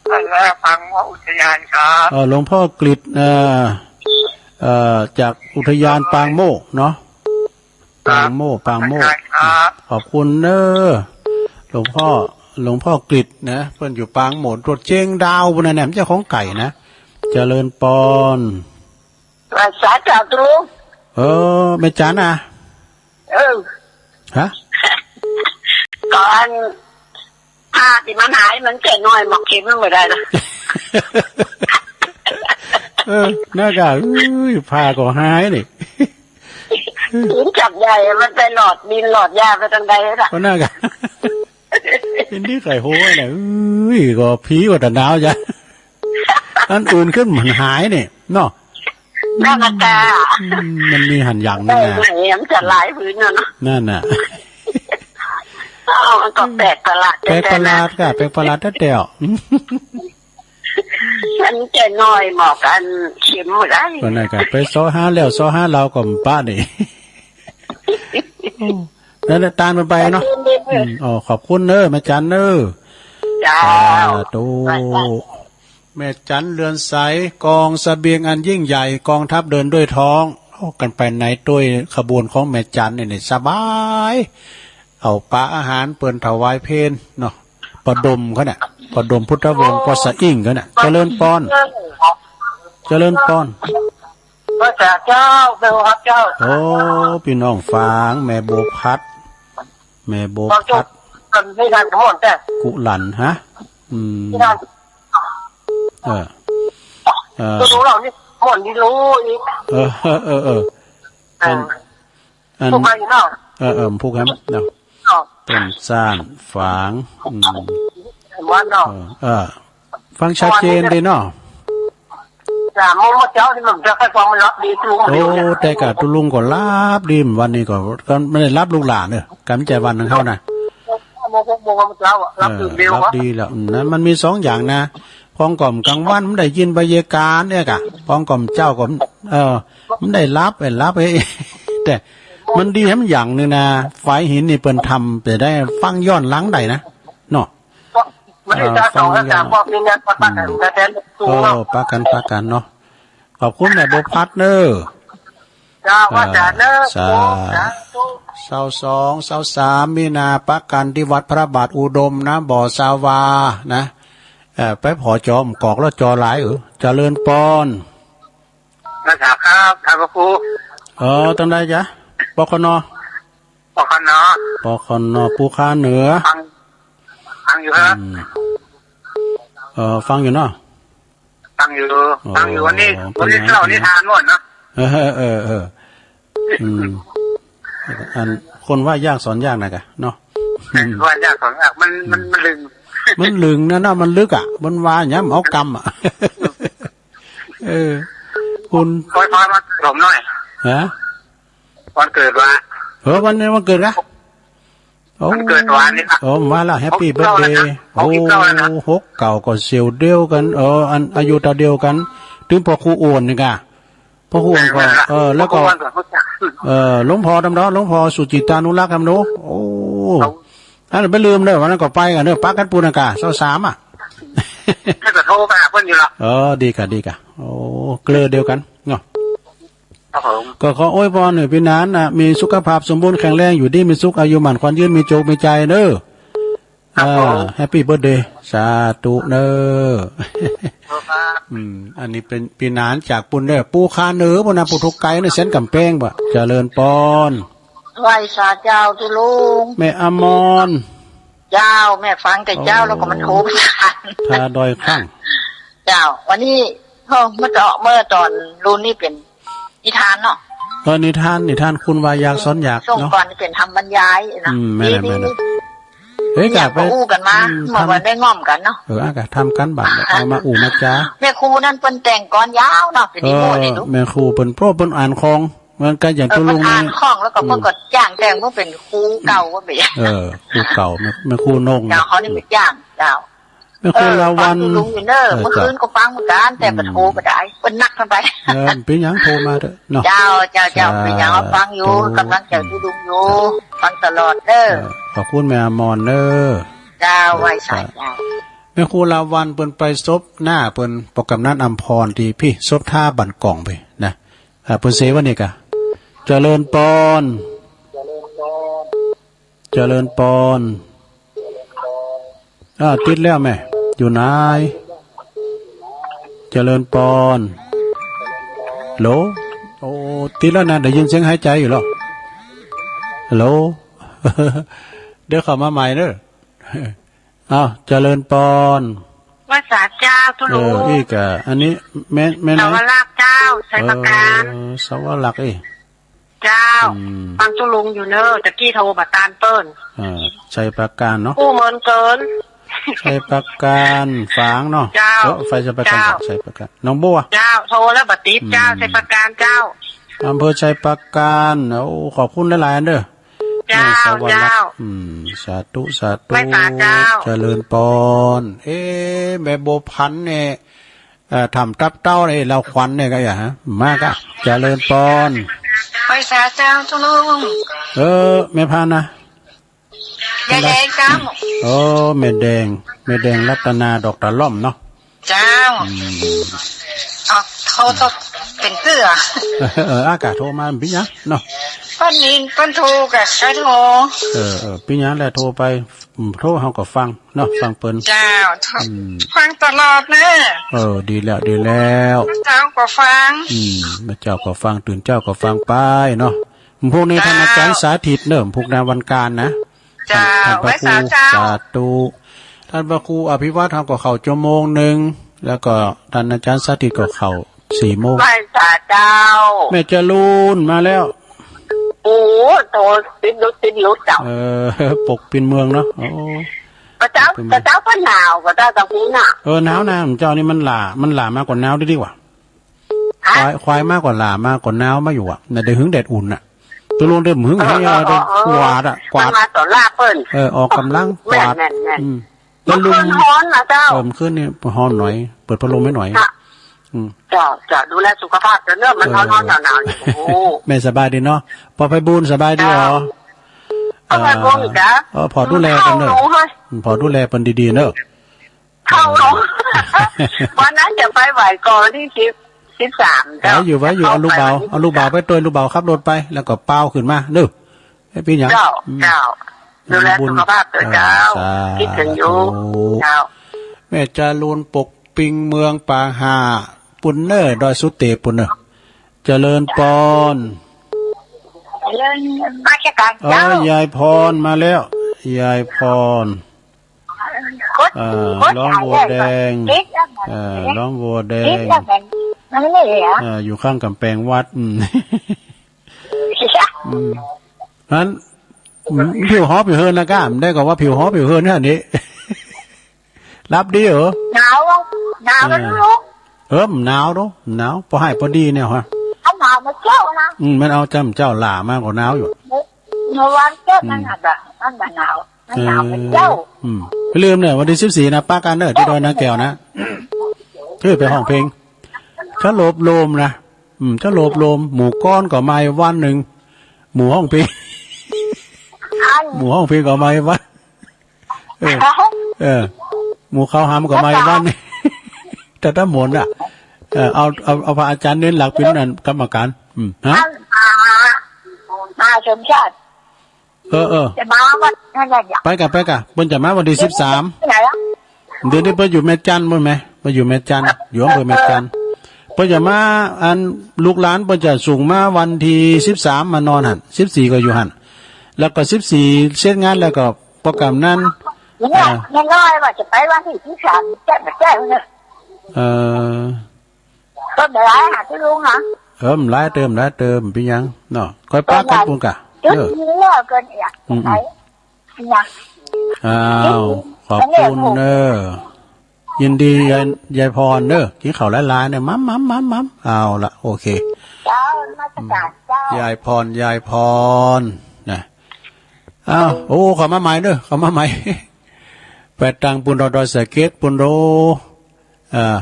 เออ ปางโมกอุทยานครับ เออ หลวงพ่อกฤษ เอ่อ เอ่อ จากอุทยานปางโมกเนาะ ครับ ปางโมก ปางโมก ใช่ครับ ขอบคุณเด้อ หลวงพ่อ หลวงพ่อกฤษนะ เปิ้นอยู่ปางโมก ตรวจเชียงดาวพุ้นนะ เนี่ย มันเจ้าของไก่นะ เจริญปอน ไหว้สาธุ เออ แม่จันนะ เออ ฮะ ก่อน ผ้าที่มันหายมันแก่น้อยหมอกเข็มมันไม่ได้นะ เออ น่ากะ เอ้ย ผ้าก็หายนี่ ถึงจับใหญ่ มันไปหลอดดินหลอดหญ้าไปทางใดแล้วล่ะ ก็น่ากะ เป็นที่ไข่โห้ยนะ เอ้ย ก็ผีว่าแต่หนาวจ้ะ อันอื่นขึ้นมันหายนี่ เนาะ นั่นน่ะจ้ะ อืม มันมีหันอย่างหนึ่งนะ เออ มันจะหลายพื้นน่ะเนาะ นั่นน่ะ เออ มันก็แปลกประหลาด แปลกประหลาด แท้ๆนะ ค่ะ แปลกประหลาดแท้ๆ มันจะน้อยหมอกอันเข็มบ่ได้ ก็นั่นก็ไปซอหาแล้วซอหาเราก็บ่ปะนี่ โอ้ นั่นแหละ ตานมันไปเนาะ อืม อ๋อ ขอบคุณเด้อ แม่จันเด้อ เจ้า สาธุ แม่จันเรือนใส กองเสบียงอันยิ่งใหญ่ กองทัพเดินด้วยท้อง โอ้ กันไปไหนด้วยขบวนของแม่จันนี่ นี่สบาย เอาปาอาหารเปิ้นถวายเพลเนาะ ปาดมเขาเนี่ย ปาดมพุทธวงศ์ ปาสะอิ่งเขาเนี่ย เจริญปอน เจริญปอน พระเจ้า เจ้า เจ้า โอ้ พี่น้องฝาง แม่บัวพัด แม่บัวพัด กันไม่ทันทั้งหมดแต่ กุหลัน ฮะ อืม ไม่ทัน เออ เออ ตัวรู้เรานี่หมดนี่รู้อีก เออ เออ เออ เออ อัน อัน พวกใครอยู่นอก เออ เออ พวกนั้นเนาะ เนาะ ต้นซ่าน ฝาง อืม วันเนาะ เออ เออ ฟังชัดเจนดีเนาะ สามโมงเมื่อเช้านี่มันจะค่อยฟังมันรับดี โอ้ แต่กะตุ๊ลุงก็รับดี วันนี้ก็ ก็ไม่ได้รับลูกหลานเนอะ กำใจวันหนึ่งเข้านะ ห้าโมง หกโมงเมื่อเช้าอะ รับ เออ ตื่นเร็ว รับ วะ ดีแล้ว อืม นั้นมันมีสองอย่างนะ พองก่อมกลางวันมันได้ยินบรรยากาศเนี่ยกะ พองก่อมเจ้าก็ เออ มันได้รับ เออ รับ เอ้ย แต่มันดีแหมอย่างหนึ่งนะ ฝายหินนี่เปิ้นทำไปได้ฟังย้อนหลังได้นะ เนาะ มันได้ เออ ฟังย้อน สอง สาม พวกนี้เนี่ย ประกัน อืม แต่แต่ตัว เออ ประกัน ประกันเนาะ ขอบคุณแม่บัวพัดเนอะ เจ้า ว่าจะเนอะ สา สาธุ ซาวสอง ซาวสาม มีนา ประกันที่วัดพระบาทอุดมนะ บ่อซาวานะ เอ่อ ไปผอจอมกอกแล้วจอหลาย เออ เจริญปอน นะครับ ท่านพระครู เออ ตั้งใดจ๊ะ ปคน ปคน ปคน ภูคาเหนือ ฟัง ฟังอยู่ครับ อืม เออ ฟังอยู่เนาะ ฟังอยู่ โอ้ ฟังอยู่ วันนี้ เป็นไง วันนี้เล่านิทานหมดเนาะ เออ เออ เออ อืม อันคนว่ายากสอนยากนะกะเนาะ ว่ายากสอนยาก มัน มัน มันลึง มันลึงนะเนาะ มันลึกอะ มันว่าอย่างเงี้ย มันเอากำอะ เออ คุณ อวยพรวันเกิดผมหน่อย ฮะ วันเกิดวะ เออ วันนี้วันเกิดกะ โอ้ วันเกิดวะนี่ครับ โอ้ มาละ แฮปปี้เบิร์ธเดย์ หกสิบเก้าแล้วนะ โอ้ หกสิบเก้าแล้วนะ หกเก้าก็เสี่ยวเดียวกัน เออ อันอายุเท่าเดียวกัน ถึงพ่อครูอ้วนนี่กะ พ่อครูอ้วนก็ เออ แล้วก็ พ่อครูอ้วนก็รู้จัก เออ หลวงพ่อดำเนาะ หลวงพ่อสุจิตานุรักษ์ดำเนาะ โอ้ ครับ อันนั้นไปลืมเด้อ วันนั้นก็ไปกันเด้อ ปักกันปูนอากาศ เสาสามอ่ะ ถ้าเกิดโทรไปหาเพื่อนอยู่หรอ เออ ดีกะ ดีกะ โอ้ เกลือเดียวกันเนาะ ครับผม ก็ขออวยพรให้พี่หนานนะ มีสุขภาพสมบูรณ์แข็งแรง อยู่ดีมีสุข อายุมั่นขวัญยืน มีโชคมีชัยเด้อ ครับผม อ่า แฮปปี้เบิร์ธเดย์ สาธุเด้อ ครับ อืม อันนี้เป็นพี่หนานจากปูนเด้อ ปูคาเหนือปูนนะ ปูทุกไก่เนี่ย เส้นกำแพงบ่ะ เจริญปอน ไหว้สาเจ้าตุลุง แม่อมร เจ้า แม่ฟังแต่เจ้า โอ้ แล้วก็มันโทรไม่ทัน ทาดอยข้าง เจ้า วันนี้ เออ เมื่อตอน เมื่อตอนรุ่นนี้เป็นนิทานเนาะ เออ นิทาน นิทานคุณวายากสอนยาก ช่วง เนาะ ก่อนนี่เป็นทำบรรยายนะ อืม แม่นๆ นี่ แม่นๆ นี่ เฮ้ย เนี่ย กะไป ก็อู้กันมา อืม เมื่อวัน ทำ ได้ง่อมกันเนาะ เออ อ่ะ กะทำกันบ้าง เอามาอู้มาจา แม่ครูนั่นเปิ้นแต่งกลอนยาวเนาะ เป็นนิโมนเลยลูก เออ แม่ครูเปิ้น เพราะเปิ้นอ่านของ เหมือนกันอย่าง เออ ตุลุง เปิ้นอ่านของแล้วก็ อืม เปิ้นก็จ้างแต่ง เปิ้นเป็นครูเก่า เปิ้นเป็น เออ ครูเก่า แม่ แม่ครูนง เจ้า เขานี่ไปจ้าง เจ้า แม่ครู เออ ลาวัลย์ ฟังตุลุงอยู่เนอะ เออ เมื่อคืนก็ฟังเหมือนกัน แต่ อืม ก็โทรบ่ได้ เปิ้นนักเกินไป เออ เป็นหยังโทรมาเถอะเนาะ เจ้า เจ้า เจ้า สาธุ เป็นหยัง ฟังอยู่ กำลังใจตุลุงอยู่ เจ้า ฟังตลอดเนอะ เออ ขอบคุณแม่อมรเนอะ เจ้า ไหว้สา สา เจ้า แม่ครูลาวัลย์เปิ้นไปศพหน้าเปิ้น ปกกำนันอำพรที่พี่ศพท่าบันกล่องไปนะ อ่า เปิ้นเสวันนี้กะ เจริญปอน เจริญปอน อ่า ติดแล้วแม่ อยู่ไหน เจริญปอน ฮัลโหล โอ้ ติดแล้วนะ ได้ยินเสียงหายใจอยู่หรอ ฮัลโหล เดี๋ยวเข้ามาใหม่เนอะ อ้าว เจริญปอน ไหว้สาเจ้าตุลุง เออ อีกอ่ะ อันนี้แม่ แม่ไหน สวรักษ์เจ้า ชัยปราการ เออ สวรักษ์อีก เจ้า อืม ฟังตุลุงอยู่เนอะ ตะกี้โทรมาตานเปิ้น อ่า ชัยปราการเนาะ อู้เมินเกิน ชัยปราการฝางเนาะ เจ้า เออ ไปชัยปราการ เจ้า ชัยปราการ หนองบัว เจ้า โทรแล้วบ่ติด เจ้า อืม ชัยปราการ เจ้า อำเภอชัยปราการ โอ้ ขอบคุณหลายๆ อันเด้อ เจ้า แม่สวรักษ์ เจ้า อืม สาธุ สาธุ ไหว้สาเจ้า เจริญปอน เอ๊ะ แม่บัวพันธุ์เนี่ย เอ่อ ทำตับเต้าไอ้ลาวขวัญเนี่ยก็อย่าฮะ มากะ เจริญปอน ไหว้สาเจ้าตุลุง เออ แม่พานะ ยายแดงเจ้า โอ้ แม่แดง แม่แดงรัตนาดอกตะล่อมเนาะ เจ้า อืม เอาโทร โทรเป็นเพื่อ เออ อากาศโทรมาเป็นหยังเนาะ เปิ้นนินเปิ้นโทรกะใครโทร เออ เออ เป็นหยังแหละโทรไป อืม โทรเฮาก็ฟังเนาะ ฟังเปิ้น เจ้า อืม ฟังตลอดเนอะ เออ ดีแล้ว ดีแล้ว เจ้าก็ฟัง อืม เมื่อเจ้าก็ฟัง ตื่นเจ้าก็ฟังไปเนาะ พวกนี้ เจ้า ท่านอาจารย์สาธิตเนอะ พวกนาวันการนะ เจ้า ท่านพระครู ไหว้สาเจ้า สาธุ ท่านพระครูอภิวัตรเฮาก็เข้าชั่วโมงหนึ่ง แล้วก็ท่านอาจารย์สาธิตก็เข้าสี่โมง ไหว้สาเจ้า แม่จรูนมาแล้ว โอ้ โตติดลุกติดลุกเจ้า เออ ปกปินเมืองเนาะ โอ้ พระเจ้า ปกปินเมือง พระเจ้าก็หนาว พระเจ้าตะหูน่ะ เออ หนาวนะ เจ้านี่มันหล่า มันหล่ามากกว่าหนาวดีๆ ว่ะ ฮะ ควาย ควายมากกว่าหล่ามากกว่าหนาวมาอยู่อ่ะ น่ะ ได้หึงแดดอุ่นน่ะ ตกลงได้หึง เออ ให้ เออ เออ ได้ เออ กวาดอ่ะ กวาด มันมาต่อลาบเปิ้น เออ ออกกำลัง กวาด แม่น แม่น แม่น อืม แล้วลุง เมื่อคืนฮ้อนนะเจ้า เออ เมื่อคืนนี่ฮ้อนหน่อย เปิดพัดลมให้หน่อย ค่ะ อืม เจ้า เจ้า ดูแลสุขภาพเจ้าเนอะ มัน เออ ฮ้อนๆ หนาวๆ อยู่ โอ้โห แม่สบายดีเนาะ ป้อไพบูลย์สบายดีเหรอ เจ้า ป้อไพบูลย์ เออ จ๊ะ เออ พอดูแลกันเนอะ เข้าลงเฮ้ย อืม พอดูแลเปิ้นดีๆ เนอะ เข้าลง เออ วันนั้นจะไปไหว้ก่อนวันที่สิบ สิบสาม ไหวอยู่ ไหวอยู่ เอาลูกบ่าว เอาลูกบ่าวไปด้วย ลูกบ่าวขับรถไป แล้วก็เป่าขึ้นมาเด้อ ไอ้พี่หยัง เจ้า อืม เจ้า ดูแลสุขภาพด้วยเจ้า เออ สาธุ คิดถึงอยู่ เจ้า แม่จรูนปกปิงเมืองป่าห่า ปุ้นเนอ ดอยสุเตปปุ้นเนอ เจริญปอน เจริญราชการ เออ เจ้า ยายพรมาแล้ว ยายพร เอ่อ ร้องวัวแดง เอ่อ ร้องวัวแดง เอ่อ อยู่ข้างกำแพงวัด อืม อืม นั้น อืม ผิวหอผิวเฮินนะก้า ได้ก็ว่าผิวหอผิวเฮินเนี่ยนี่ รับดีเหรอ หนาว หนาว เออ ลูก เออ หนาวเนาะ หนาว พอให้พอดีเนี่ยฮะ เขาหนาวมาเจ้านะ อืม มันเอาจำเจ้าหล่ามากกว่าหนาวอยู่ เมื่อวานเจ้า อืม มันหนาว มันหนาว มันหนาวเป็นเจ้า เออ อืม อย่าลืมเนี่ย วันที่สิบสี่นะ ปะกันเนอะ ที่ดอยนางแก้วนะ คือไปฮ้องเพลง สลบลมนะ อืม เจ้าโลบลม หมู่ก้อนก็มาอีกวันหนึ่ง หมู่ห้องพี่ อัน หมู่ห้องพี่ก็มาอีกวัน เออ เออ หมู่เขาหามก็มาอีกวันหนึ่ง แต่ถ้าหมดอ่ะ เออ เอา เอา เอาพระอาจารย์เน้นหลักเป็นนั่นกรรมการ อืม ฮะ อัน อ่า มาชมชาติ เออ เออ จะมาวันนั้นแหละเนี่ย ไปกะ ไปกะ เปิ้นจะมาวันที่สิบสาม ที่ไหนอะ เดี๋ยวนี้เปิ้นอยู่แม่จันทน์ เปิ้นไหม เปิ้นอยู่แม่จันทน์ อยู่อำเภอแม่จันทน์ เปิ้นจะมา อัน ลูกหลานเปิ้นจะส่งมาวันที่สิบสาม มานอนหั่น สิบสี่ ก็อยู่หั่น แล้วก็สิบสี่ เสร็จงานแล้วก็โปรแกรมนั้น เนี่ย อ่า แม่น้อยว่าจะไปวันที่สิบสาม แจ้งมาแจ้งเลย เออ ก็ไม่ร้ายหาที่ลุงนะ เออ มันร้ายเติม ร้ายเติม เป็นหยังเนาะ ค่อยปะกันปูนกะ จุด เออ นี้แล้วก็เนี่ย อืม ไป อืม เนี่ย อ้าว ขอบคุณเนอะ ยินดียาย ยายพรเนอะ กินข้าวหลายๆเนอะ มัมมัมมัมมัม เอาละ โอเค เจ้านมัสการเจ้า ยายพร ยายพร นะ อ้าว โอ้ เข้ามาใหม่เนอะ เข้ามาใหม่ ไปตังปูนดอยสะเก็ดปูนโด อ่า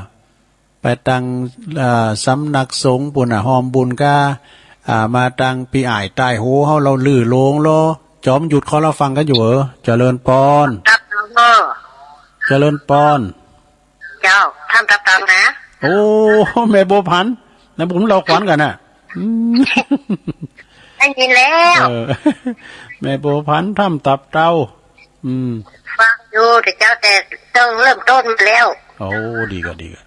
ไปตัง อ่า สำนักสงฆ์ปูนน่ะ ฮอมบุญกา อ่า มาตังปีอ้ายใต้โหเฮา เราลือโลงโล จอมหยุดขอเราฟังกันอยู่เหรอ เจริญปอน ครับหลวงพ่อ เจริญปอน เจ้า ท่านตาตันนะ โอ้ แม่บัวผัน นะ ผมเราขวัญกันน่ะ อืม ได้ยินแล้ว เออ แม่บัวผันถ้ำตับเต่า อืม ฟังอยู่แต่เจ้า แต่ต้องเริ่มต้นมาแล้ว โอ้ ดีกะ ดีกะ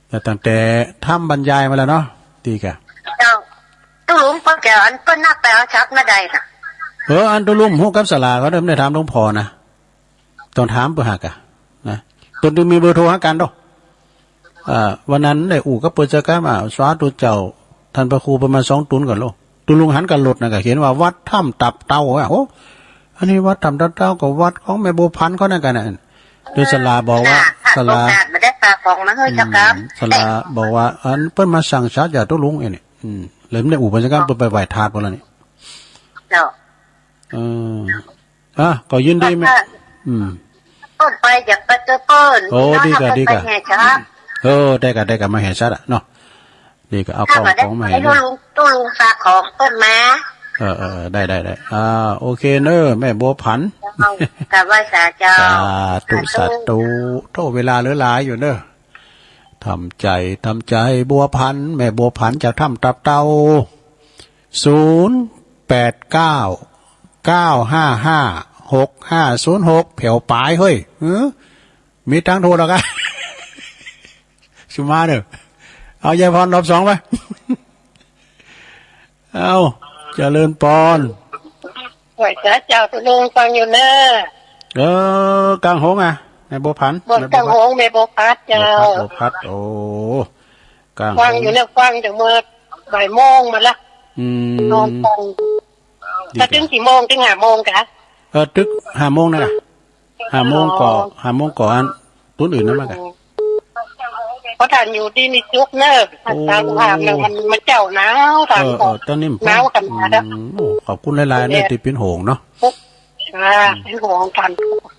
แต่ตั้งแต่ทำบรรยายมาแล้วเนาะ ดีกะ เจ้า ตุ๊ลุงเปิ้นแก้วอันเปิ้นนักไปเอาชักมาได้น่ะ เออ อันตุ๊ลุงฮู้กับศาลาเขาเดิมได้ถามหลวงพ่อนะ ต้องถามเปิ้นหากะ นะ เปิ้นถึงมีเบอร์โทรหากันดอก อ่า วันนั้นได้อู้กับเปิ้นจะกะว่า สาธุเจ้า ท่านพระครูเปิ้นมาสองตุ๊นก่อนโล ตุ๊ลุงหันกับรถนะกะ เขียนว่าวัดถ้ำตับเต่าอะ โอ้ อันนี้วัดถ้ำตับเต่ากับวัดของแม่บัวผันเขานั่นกันนะ โดยศาลาบอกว่า ค่ะ ศาลา โอกาสมาได้ฝากของมาให้เจ้ากรรม อืม ศาลาบอกว่า อันเปิ้นมาสั่งสาธยาตุ๊ลุงเองนี่ อืม เลยไม่ได้อู้เปิ้นจะกะ เปิ้นไปไหว้ธาตุเปิ้นแล้วนี่ เจ้า เออ อ่ะ ก็ยินดีแม่ ค่ะ อืม เปิ้นไปอยากไปเจอเปิ้น โอ้ ดีกะ ดีกะ ไปแห่ชัก เออ ได้กะ ได้กะ มาแห่ชักอะเนาะ ดีกะ เอาของ ถ้าบ่ได้ ของมาแห่ ให้ตุ๊ลุง ตุ๊ลุงฝากของเปิ้นมา เออ เออ ได้ ได้ ได้ อ่า โอเคเนอะ แม่บัวผัน เจ้า กราบไหว้สาเจ้า สาธุ สาธุ สาธุ โธ่ เวลาเหลือหลายอยู่เนอะ ทำใจ ทำใจ บัวผัน แม่บัวผันจากถ้ำตับเต่า ศูนย์แปดเก้า เก้าห้าห้า หกห้าศูนย์หก แผวปาย เฮ้ย เออ มีตังค์โทรแล้วกะ สุมาเด้อ เอายายพรรอบสองไป เอา เจริญปอน ไหว้สาเจ้าตุ๊ลุงฟังอยู่เนอะ เออ กลางหงอ่ะ แม่บัวผัน บนกลางหง แม่บัวผัน แม่บัวผันเจ้า บัวผัน บัวผัน โอ้ กลางหง ฟังอยู่เนี่ย ฟังจากเมื่อบ่ายโมงมาละ อืม นอนฟัง ดี ถ้าถึง จ้ะ กี่โมง ถึงห้าโมงกะ เออ ตึกห้าโมงนะ ห้าโมงก็ อ๋อ ห้าโมงก็อัน ตุ๊นอื่นนะมั้งกะ เพราะท่านอยู่ที่นี่จุกเนอะ โอ้ ตามทางเนี่ยมัน มันเจ้าหนาว ท่าน เออ ก็ เออ ตอนนี้มัน หนาวขนาดนั้น อืม โอ้ ขอบคุณหลายๆเนอะ ที่เป็นห่วงเนาะ อ่า เป็นห่วงท่าน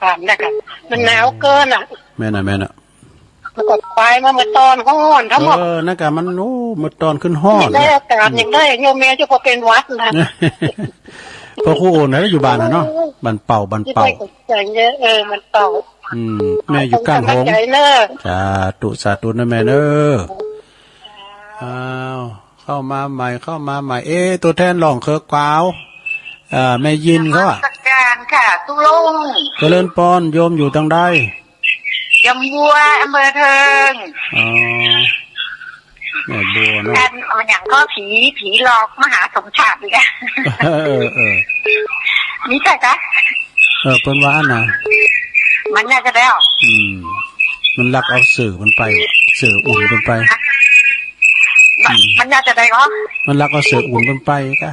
ท่านนะคะ มันหนาวเกินอ่ะ แม่นน่ะ แม่นน่ะ มันก็ไปมาเมื่อตอนฮ้อนทั้งหมด เออ นั่นกะมัน โอ้ เมื่อตอนขึ้นฮ้อน ได้อากาศอย่างได้ โยมแม่เจ้าก็เป็นหวัดนะ พอครูโอนนะ อยู่บ้านน่ะเนาะ บ้านเป่า บ้านเป่า ที่ได้สนใจเนี่ย เออ มันเป่า อืม แม่อยู่กลางหง ขอบคุณกำลังใจเนอะ สาธุ สาธุนะแม่เนอะ อ้าว เข้ามาใหม่ เข้ามาใหม่ เอ๊ะ ตัวแทนร้องเคิร์กกวาว เอ่อ แม่ยินเขาอะ นมัสการค่ะตุ๊ลุง เจริญปอน โยมอยู่ตางใด ยมบัว อำเภอเทิง อ๋อ แม่บัวเนาะ อัน เอาอย่างก็ผี ผีหลอกมหาสมชาติอีกอะ เออ เออ มีใช่ปะ เออ เปิ้นว่าอันน่ะ มันน่าจะแล้ว อืม มันลักเอาเสื้อมันไป เสื้ออุ่นมันไป มัน อืม มันน่าจะได้เหรอ มันลักเอาเสื้ออุ่นมันไปกะ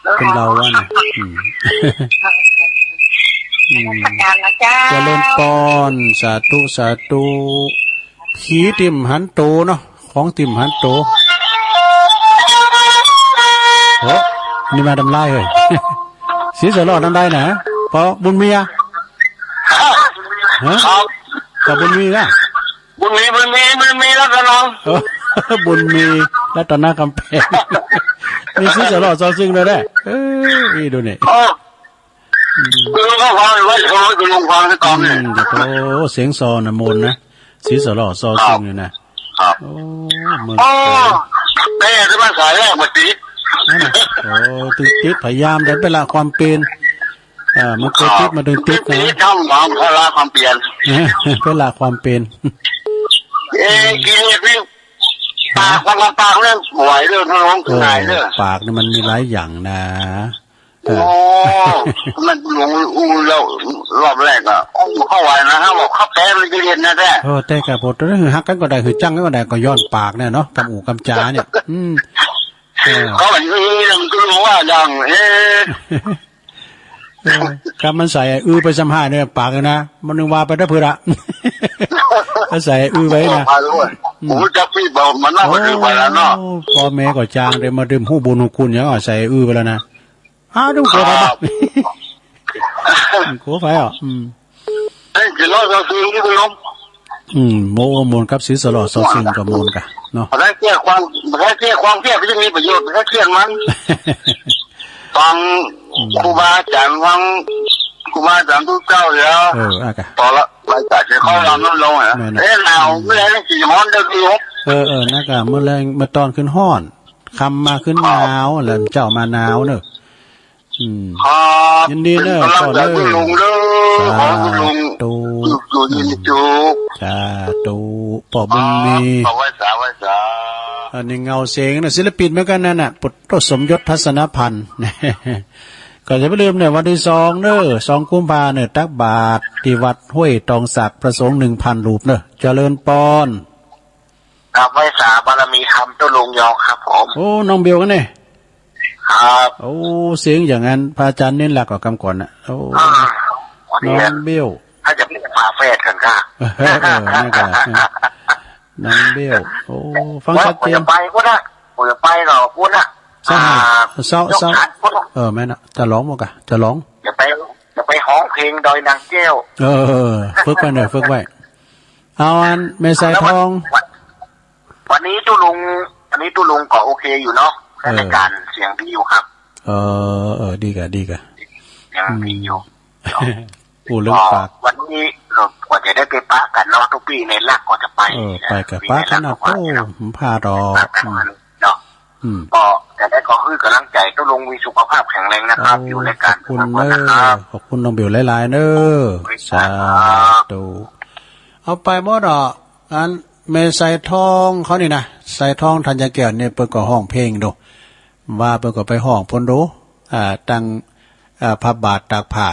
เออ เป็นเราว่าน่ะ อืม อืม นมัสการนะเจ้า เจริญปอน สาธุ สาธุ ผีติ่มหันโตเนาะ ของติ่มหันโต โอ้ นี่มาทำลายเฮ้ย สีสะหลอดทำได้นะ เพราะบุญมีอะ ฮะ ครับ กับบุญมีนะ บุญมี บุญมี บุญมีแล้วกันน้อง เออ บุญมี รัตนคำแพง นี่ศรีสะเลาะซอซิ่งด้วยแหละ เออ อีดูนี่ อ๋อ คุณลุงก็ฟังไว้ คุณลุงฟังไว้ก่อนนี่ อืม โอ้โห เสียงซอนะ มนต์นะ ศรีสะเลาะซอซิ่งนี่นะ ครับ โอ้ มัน โอ้ แต่ที่มันสายแรกมาติด นั่นน่ะ โอ้ ติด ติด พยายามแต่ไปละความเป็น อ่า มันเคยติดมาดึงติดนะ ติดทำหวังพละความเปลี่ยน ไปละความเป็น เอ้ย กิเลสนี่ ปากมันลำปากเนี่ยไหวเด้อ น้อง เออ ไหวเด้อ ปากนี่มันมีหลายอย่างนะ เออ โอ้ มันหลวงอู้แล้วรอบแรกอะ โอ้ เข้าไหวนะ เขาบอกเขาแปลเป็นกิเลสนะแท้ เออ แต่กะบ่ต้องหื้อฮักกันก็ได้ หื้อจังกันก็ได้ ก็ย้อนปากเนี่ยเนาะ กำอู้กำจ๋าเนี่ย อืม เออ เขาบอกอย่างนี้ มันก็รู้ว่าอย่าง เอ๊ะ เออ ครับ มันใส่อื้อไปซ้ำห้าเนี่ย ปากเลยนะ มันนึกว่าไปได้เพื่อละ ก็ใส่อื้อไว้นะ โอ้ พาด้วย อืม โอ้ จับพี่บอกมันน่าจะถือไปแล้วเนาะ โอ้ พ่อแม่ก็จาง เดี๋ยวมาดื่มหูบุญหูคุณ อย่างก็ใส่อื้อไปแล้วนะ อ้าว ดูหัวไปบ้าง ครับ หัวไปอ่ะ อืม เอ้ย เดี๋ยวเราจะซื้อนี่ไปลง อืม โม มนต์กับศรีสะเลาะซอซิ่งก็มนต์กะเนาะ บ่ได้เสียความ บ่ได้เสียความเครียด มันจะมีประโยชน์ บ่ได้เครียดมัน ฟัง อืม ครูบาอาจารย์ ฟังครูบาอาจารย์ทุกเจ้าเดี๋ยว เออ อ่ะกะ ต่อละ รายการจะเข้าลำน้ำลงอ่ะ แม่นน่ะ เอ้ย หนาว มื้อแลงสิฮ้อนเด้อพี่ เออ เออ นั่นกะ มื้อแลง มื้อตอนขึ้นฮ้อน ค่ำมาขึ้นหนาว แล้วเจ๊ามาหนาวเนอะ อืม ครับ ยินดีเนอะ เป็นกำลังใจ พ่อเนอะ คุณลุงเด้อ สาธุ ขอให้คุณลุงอยู่ๆ ยินดีจุก สาธุ พ่อบุญมี ครับ ขอไหว้สา ไหว้สา อันนี้เงาเสียงนะ ศิลปินเหมือนกันนั่นน่ะ ปุตโตสมยศทัศนพันธ์ ก็อย่าไปลืมเนอะ วันที่สองเนอะ สองกุมภาเนอะ ตักบาตรที่วัดห้วยตองสัก พระสงฆ์หนึ่งพันรูปเนอะ เจริญปอน ครับ ไหว้สาบารมีธรรมตุ๊ลุงยองครับผม โอ้ น้องเบลกันเนี่ย ครับ โอ้ เสียงอย่างนั้น พระอาจารย์เน้นหลักกว่ากำก่อนนะ โอ้ อ่า น้องเบล ถ้าจะเป็นฝาแฝดกันค่ะ เออ เออ นี่ก็ น้องเบล โอ้ ฟังชัดเจน ว่าผมจะไปพุ้นนะ ผมจะไปกับพุ้นนะ เศร้า อ่า เศร้า เศร้า ยกขันพุ้นนะ เออ แม่นนะ จะร้องมั้งกะ จะร้อง จะไป จะไปฮ้องเพลงดอยนางแก้ว เออ เออ เออ ฝึกไว้เนอะ ฝึกไว้ เอาอันแม่สายทอง วัน วันนี้ตุ๊ลุง วันนี้ตุ๊ลุงก็โอเคอยู่เนาะ เออ รายการเสียงดีอยู่ครับ เออ เออ ดีกะ ดีกะ เสียงดีอยู่ อืม อู้เรื่องปาก ก็วันนี้เรากว่าจะได้ไปปะกันเนาะ ทุกปีในหลักก็จะไป เออ ไปกะ ปีในหลัก ปะกันนะ ก็ว่า โอ้ จะ ผมพาดอก ปะกัน อืม เนาะ อืม ก็จะได้ก็คือกำลังใจตุ๊ลุงมีสุขภาพแข็งแรงนะครับ โอ้ อยู่ในการ ขอบคุณ ทุกคนนะครับ เนอะ ขอบคุณน้องเบลหลายๆเนอะ สาธุ เอาไปหมดอ่ะ อันแม่สายทองเขานี่นะ สายทองธัญแก้วเนี่ย เปิ้นก็ฮ้องเพลงดู ว่าเปิ้นก็ไปฮ้องพุ้นดู อ่า ตั้ง อ่า พระบาทตากผ้า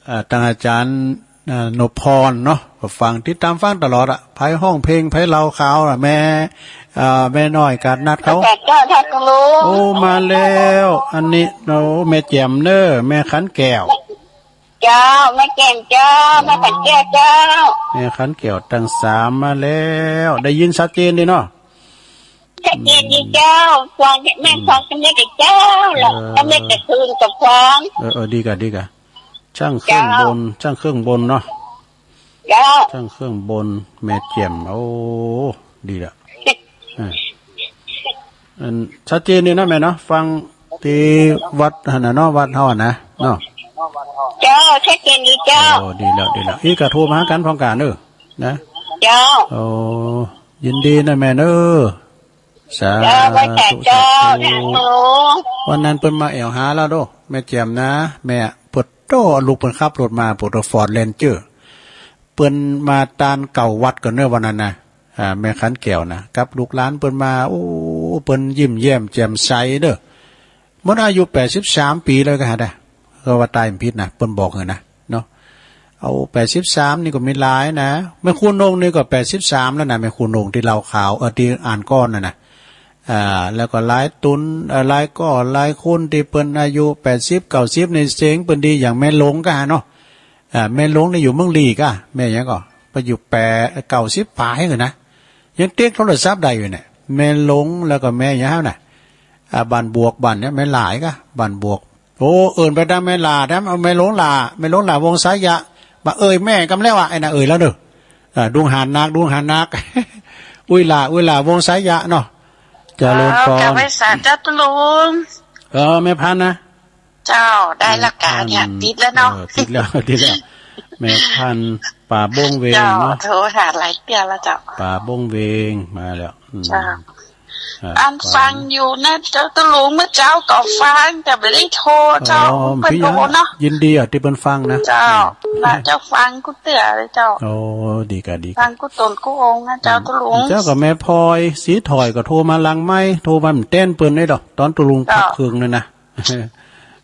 อ่า ตั้งอาจารย์ อ่า นพพรเนาะ ก็ฟัง ติดตามฟังตลอดอะ ไผฮ้องเพลง ไผเล่าข่าวอะ แม่ อ่า แม่น้อยกาดนัดเขา พระเจ้าท่านลุง โอ้ มาแล้ว อันนี้ โอ้ แม่แจ่มเนอะ แม่ขันแก้ว เจ้า แม่แจ่มเจ้า แม่ขันแก้วเจ้า แม่ขันแก้วตังสามมาแล้ว ได้ยินชัดเจนดีเนาะ ชัดเจนดีเจ้า ฟัง แม่ฟัง อืม แม่กับเจ้า แล้ว เออ ก็แม่กับคืนกับฟัง เออ เออ ดีกะ ดีกะ ช่างเครื่องบน เจ้า ช่างเครื่องบนเนาะ เจ้า ช่างเครื่องบน แม่แจ่ม โอ้ ดีละ อ่า อันชัดเจนดีนะแม่เนาะ ฟังที่วัดหั่นน่ะเนาะ วัดเฮาหั่นนะเนาะ เจ้า ชัดเจนดีเจ้า โอ้ ดีแล้ว ดีแล้ว อีกกะโทรมาหากันพร้อมกันเด้อ นะ เจ้า โอ้ ยินดีนะแม่เนอะ สาธุ เจ้า ไหว้สาเจ้า สาธุ ท่านลุง วันนั้นเปิ้นมาแอ่วหาแล้วโด แม่แจ่มนะ แม่ ปวดโต้ ลูกเปิ้นขับรถมา ปวดโต้ ฟอร์ดเรนเจอร์ เปิ้นมาตานเก่าวัดก่อนเนอะ วันนั้นนะ อ่า แม่ขันแก้วนะ กับลูกหลานเปิ้นมา โอ้ เปิ้นยิ้มแย้มแจ่มใสเด้อ หมดอายุแปดสิบสามปีแล้วกะหาได้ ก็ว่าตายบ่ผิดนะ เปิ้นบอกหั่นนะ เนาะ เอาแปดสิบสามนี่ก็มีหลายนะ แม่ครูนงนี่ก็แปดสิบสามแล้วนะ แม่ครูนงที่เล่าข่าว เออ ที่อ่านก่อนน่ะนะ อ่า แล้วก็หลายตุน เอ่อ หลายก็หลายคนที่เปิ้นอายุแปดสิบ เก้าสิบ ในเสียงเปิ้นดี อย่างแม่หลงกะหาเนาะ อ่า แม่หลงนี่อยู่เมืองลีกะ แม่หยังก็ ไปอยู่แปด เก้าสิบปลายหั่นนะ ยังเต๊กโทรศัพท์ได้อยู่เนี่ย แม่หลง แล้วก็แม่หยังหั่นน่ะ อ่า บ้านบวก บ้านเนี่ย แม่หลายกะ บ้านบวก โอ้ เอิ้นไปตามแม่หลา ตาม เอาแม่หลงหลา แม่หลงหลาวงศายะ บ่าเอ่ยแม่กำแล้วอะ ไอ้น่ะเอ่ยแล้วเด้อ อ่า ดุงหานนัก ดุงหานนัก อุ้ยหล่า อุ้ยหล่า วงสายยะเนาะ เจริญพร เจ้า กราบไหว้สาเจ้าตุ๊ลุง เออ แม่พันธุ์นะ เจ้า ได้แล้วกะ แม่พันธุ์ เนี่ย ติดแล้วเนาะ เออ ติดแล้ว ติดแล้ว แม่พันธุ์ ป่าบงเวงเนาะ เจ้า โทรหาหลายเทื่อแล้วเจ้า ป่าบงเวง มาแล้ว อืม เจ้า อ่ะ อันฟังอยู่นะเจ้าตุ๊ลุง เมื่อเช้าก็ฟัง แต่ไม่ได้โทรเจ้า อ๋อ เปิ้นโทรเนาะ ยินดีอ่ะที่เปิ้นฟังนะ เจ้า อืม นะเจ้าฟังกู้เตื้อเลยเจ้า โอ้ ดีกะ ดีกะ ฟังกู้ตนกู้องค์นะเจ้าตุ๊ลุง เจ้ากับแม่พลอยศรีถอยก็โทรมาหลังไมค์ โทรมาแม่นแตนเปิ้นนี่ดอก ตอนตุ๊ลุง เจ้า พักเคืองนั่นนะ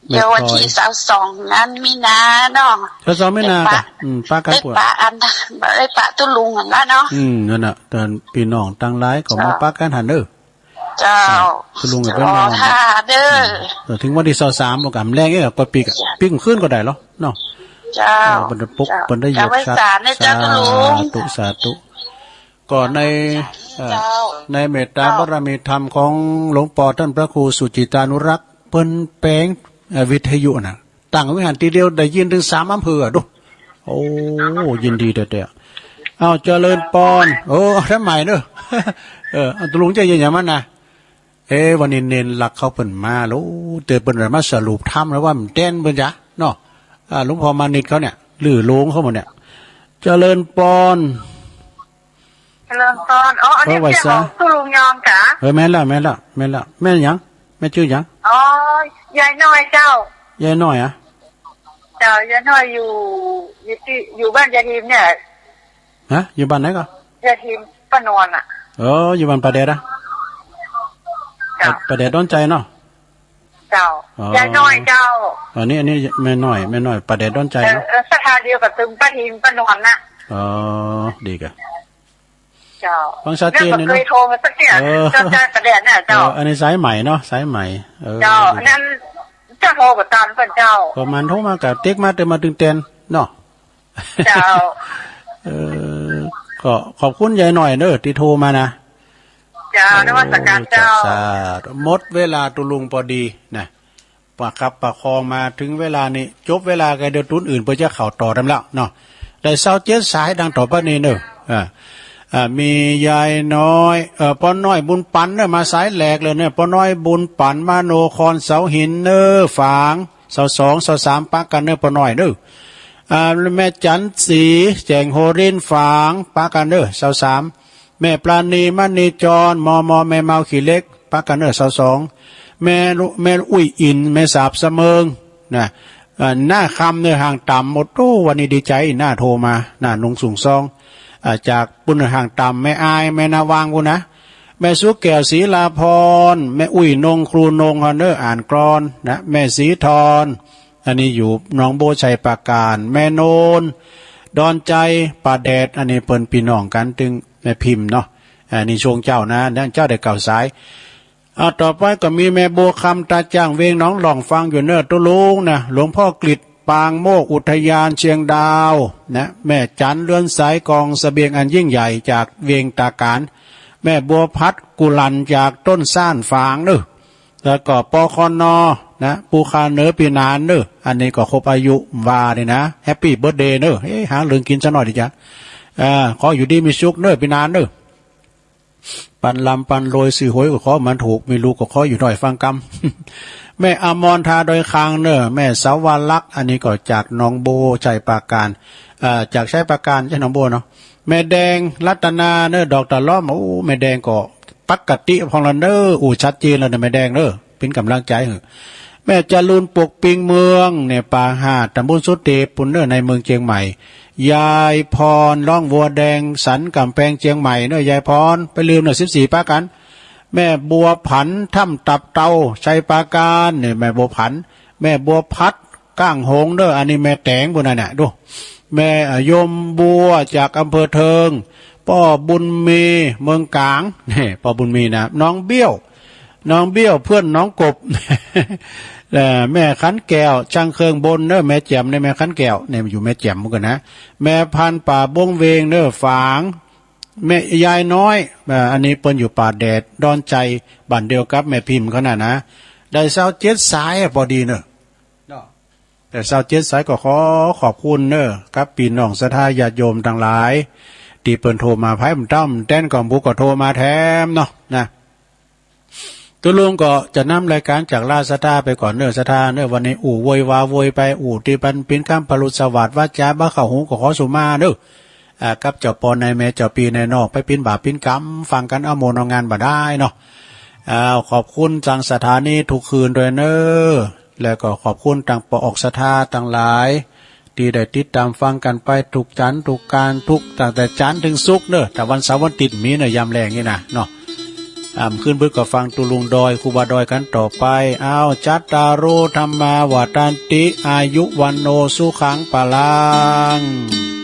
เดี๋ยววันที่ แม่พลอย ซาวสอง นั้นมีนาเนาะ ซาวสอง มีนากะ ได้ปะ อืม ปะกัน ได้ กว่า ปะอัน ได้ปะตุ๊ลุงหั้นละเนาะ อืม นั่นน่ะ แต่พี่น้องตังหลายก็มา เจ้า ปะกันหั้นเด้อ เจ้า ตุ๊ลุงก็ไปนอน รอท่าเด้อ อืม เออ ถึงวันที่ ซาวสาม มันก็แลงเอ้ย ก็ปีกอะ ปีกคืนก็ได้เหรอเนาะ เจ้า เออ เปิ้นได้ปลุก เจ้า เปิ้นได้ยก กราบไหว้สานะเจ้าตุ๊ลุง สาธุ สาธุ ก็ใน เอ่อ เจ้า ในเมตตา เจ้า บารมีธรรมของหลวงปอท่านพระครูสุจิตานุรักษ์ เปิ้นแปลง เอ่อ วิทยุน่ะ ตั้งไว้หั้นทีเดียวได้ยินถึงสามอำเภออะดู โอ้ ยินดีแท้ๆ เอา เจริญปอน โอ้ ทำไมเนอะ เออ เอา ตุ๊ลุงจะยินอย่างมันนะ เอ้ วันนี้เณรหลักเขาเปิ้นมาแล้ว แต่เปิ้นมาสรุปธรรมแล้วว่ามันแตนเปิ้นจ้ะเนาะ อ่า หลวงพ่อมานิดเขาเนี่ย หรือหลวงเขาหมดเนี่ย เจริญปอน เจริญปอน อ๋อ อันนี้ เออ ไหว้ เจ้า สา ของตุ๊ลุงยองกะ เออ แม่นแล้ว แม่นแล้ว แม่นแล้ว แม่นหยัง แม่ชื่อหยัง อ๋อ ยายน้อยเจ้า ยายน้อยอะ เจ้า ยายน้อยอยู่ อยู่ที่ อยู่บ้านยายทิมเนี่ย ฮะ อยู่บ้านไหนก็ ยายทิมป้านวลอะ เออ อยู่บ้านป่าแดดอะ เจ้า ป่าแดดดอนใจเนาะ เจ้า อ๋อ ยายน้อยเจ้า อันนี้ อันนี้แม่น้อย แม่น้อยป่าแดดดอนใจเนาะ เออ เออ สถาเดียวกับตึงป้าทิมป้านวลน่ะ อ๋อ ดีกะ เจ้า ฟังชัดเจนเลยเนาะ ยังบ่เคยโทรมาสักเทื่อ เออ เจ้า เจ้าป่าแดดน่ะ เจ้า เออ อันนี้สายใหม่เนาะ สายใหม่ เออ เจ้า ดีกะ อันนั้นเจ้าโทรบ่ตันเปิ้นเจ้า ก็มันโทรมากะเต๊กมาแต่มาตึงแตนเนาะ เจ้า เออ ก็ขอบคุณยายหน่อยเนอะที่โทรมานะ เจ้า นมัสการเจ้า เออ จ้ะ สาธุ หมดเวลาตุ๊ลุงพอดีนะ ประคับประคองมาถึงเวลานี้ จบเวลาก็เดี๋ยวตุ๊นอื่นเปิ้นจะเข้าต่อทำแล้วเนาะ ได้ซาวเจ็ดสายดังต่อไปนี้เนอะ อ่า อ่า มียายน้อย เอ่อ ป้อน้อยบุญปันเนอะ มาสายแรกเลยเนอะ ป้อน้อยบุญปัน มโนคร เสาหินเนอะ ฝาง ซาวสอง ซาวสาม ปะกันเนอะ ป้อน้อยเนอะ อ่า แม่จันทร์ศรี แจ่งโฮรินทร์ ฝาง ปะกันเนอะ ซาวสาม แม่ปราณี มณีจร มม แม่เมาขี้เหล็ก ปะกันเนอะ ซาวสอง แม่ลุ แม่อุ้ยอิน แม่สาบเสมิง นะ อ่า หน้าคำเนอะ ห่างต่ำหมด โอ้ วันนี้ดีใจ หน้าโทรมา หน้าหนงสูงซอง อ่า จากปุ้นห่างต่ำ แม่อาย แม่นาวางปุ้นนะ แม่สุแก้ว ศรีลาพร แม่อุ้ยนง ครูนง เฮาเนอะ อ่านกลอนนะ แม่ศรีทร อันนี้อยู่หนองโบวชัยปราการ แม่โนน ดอนใจ ป่าแดด อันนี้เปิ้นพี่น้องกัน ตึงแม่พิมพ์เนาะ อันนี้ช่วงเจ้านะ เจ้าได้เก้าสาย อ่า ต่อไปก็มีแม่บัวคำ ตาจ้าง เวียงหนองหล่อง ฟังอยู่เนอะ ตุ๊ลุงนะ หลวงพ่อกฤษ ปางโมกข์ อุทยานเชียงดาวนะ แม่จันทร์ เรือนสายกองเสบียงอันยิ่งใหญ่จากเวียงตาการ แม่บัวพัด กุลัน จากต้นซ่าน ฝางเนอะ แล้วก็ ปคน นะ ปูคาเหนือ ปีนานเนอะ อันนี้ก็ครบอายุว่านี่นะ แฮปปี้เบิร์ธเดย์เนอะ เอ้ย หาเรื่องกินซะหน่อยดีจ้ะ อ่า ขออยู่ดีมีสุขเนอะ ปีนานเนอะ ปันลำปันรวย ซื้อหวยก็ขอมันถูก มีลูกก็ขออยู่หน่อยฟังกำ แม่อมร ทาดอยคางเนอะ แม่สาวลักษณ์ อันนี้ก็จากหนองโบวชัยปราการ อ่า จากชัยปราการ ใช่หนองโบวเนาะ แม่แดง รัตนาเนอะ ดอกตะล้อม โอ้ แม่แดงก็ปกติพองละเนอะ อู้ ชัดเจนแล้วเนอะ แม่แดงเนอะ เป็นกำลังใจให้ แม่จรูน ปกปิงเมืองเนี่ย ป่าหาด ตำบลสุเทพปุ้นเนอะ ในเมืองเชียงใหม่ ยายพร ร้องวัวแดง สันกำแพง เชียงใหม่เนอะ ยายพร ไปลืมเนอะ สิบสี่ ปะกัน แม่บัวผัน ถ้ำตับเต่า ชัยปราการเนี่ย แม่บัวผัน แม่บัวพัด ก้างหงเนอะ อันนี้แม่แตงปุ้นน่ะเนี่ย ดู แม่ เอ่อ ยมบัว จากอำเภอเทิง ป้อบุญมี เมืองกลาง นี่ ป้อบุญมีนะ น้องเบี้ยว น้องเบี้ยว เพื่อนน้องกบ เอ่อ แม่ขันแก้ว ช่างเครื่องบนเนอะ แม่แจ่มเนี่ย แม่ขันแก้วเนี่ย อยู่แม่แจ่มเหมือนกันนะ แม่พันธุ์ ป่าบงเวงเนอะ ฝาง แม่ยายน้อย เอ่อ อันนี้เปิ้นอยู่ป่าแดด ดอนใจ บ้านเดียวกับแม่พิมพ์เขาน่ะนะ ได้ซาวเจ็ดสายอะ พอดีเนอะ แต่ซาวเจ็ดสายก็ขอขอบคุณเนอะ กับพี่น้องศรัทธาญาติโยมทั้งหลาย တီႈပိူၼ်ႈโทรมา ၽႂ်ဢမ်ႇတမ်းဢမ်ႇတႅၼ်းၵေႃႈ ၽူႈၵေႃႈโทรมาแถมเนาะ นะ ตุลุงก็จะนำรายการจากราชสัทธาไปก่อนเนอะ ศรัทธาเนอะ วันนี้อู้โวยวาโวยไป อู้ที่ปันปินคำพลุสวัสดิ์ วาจาบ่เข้าหูก็ขอสุมาเนอะ อ่า กับเจ้าปอนนายแม่เจ้าปีนายน้อง ไปปินบาปปินกรรม ฟังกันเอาโมนเอางานบ่ได้เนาะ อ่า ขอบคุณทางสถานีทุกคืนด้วยเนอะ แล้วก็ขอบคุณทางปออกศรัทธาทั้งหลาย ที่ได้ติดตามฟังกันไปทุกจันทร์ทุกการทุกตั้งแต่จันทร์ถึงศุกร์เนอะ แต่วันเสาร์วันอาทิตย์มีเนอะ ยามแลงนี่นะเนาะ อ่ำขึ้นบึกก็ฟังตุลุงดอย ครูบาดอยกันต่อไป อ้าว จัตตาโร ธัมมา วัฑฒันติ อายุ วัณโณ สุขัง พลัง